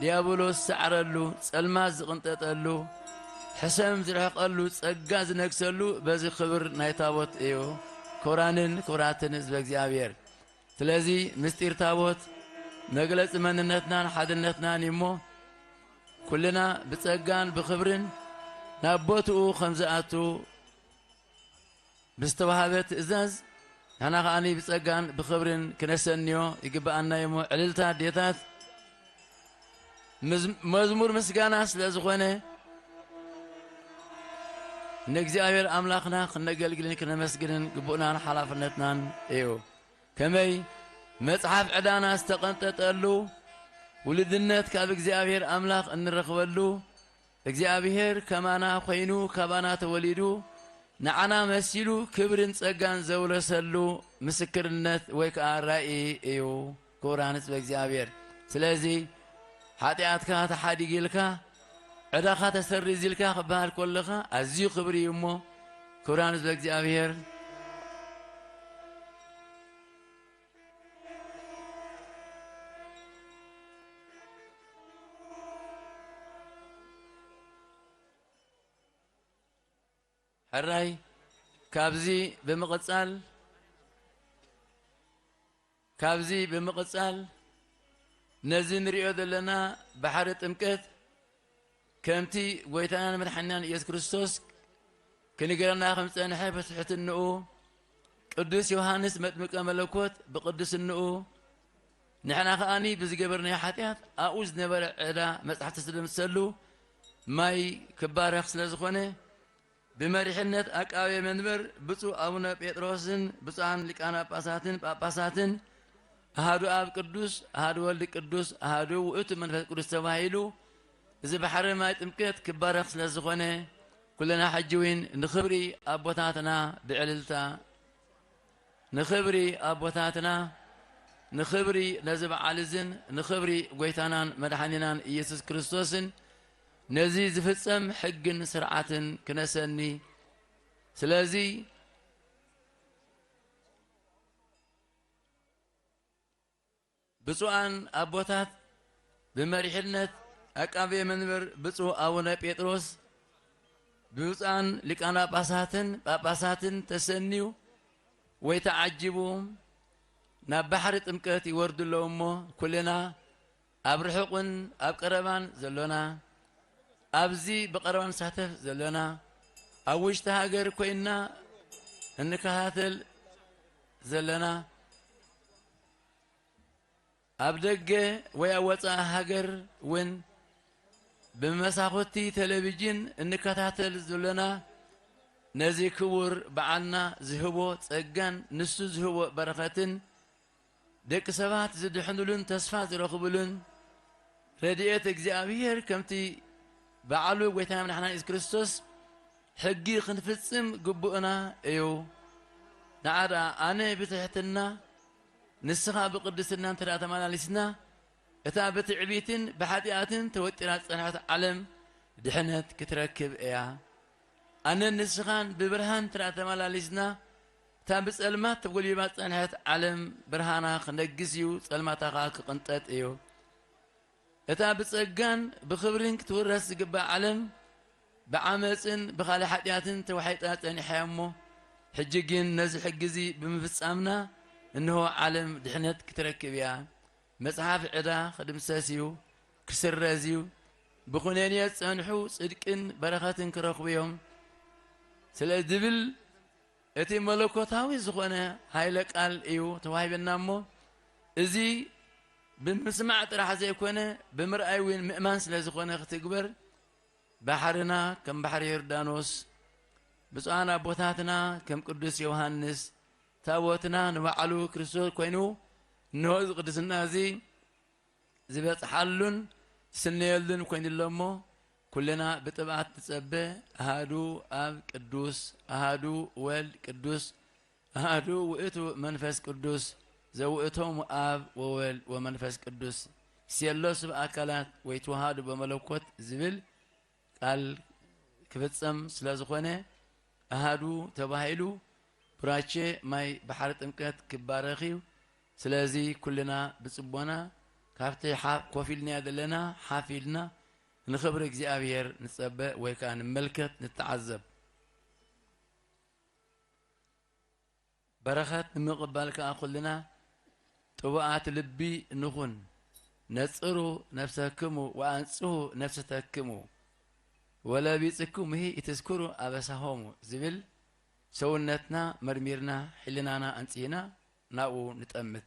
ዲያብሎስ ዝሰዓረሉ፣ ጸልማት ዝቕንጠጠሉ፣ ሕሰም ዝርሕቐሉ፣ ጸጋ ዝነግሰሉ በዚ ክብር ናይ ታቦት እዩ። ክቡራንን ክቡራትን ህዝበ እግዚኣብሔር፣ ስለዚ ምስጢር ታቦት መግለጺ መንነትናን ሓድነትናን እዩ እሞ፣ ኩልና ብጸጋን ብኽብርን ናብ ቦትኡ ከም ዝኣቱ ብዝተዋህበ ትእዛዝ፣ ንሕና ከኣኒ ብጸጋን ብኽብርን ክነሰንዮ ይግብኣና እዩ እሞ፣ ዕልልታ ኣዴታት፣ መዝ-፣ መዝሙር ምስጋና ስለ ዝኾነ፣ ንእግዚኣብሔር ኣምላኽና ክነገልግልን ክነመስግንን ግቡእናን ሓላፍነትናን እዩ። ከመይ መጽሓፍ ዕዳና ዝተቐንጠጠሉ፣ ውሉድነት ካብ እግዚኣብሔር ኣምላኽ እንረኽበሉ፣ እግዚኣብሔር ከማና ኾይኑ ካባና ተወሊዱ፣ ንዓና መሲሉ ክብርን ጸጋን ዘውረሰሉ ምስክርነት ወይ ከኣ ራእይ እዩ። ክቡራን ህዝበ እግዚኣብሔር፣ ስለዚ ሓጢኣትካ ተሓዲጉ ኢልካ፣ ዕዳኻ ተሰሪዙ ኢልካ ክበሃል ከለኻ ኣዝዩ ክብሪ እዩ እሞ፣ ክቡራን ህዝበ እግዚኣብሔር፣ ሕራይ ካብዚ ብምቕጻል፣ ካብዚ ብምቕጻል ነዚ ንሪኦ ዘለና ባሕሪ ጥምቀት ከምቲ ጎይታናን መድሓኒናን ኢየሱስ ክርስቶስ ክንገረና ከም ዝጸንሐ ብትሕትንኡ፣ ቅዱስ ዮሃንስ መጥምቀ መለኮት ብቅድስንኡ፣ ንሕና ከኣኒ ብዝገበርናዮ ሓጢኣት ኣብኡ ዝነበረ ዕዳ መጽሓፍቲ ስለ ዝምሰሉ ማይ ክባረኽ ስለ ዝኾነ፣ ብመሪሕነት ኣቃቤ መንበር ብፁዕ ኣቡነ ጴጥሮስን ብፁዓን ሊቃነ ጳጳሳትን ጳጳሳትን ኣሃዱ ኣብ ቅዱስ፣ ኣሃዱ ወልድ ቅዱስ፣ ኣሃዱ ውእቱ መንፈስ ቅዱስ ተባሂሉ፣ እዚ ባሕሪ ማይ ጥምቀት ክባረኽ ስለ ዝኾነ፣ ኩልና ሕጂ እውን ንኽብሪ ኣቦታትና ብዕልልታ፣ ንኽብሪ ኣቦታትና፣ ንኽብሪ ነዚ በዓል እዝን ንኽብሪ ጎይታናን መድሓኒናን ኢየሱስ ክርስቶስን ነዚ ዝፍጸም ሕግን ስርዓትን ክነሰኒ። ስለዚ ብፁዓን ኣቦታት ብመሪሕነት ኣቃቤ መንበር ብፁዕ ኣቡነ ጴጥሮስ ብብፁዓን ሊቃነ ጳጳሳትን ጳጳሳትን ተሰንዩ ወይ ተዓጂቡ ናብ ባሕሪ ጥምቀት ይወርዱ ኣለዉ እሞ፣ ኩልና ኣብ ርሑቕን ኣብ ቀረባን ዘሎና፣ ኣብዚ ብቐረባ ንሳተፍ ዘለና፣ ኣብ ውሽጢ ሃገር ኮይንና እንከታተል ዘለና፣ ኣብ ደገ ወይ ኣብ ወጻኢ ሃገር እውን ብመሳኹቲ ቴሌቪዥን እንከታተል ዘለና፣ ነዚ ክቡር በዓልና ዝህቦ ጸጋን ንሱ ዝህቦ በረኸትን፣ ደቂ ሰባት ዝድሕኑሉን ተስፋ ዝረኽቡሉን ረድኤት እግዚኣብሔር፣ ከምቲ በዓሉ ጐይታና መድሓና የሱስ ክርስቶስ ሕጊ ክንፍጽም ግቡእና እዩ። ንዓ ደኣ ኣነ ብትሕትና ንስኻ ብቅድስና እንተ ደኣ ተመላሊስና፣ እታ ብትዕቢትን ብሓጢኣትን ተወጢራ ዝጸንሐት ዓለም ድሕነት ክትረክብ እያ። ኣነን ንስኻን ብብርሃን እንተ ደኣ ተመላሊስና፣ እታ ብጸልማት ተጎልቢባ ዝጸንሐት ዓለም ብርሃና ክነግስ እዩ፣ ጸልማታ ኸኣ ክቕንጠጥ እዩ። እታ ብጸጋን ብኽብርን ክትውረስ ዝግባእ ዓለም ብዓመጽን ብኻልእ ሓጢኣትን ተዋሒጣ ጸኒሓ እያ እሞ፣ ሕጂ ግን ነዚ ሕጊ እዚ ብምፍጻምና፣ እንሆ ዓለም ድሕነት ክትረክብ እያ። መጽሓፍ ዕዳ ክድምሰስ እዩ፣ ክስረዝ እዩ። ብኹነኔ ዝጸንሑ ጽድቅን በረኸትን ክረኽቡ እዮም። ስለ ዝብል እቲ መለኮታዊ ዝኾነ ኃይለ ቃል እዩ ተዋሂበና እሞ፣ እዚ ብምስማዕ ጥራሕ ዘይኮነ፣ ብምርኣይ እውን ምእማን ስለ ዝኾነ ክትግበር፣ ባሕርና ከም ባሕሪ ዮርዳኖስ፣ ብፁዓን ኣቦታትና ከም ቅዱስ ዮሃንስ፣ ታቦትና ንባዕሉ ክርስቶስ ኮይኑ፣ እንሆ እዚ ቅድስና እዚ ዝበጽሓሉን ዝስነየሉን ኮይኑ ኣሎ እሞ፣ ኩልና ብጥብኣት ንጸበ፣ ኣሃዱ ኣብ ቅዱስ፣ ኣሃዱ ወልድ ቅዱስ፣ ኣሃዱ ውእቱ መንፈስ ቅዱስ፣ ዘውእቶሙ ኣብ ወወልድ ወመንፈስ ቅዱስ፣ ሴሎስ በአካላት ወይ ተዋሃዱ በመለኮት ዝብል ቃል ክፍጸም ስለ ዝኾነ፣ ኣሃዱ ተባሂሉ ቡራቼ ማይ ባሕሪ ጥምቀት ክባረኽ እዩ። ስለዚ ኩልና ብጽቦና ካብቲ ሓፍ ኮፍ ኢልናዮ ዘለና ሓፍ ኢልና ንኽብሪ እግዚኣብሔር ንጸበ ወይ ከኣ ንመልከት፣ ንተዓዘብ። በረኸት ንምቕባል ከኣ ኩልና ጥቡኣት ልቢ ንኹን። ነጽሩ ነፍሰክሙ ወኣንጽሁ ነፍሰተክሙ ወለቢጽኩምሂ ኢትዝክሩ ኣበሳሆሙ ዝብል፣ ሰውነትና መርሚርና፣ ሕልናና ኣንጽህና ናብኡ ንጠምት።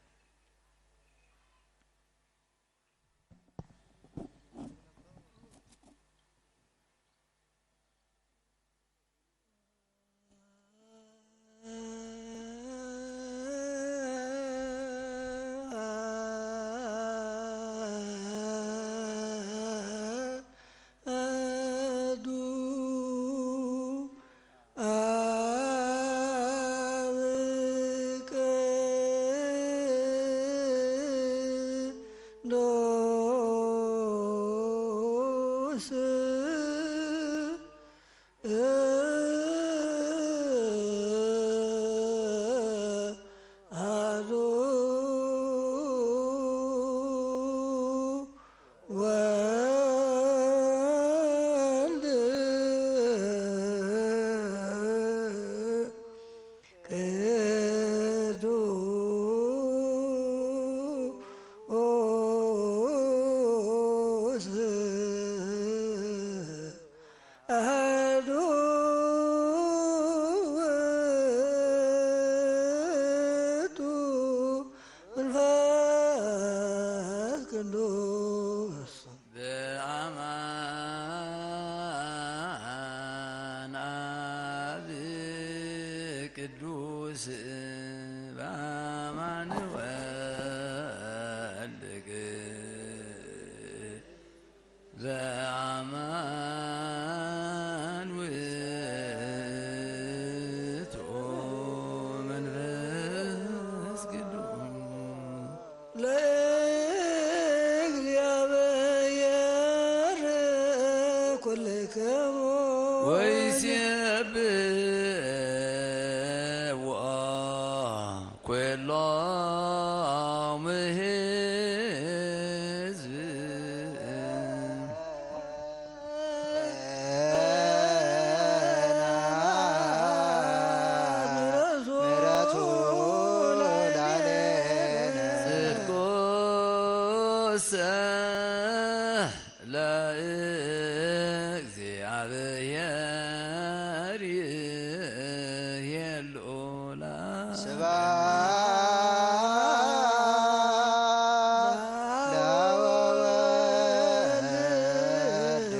በአማን አብ ቅዱስ በአማን ወልድ በአማን ውእቱ መንፈስ ቅዱስ ለእግዚአብሔር ኩልክሙ ወይሴብዎ ኩሎም ለእግዚኣብሔር ይሄሉ ለአብ ስብሐት ለወልድ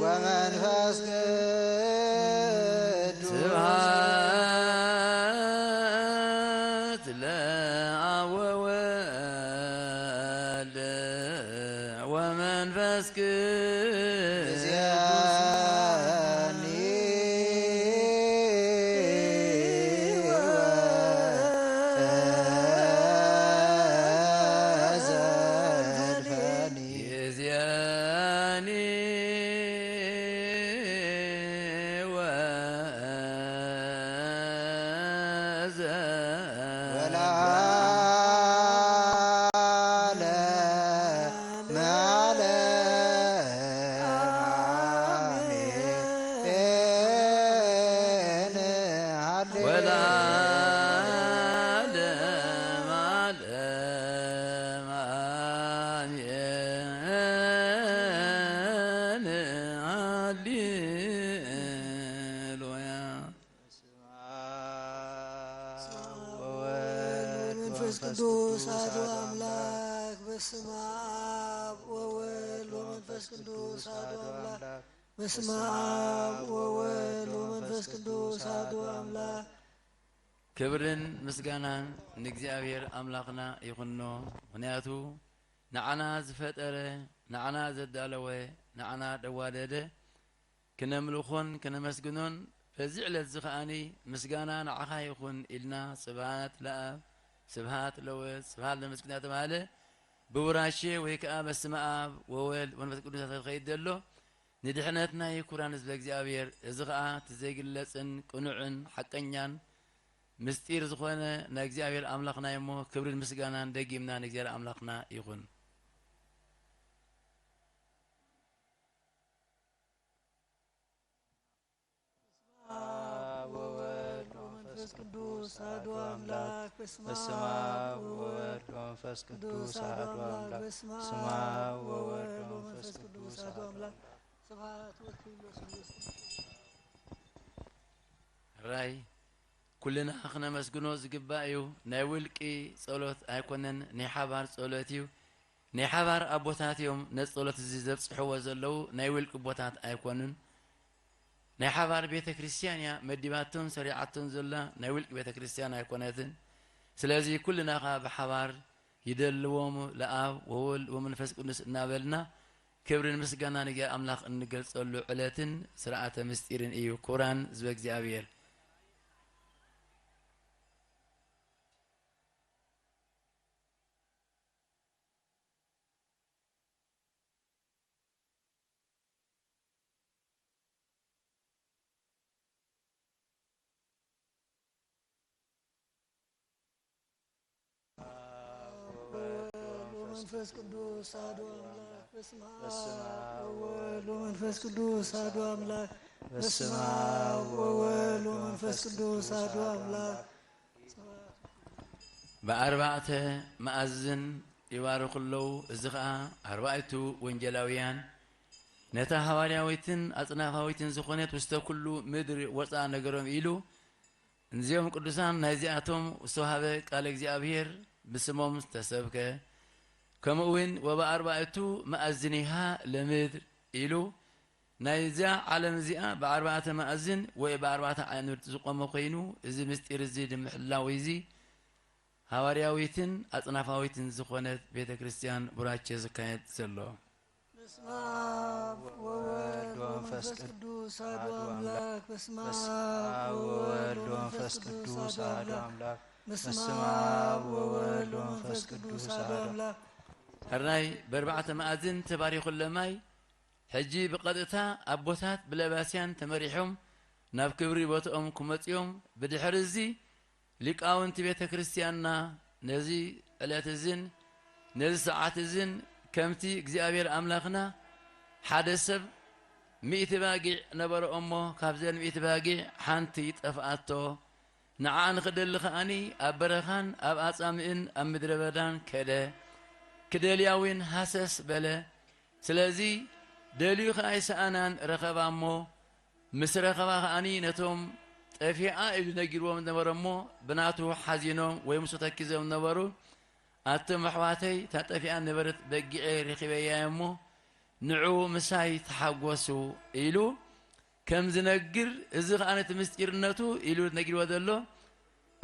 ወመንፈስ ቅዱስ ስብሐት ለአብ ወወልድ ወመንፈስ ቅዱስ ዚአኒ ወዘልፈኒ ጊዜኒ ወዘ ወለዓለመ ዓለመ አሜን። ወለዓለመ ዓለም አሜን። ሃሌሉያ። በስመ አብ ወወልድ መንፈስ ወመንፈስ ቅዱስ ቅዱስ አሐዱ አሐዱ አምላክ። በስመ አብ ወወልድ ወመንፈስ ቅዱስ አሐዱ አምላክ። በስመ አብ ወወልድ ወመንፈስ ቅዱስ አሐዱ አምላክ። ክብርን ምስጋናን ንእግዚኣብሔር ኣምላኽና ይኹኖ። ምኽንያቱ ንዓና ዝፈጠረ፣ ንዓና ዘዳለወ፣ ንዓና ደዋደደ ክነምልኾን ክነመስግኖን በዚ ዕለት እዚ ከኣኒ ምስጋና ንዓኻ ይኹን ኢልና ስብሃት ለኣብ ስብሃት ለወልድ ስብሃት ለመንፈስ ቅዱስ እናተባህለ ብውራሼ ወይ ከዓ በስመ ኣብ ወወልድ ወመንፈስ ቅዱስ እናተኸይድ ዘሎ ንድሕነት ናይ ክቡራን ህዝበ እግዚኣብሔር። እዚ ኸዓ እቲ ዘይግለጽን ቅኑዕን ሓቀኛን ምስጢር ዝኾነ ናይ እግዚኣብሔር ኣምላኽና እሞ ክብርን ምስጋናን ደጊምና ንእግዚኣብሔር ኣምላኽና ይኹን። አብ ወወልድ ወመንፈስ ቅዱስ አሐዱ አምላክ። በስመ አብ ወወልድ ወመንፈስ ቅዱስ አሐዱ አምላክ። በስመ አብ ወወልድ ወመንፈስ ቅዱስ አሐዱ አምላክ። ስብሐት ወክብር ለስሉስ ራይ ኩልና ክነመስግኖ ዝግባእ እዩ። ናይ ውልቂ ጸሎት ኣይኮነን፣ ናይ ሓባር ጸሎት እዩ። ናይ ሓባር ኣቦታት እዮም ነዚ ጸሎት እዚ ዘብጽሕዎ ዘለዉ፣ ናይ ውልቂ ኣቦታት ኣይኮኑን። ናይ ሓባር ቤተ ክርስቲያን እያ መዲባቶን ሰሪዓቶን ዘላ፣ ናይ ውልቂ ቤተ ክርስቲያን ኣይኮነትን። ስለዚ ኩልና ኸኣ ብሓባር ይደልዎም ለኣብ ወወልድ ወመንፈስ ቅዱስ እናበልና ክብርን ምስጋና ንእግዚኣብሔር ኣምላኽ እንገልጸሉ ዕለትን ስርዓተ ምስጢርን እዩ። ክቡራን ህዝበ እግዚኣብሔር። ወወልድ ወመንፈስ ቅዱስ አሐዱ አምላክ። በስመ አብ ወወልድ ወመንፈስ ቅዱስ አሐዱ አምላክ። በስመ አብ ወወልድ ወመንፈስ ቅዱስ አሐዱ አምላክ። ብኣርባዕተ መኣዝን ይባርኹ ኣለዉ። እዚ ኸኣ ኣርባዕቱ ወንጌላውያን ነታ ሃዋርያዊትን ኣጽናፋዊትን ዝኾነት ውስተ ኩሉ ምድሪ ወፃ ነገሮም ኢሉ እንዚኦም ቅዱሳን ናይዚኣቶም ዝተዋህበ ቃለ እግዚኣብሔር ብስሞም ዝተሰብከ ከምኡ እውን ወበኣርባዕቱ መኣዝኒሃ ለምድር ኢሉ ናይዚኣ ዓለም እዚኣ ብኣርባዕተ መኣዝን ወይ ብኣርባዕተ ኣዕኑድ ዝቆመ ኮይኑ እዚ ምስጢር እዚ ንምሕላው እዚ ሃዋርያዊትን ኣጽናፋዊትን ዝኾነት ቤተ ክርስቲያን ቡራኬ ዝካየድ ዘሎ። በስመ አብ ወወልድ ወመንፈስ ቅዱስ አሐዱ አምላክ። በስመ አብ ወወልድ ወመንፈስ ቅዱስ አሐዱ አምላክ። በስመ አብ ወወልድ ወመንፈስ ቅዱስ አሐዱ አምላክ። ሕራይ በርባዕተ መኣዝን ተባሪኹ ለማይ ሕጂ ብቐጥታ ኣቦታት ብለባስያን ተመሪሖም ናብ ክብሪ ቦትኦም ክመጽኦም ብድሕሪ እዚ ሊቃውንቲ ቤተ ክርስቲያንና ነዚ ዕለት እዝን ነዚ ሰዓት እዝን ከምቲ እግዚኣብሔር ኣምላኽና ሓደ ሰብ ሚእቲ ባጊዕ ነበሮ እሞ ካብዘን ሚእቲ ባጊዕ ሓንቲ ጠፍኣቶ ንዓ ንኽደሊ ከኣኒ ኣብ በረኻን ኣብ ኣጻምእን ኣብ ምድረ በዳን ከደ ክደልያ እውን ሃሰስ በለ። ስለዚ ደልዩ ከኣ ኣይሰኣናን፣ ረኸባ እሞ፣ ምስ ረኸባ ከኣኒ ነቶም ጠፊኣ ኢሉ ነጊርዎም ነበረ እሞ፣ ብናቱ ሓዚኖም ወይ ምስኡ ተኪዞም ነበሩ። ኣቱም ኣሕዋተይ፣ እታ ጠፊኣ ነበረት በጊዐይ ረኺበያ እሞ፣ ንዑ ምሳይ ተሓጎሱ ኢሉ ከም ዝነግር፣ እዚ ከኣ ነቲ ምስጢርነቱ ኢሉ ነጊርዎ ዘሎ፣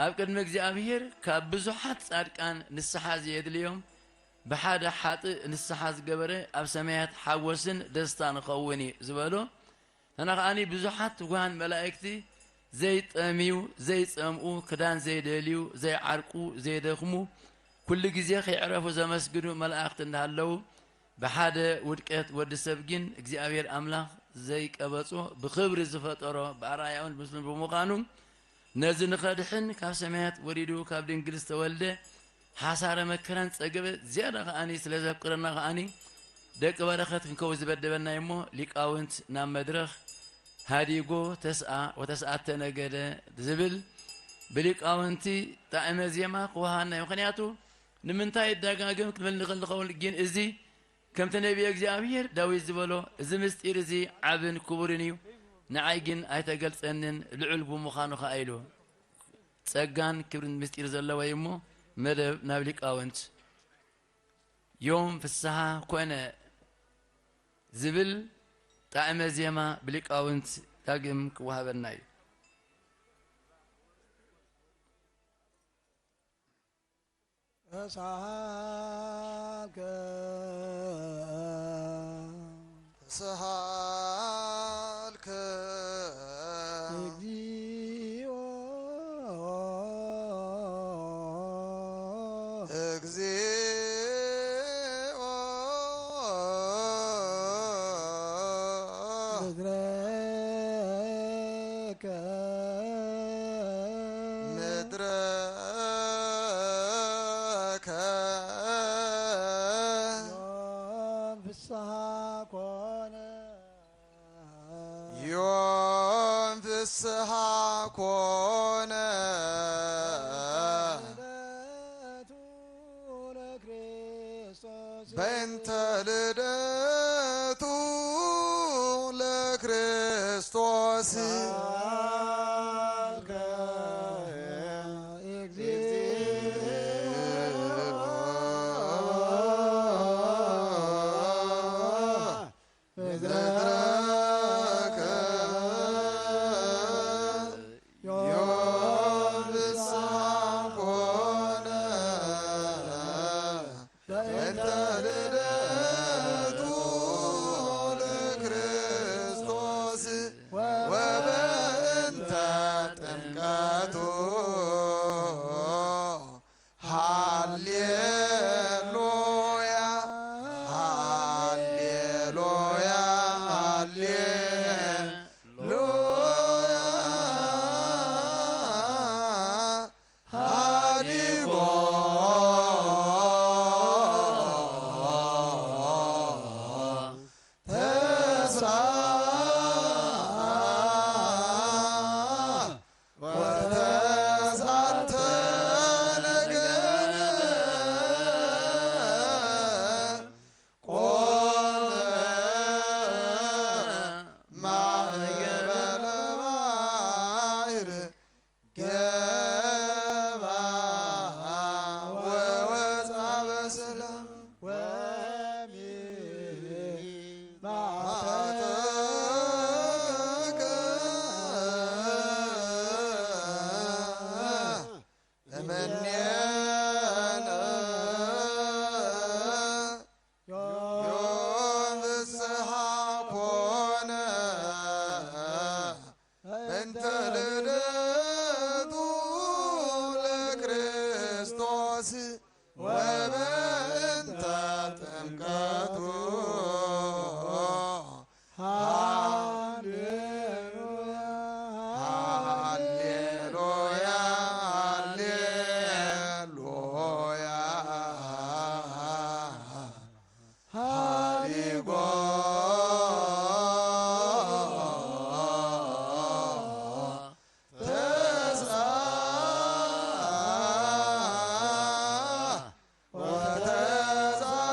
ኣብ ቅድሚ እግዚኣብሔር ካብ ብዙሓት ጻድቃን ንስሓ ዘየድልዮም፣ ብሓደ ሓጥእ ንስሓ ዝገበረ ኣብ ሰማያት ሓጎስን ደስታን ክኸውን እዩ ዝበሎ። ንሕና ከኣኒ ብዙሓት ትጉሃን መላእክቲ ዘይጠምዩ፣ ዘይጸምኡ፣ ክዳን ዘይደልዩ፣ ዘይዓርቁ፣ ዘይደኽሙ፣ ኩሉ ግዜ ከይዕረፉ ዘመስግኑ መላእክቲ እንዳሃለዉ፣ ብሓደ ውድቀት ወዲ ሰብ ግን እግዚኣብሔር ኣምላኽ ዘይቀበጾ፣ ብኽብሪ ዝፈጠሮ፣ ብኣርኣያኡን ምስሉን ብምዃኑ፣ ነዚ ንኸድሕን ካብ ሰማያት ወሪዱ ካብ ድንግል ዝተወልደ፣ ሓሳረ መከራን ጸገበ፣ ዝያዳ ከኣኒ ስለ ዘፍቅረና ከኣኒ ደቂ በረኸት ክንከውን ዝበደበና እሞ፣ ሊቃውንት ናብ መድረኽ ሃዲጎ ተስኣ ወተስኣተ ነገደ ዝብል ብሊቃውንቲ ጣዕመ ዜማ ክወሃና እዩ። ምኽንያቱ ንምንታይ ይደጋገም ክንብል ንኽእል ንኸውን፣ ግን እዚ ከምቲ ነቢየ እግዚኣብሔር ዳዊት ዝበሎ፣ እዚ ምስጢር እዚ ዓብን ክቡርን እዩ፣ ንዓይ ግን ኣይተገልጸንን፣ ልዑል ብምዃኑ ኸኣ ኢሉ። ጸጋን ክብርን ምስጢር ዘለዎ እዩ እሞ፣ መደብ ናብ ሊቃውንት። ዮም ፍስሓ ኮነ ዝብል ጣዕመ ዜማ ብሊቃውንት ዳግም ክወሃበና እዩ። ተሳሃልከ ተሳሃልከ እግዚኦ እግዚኦ ምድረከ ምድረከ ዮም ፍስሓ ኮነ ዮም ፍስሓ ኮነ ልደቱ ለክርስቶስ በእንተ ልደቱ ለክርስቶስ ምድረከ ዮም ፍስሓ ኮነ በእንተ ልደቱ ለክርስቶስ ወበእንተ ጥምቀቱ ሃሌሉያ፣ ሃሌሉያ፣ ሃሌሉያ። ሃዲጎ ተስዓ ወተስዓተ ነገደ ቆመ ማእከለ ባሕር ገባ ወወፅአ በሰላም ወሚ ማዕተከ እምኔነ ዮም ፍስሓ ኮነ እንተ ልደቱ ለክርስቶስ ወበእንተ ጥምቀቱ። ሃሌሉያ፣ ሃሌሉያ፣ ሃሌሉያ። ሃዲጎ ተስዓ ወተስዓተ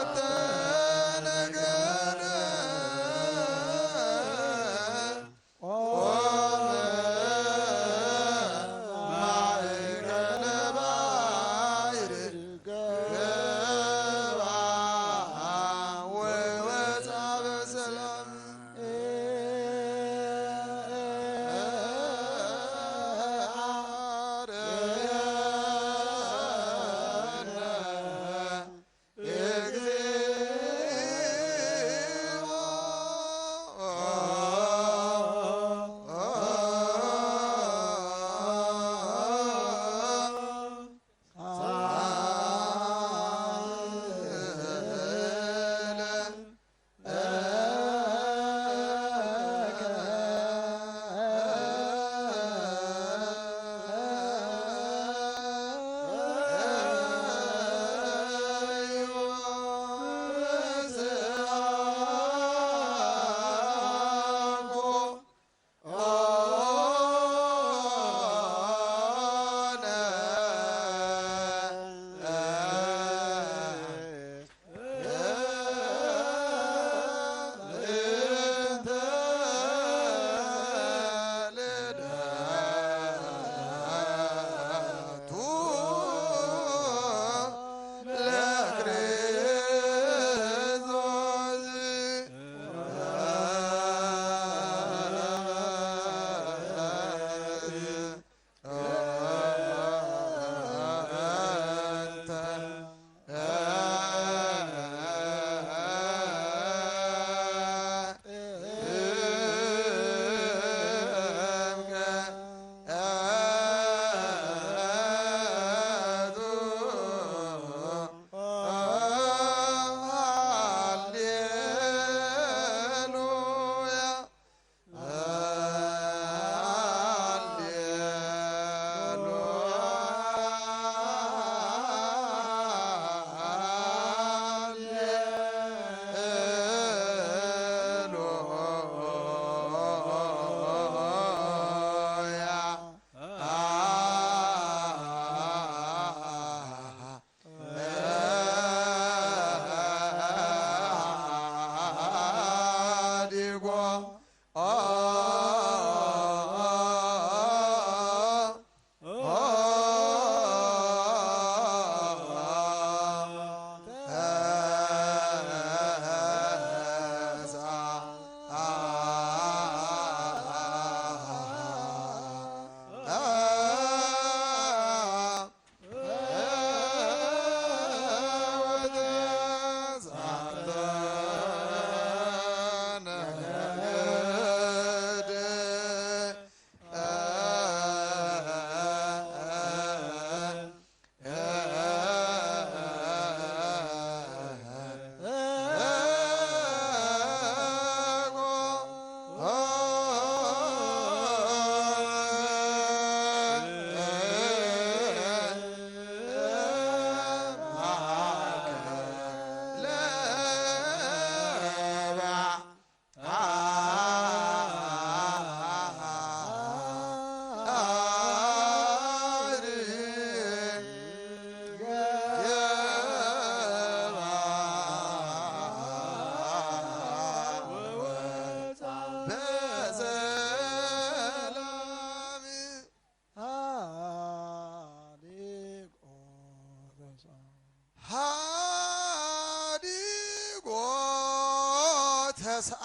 ወተስዓ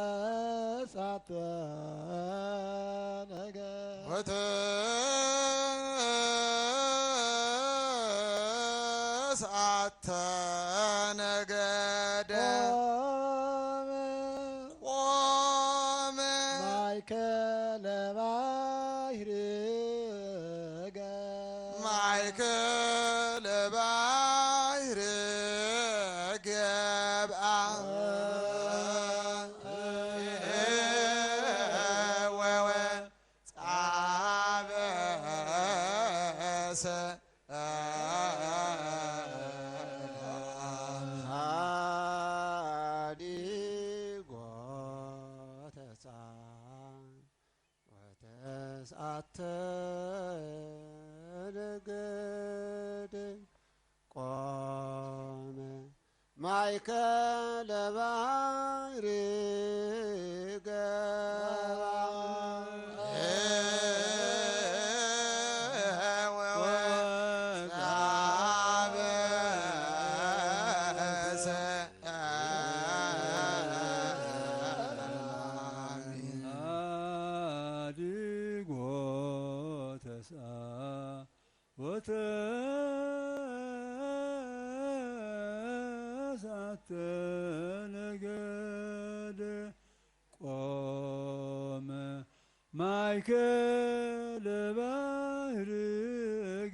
ወተስዓተ ነገ ወተስዓተ ነገደ ቆመ ቆመ ማእከለ ባሕሪ ገባ። ማእከለ ባሕሪ ገብኣ። ወወ ጻበሰ ሓዲጎ ተስዓ ወተስዓተ ነገደ ቆመ ማእከለ ባሕሪ ገባ። ወወጻበሰ ሓዲጎ ተስዓ ወተስዓተ ነገደ ቆመ ማእከለ ባሕሪ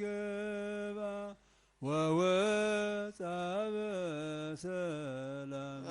ገባ ወወጻ በሰላም።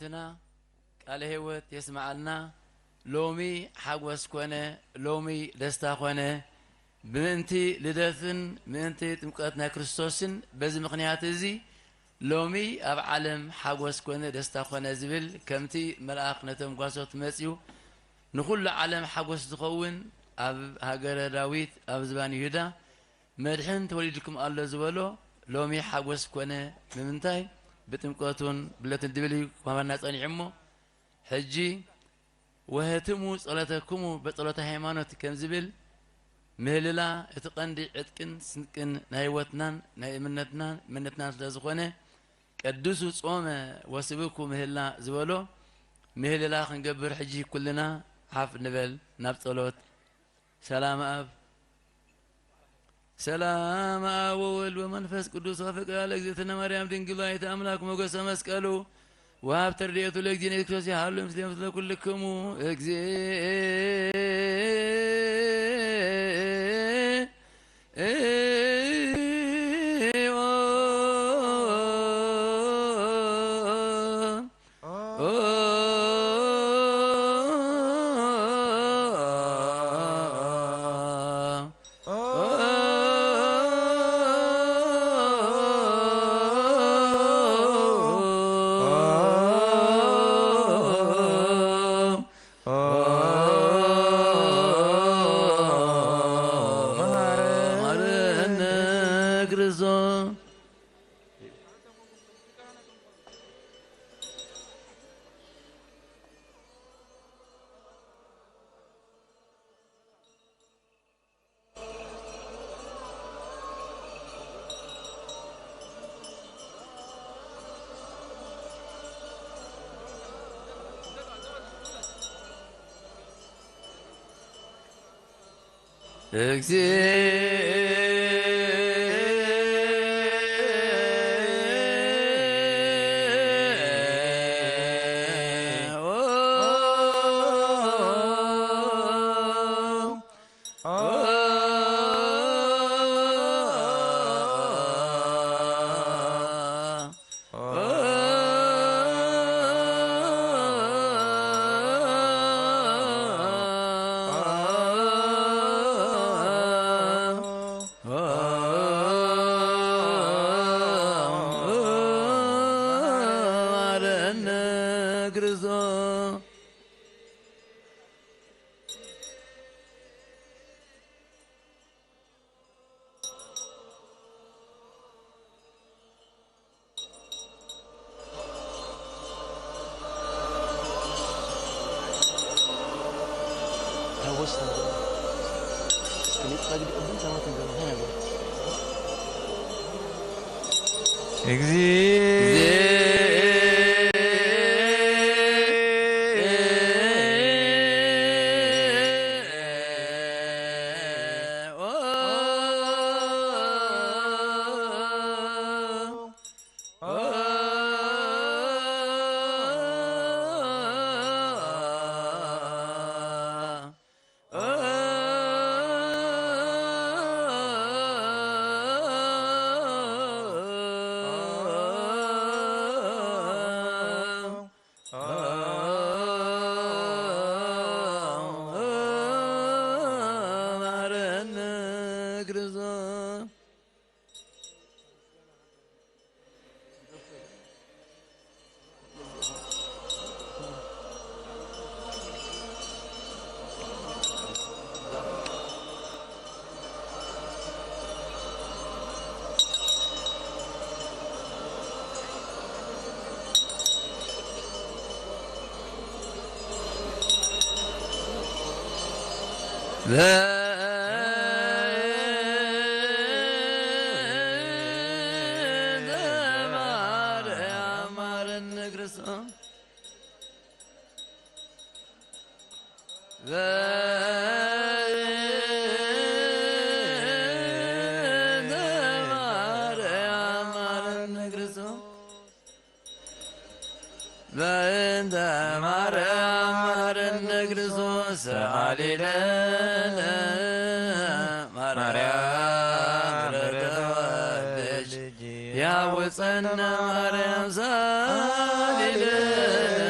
ና ቃለ ሕይወት የስምዓልና። ሎሚ ሓጎስ ኮነ፣ ሎሚ ደስታ ኮነ፣ ብምእንቲ ልደትን ምእንቲ ጥምቀት ናይ ክርስቶስን በዚ ምኽንያት እዚ ሎሚ ኣብ ዓለም ሓጎስ ኮነ፣ ደስታ ኮነ ዝብል ከምቲ መልኣኽ ነቶም ጓሶት መጺኡ ንኹሉ ዓለም ሓጎስ ዝኸውን ኣብ ሃገረ ዳዊት ኣብ ዝባን ይሁዳ መድሕን ተወሊድኩም ኣሎ ዝበሎ ሎሚ ሓጎስ ኮነ። ንምንታይ? ብጥምቀቱን ብለቱን ድብል እዩ ማማና ጸኒዑ እሞ ሕጂ ወህትሙ ጸሎተኩሙ በጸሎተ ሃይማኖት ከም ዝብል ምህልላ እቲ ቀንዲ ዕጥቅን ስንቅን ናይ ህይወትናን ናይ እምነትናን እምነትናን ስለ ዝኾነ ቀድሱ ጾመ ወስብኩ ምህላ ዝበሎ ምህልላ ክንገብር ሕጂ ኩልና ሓፍ ንበል ናብ ጸሎት። ሰላም ኣብ ሰላም ኣብ ወወልድ ወመንፈስ ቅዱስ ወፍቅር ለእግዝእትነ ማርያም ድንግል ወላዲተ ኣምላክ ሞገሰ መስቀሉ ወሀብተ ረድኤቱ ለእግዚእነ ኢየሱስ ክርስቶስ ይሃሉ ምስለ ምስለ ኩልክሙ። እግዚኦ። መሐረነ ክርስቶስ። በእንተ ማርያም ማረነ ክርስቶስ ሰአሊ ለነ። ማርያም ርትዕት ወልጅ ያውፀና ማርያም ሰአሊ ለነ።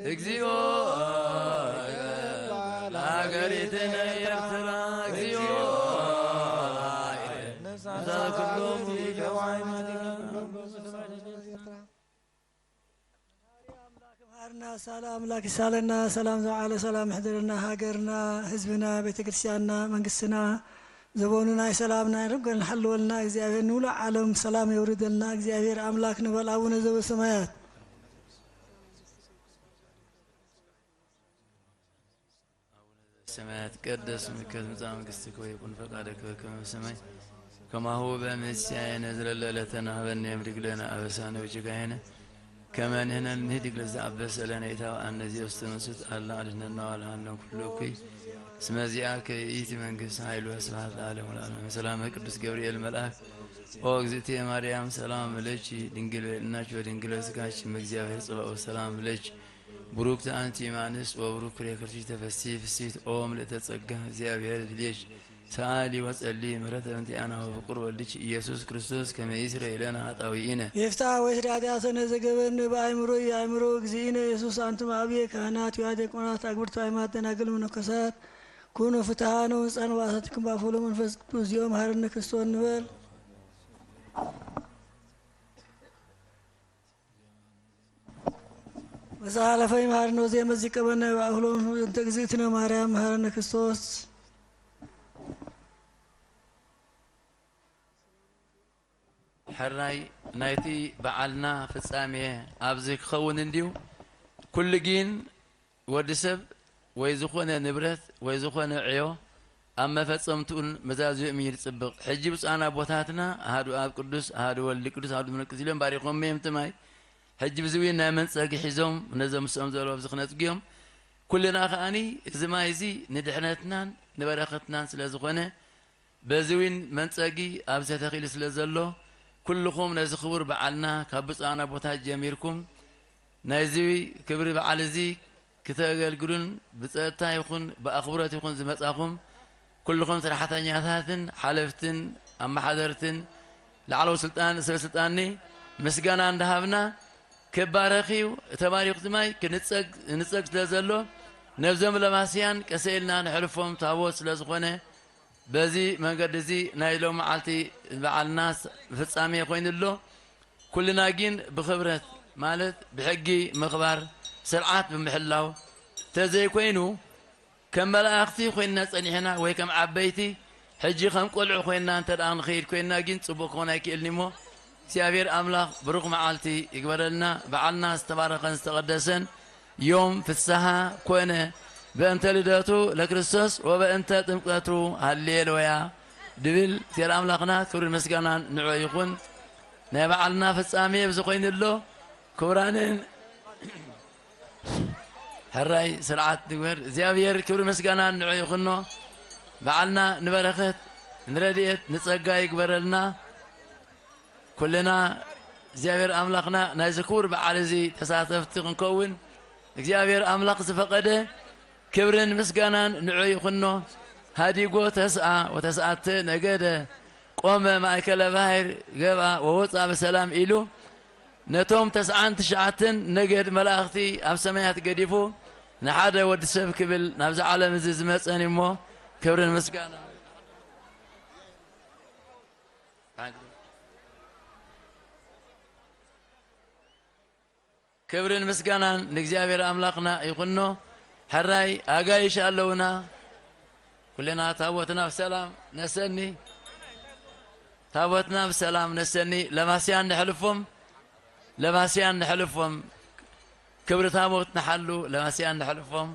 እግዚኦ ለሀገሪትነ ኤርትራ፣ እግዚኦ ነፍሳ ኩሎም አምላክ መሃርና፣ ሳላ አምላክ ይሳለና፣ ሰላም ዘውዓለ ሰላም ይሕደረና፣ ሃገርና፣ ህዝብና፣ ቤተክርስትያንና፣ መንግስትና፣ ዘበኑ ናይ ሰላም ናይ ርግእ ንሓልወልና፣ እግዚኣብሔር ንሙሉእ ዓለም ሰላም የውርደልና፣ እግዚኣብሔር ኣምላክ ንበል። ኣቡነ ዘበሰማያት። ሰማያት ይትቀደስ ስምከ፣ ትምጻእ መንግስትከ፣ ወይኩን ፈቃድከ በከመ በሰማይ ከማሁ በምድር። ሲሳየነ ዘለለ ዕለትነ ሀበነ ዮም፣ ህድግ ለነ አበሳነ ወጌጋየነ ከመ ንሕነኒ ንህድግ ለዘአበሰ ለነ፣ ኢታብአነ እግዚኦ ውስተ መንሱት፣ አላ አድኅነነ ወአድኃነ ኩሉ እኩይ። እስመ ዚአከ ይእቲ መንግስት ኃይል ወስብሐት ለዓለሙ ለዓለም። ሰላም ቅዱስ ገብርኤል መልአክ፣ ኦ እግዝእትየ ማርያም ሰላም ለኪ፣ ድንግል በልናች ወድንግል በስጋች፣ እመ እግዚአብሔር ጸባኦት ሰላም ለኪ። ቡሩክት አንቲ እም አንስት ወቡሩክ ፍሬ ከርሥኪ ተፈሲ ፍሲት ኦ ምልእተ ጸጋ፣ እግዚአብሔር ምስሌኪ። ሰአሊ ወጸሊ ምሕረተ በእንቲአነ ወፍቁር ወልድኪ ኢየሱስ ክርስቶስ ከመ ይስረይ ለነ ኃጣውኢነ። ይፍታ ወይስ ዳዲያሰነ ዘገበን በአእምሮ የአእምሮ እግዚእነ ኢየሱስ። አንቱም አብየ ካህናት ወዲያቆናት አግብርት አይማት ደናግል መነኮሳት ኩኑ ፍትሃነ ወንጻን ባሳትኩም ባፉሎ መንፈስ ቅዱስ ዮም ሀረነ ክርስቶስ ንበል። መሳለፈይ መሃርነ ወዘየመዚ ቀበነ ባእህሎም እንተ እግዝእትነ ማርያም መሃረነ ክርስቶስ። ሕራይ ናይቲ በዓልና ፍጻሜ ኣብዚ ክኸውን እንድዩ። ኩሉ ግን ወዲ ሰብ ወይ ዝኾነ ንብረት ወይ ዝኾነ ዕዮ ኣብ መፈጸምትኡን መዛዝኡም እዩ ዝጽብቕ። ሕጂ ብፁዓን ኣቦታትና ኣሃዱ ኣብ ቅዱስ፣ ኣሃዱ ወልድ ቅዱስ፣ ኣሃዱ መንፈስ ቅዱስ ኢሎም ባሪኾም እዮም ትማይ። ሕጂ ብዚ እውን ናይ መንጸጊ ሒዞም ነዞም ምስኦም ዘለዉ ኣብዚ ክነጽጉ እዮም። ኩልና ከኣኒ እዚ ማይ እዚ ንድሕነትናን ንበረኸትናን ስለ ዝኾነ በዚ እውን መንጸጊ ኣብዚ ተተኺሉ ስለ ዘሎ፣ ኩልኹም ነዚ ክቡር በዓልና ካብ ብፁዓን ኣቦታት ጀሚርኩም ናይዚ ክብሪ በዓል እዚ ክተገልግሉን ብጸጥታ ይኹን ብኣኽብሮት ይኹን ዝመጻኹም ኩልኹም ሰራሕተኛታትን ሓለፍትን ኣመሓደርትን ላዕለዎት ስልጣን፣ ሰበ ስልጣንኒ ምስጋና እንዳሃብና ክባረኽ እዩ። ተባሪኹ እቲ ማይ ክንጸግ፣ ንጸግ ስለ ዘሎ ነብዞም ለማስያን ቀሰ ኢልና ነሕልፎም ታቦት ስለ ዝኾነ በዚ መንገዲ እዚ ናይ ሎም መዓልቲ በዓልና ፍጻሜ ኮይኑ ኣሎ። ኩልና ግን ብኽብረት ማለት ብሕጊ ምኽባር ስርዓት ብምሕላው ተዘይኮይኑ ከም መላእኽቲ ኮይንና ጸኒሕና ወይ ከም ዓበይቲ ሕጂ ከም ቆልዑ ኮይንና እንተ ደኣ ንኸይድ ኮይንና ግን ጽቡቕ ክኾን ኣይክእልን እሞ እግዚኣብሔር ኣምላኽ ብሩኽ መዓልቲ ይግበረልና። በዓልና ዝተባረኸን ዝተቐደሰን ዮም ፍስሓ ኮነ በእንተ ልደቱ ለክርስቶስ ወበእንተ ጥምቀቱ ሃሌሉያ ድብል እግዚኣብሔር ኣምላኽና ክብርን ምስጋናን ንዑ ይኹን። ናይ በዓልና ፍጻሜ ኣብዚ ኮይኑ ኣሎ። ክቡራንን ሕራይ ስርዓት ንግበር። እግዚኣብሔር ክብሪ ምስጋናን ንዑ ይኹኖ። በዓልና ንበረኸት ንረድኤት ንጸጋ ይግበረልና። ኩልና እግዚኣብሔር ኣምላኽና ናይዚ ክቡር በዓል እዚ ተሳተፍቲ ክንከውን እግዚኣብሔር ኣምላኽ ዝፈቐደ ክብርን ምስጋናን ንዑ ይኹኖ። ሃዲጎ ተስኣ ወተስኣተ ነገደ ቆመ ማእከለ ባሕር ገብኣ ወወፅኣ ብሰላም ኢሉ ነቶም ተስዓን ትሽዓተን ነገድ መላእኽቲ ኣብ ሰማያት ገዲፉ ንሓደ ወዲ ሰብ ክብል ናብዚ ዓለም እዚ ዝመፀን እሞ ክብርን ምስጋና ክብርን ምስጋናን ንእግዚኣብሔር ኣምላኽና ይኹኖ። ሕራይ ኣጋይሽ ኣለውና። ኩልና ታቦትና ብሰላም ነሰኒ። ታቦትና ብሰላም ነሰኒ። ለማስያን ነሕልፎም። ለማስያን ነሕልፎም። ክብሪ ታቦት ንሓሉ። ለማስያን ነሕልፎም።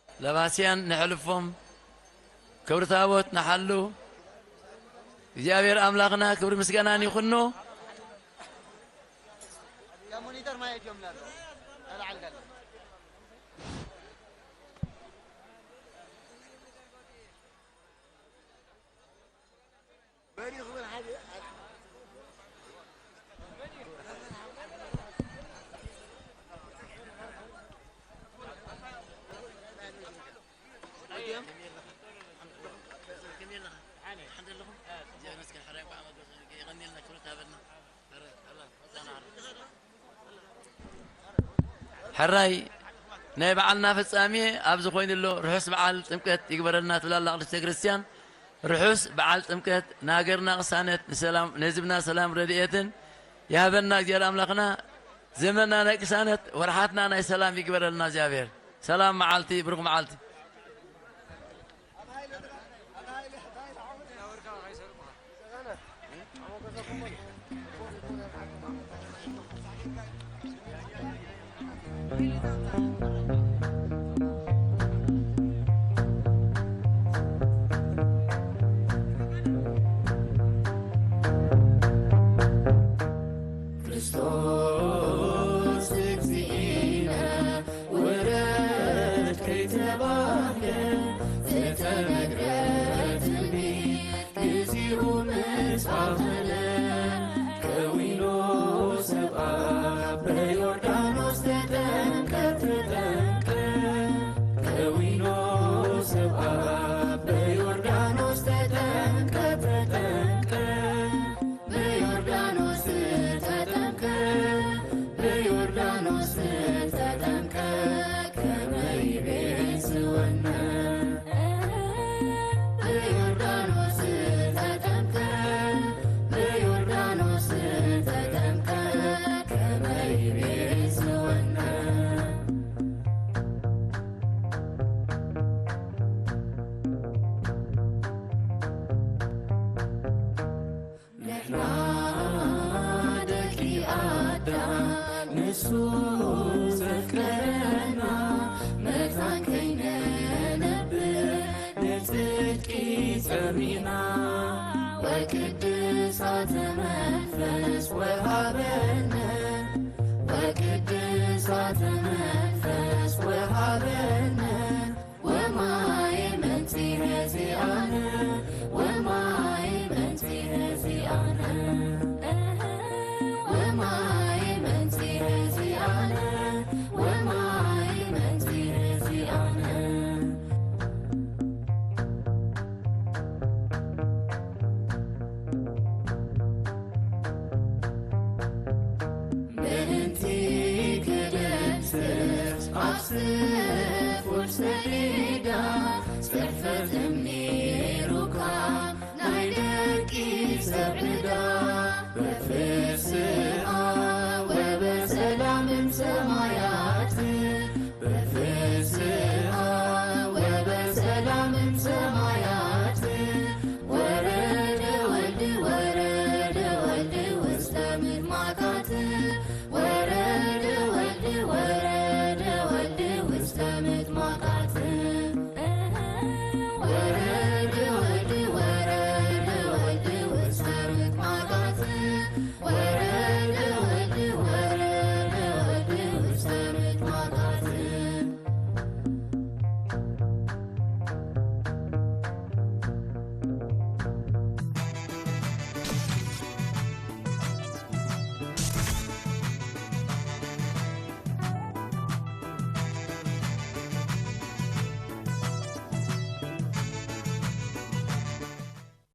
ለባስያን ነሕልፎም። ክብሪ ታቦት ንሓሉ። እግዚኣብሔር ኣምላኽና ክብሪ ምስጋናን ይኹኖ። ሕራይ ናይ በዓልና ፍጻሜ ኣብዚ ኮይኑ ኣሎ። ርሑስ በዓል ጥምቀት ይግበረልና ትብላላ ቅድስት ቤተክርስትያን። ርሑስ በዓል ጥምቀት ንሃገርና ቅሳነት፣ ንሰላም፣ ንህዝብና ሰላም ረድኤትን ይሃበና እግዚኣብሔር ኣምላኽና። ዘመንና ናይ ቅሳነት፣ ወርሓትና ናይ ሰላም ይግበረልና እግዚኣብሔር። ሰላም መዓልቲ፣ ብሩኽ መዓልቲ። ክርስቶስ እግዚእነ ውረድ ከይተባህለ ዝተነግረ ትንቢት ግዚኡ ምስ ኣኸለ ከዊኖ ሰብኣ በዮርዳኖስ ተጠምቀ ተጠምቀ ከዊኖ ሰብኣ በዮርዳኖስ ተጠምቀ ተጠምቀ በዮርዳኖስ ተጠምቀ በዮርዳኖስ ተጠምቀ ከመይ ቤት ዝወነ በዮርዳኖስ ተጠምቀ በዮርዳኖስ ተጠምቀ ከመይ ቤት ዝወነ ንሕና ደቂ ኣዳም ንሱ ዘፍቀረና መታን ከይነነብር ንጽድቂ ጸሚና ወቅድሳተ መንፈስ ወሃበነ ወቅድሳተ መንፈስ ወሃበነ ወማይ መንጽሔ ዚኣነ ወማይ መንጽሔ ዚኣነ ወማይ መንጽሔ ዚኣነ ወማይ መንጽሔ ዚኣነ ምእንቲ ክደምስስ ኣብ ስፉር ሰሌዳ ጽሕፈት እምኒ ሩካብ ናይ ደቂ ሰብ ዕዳ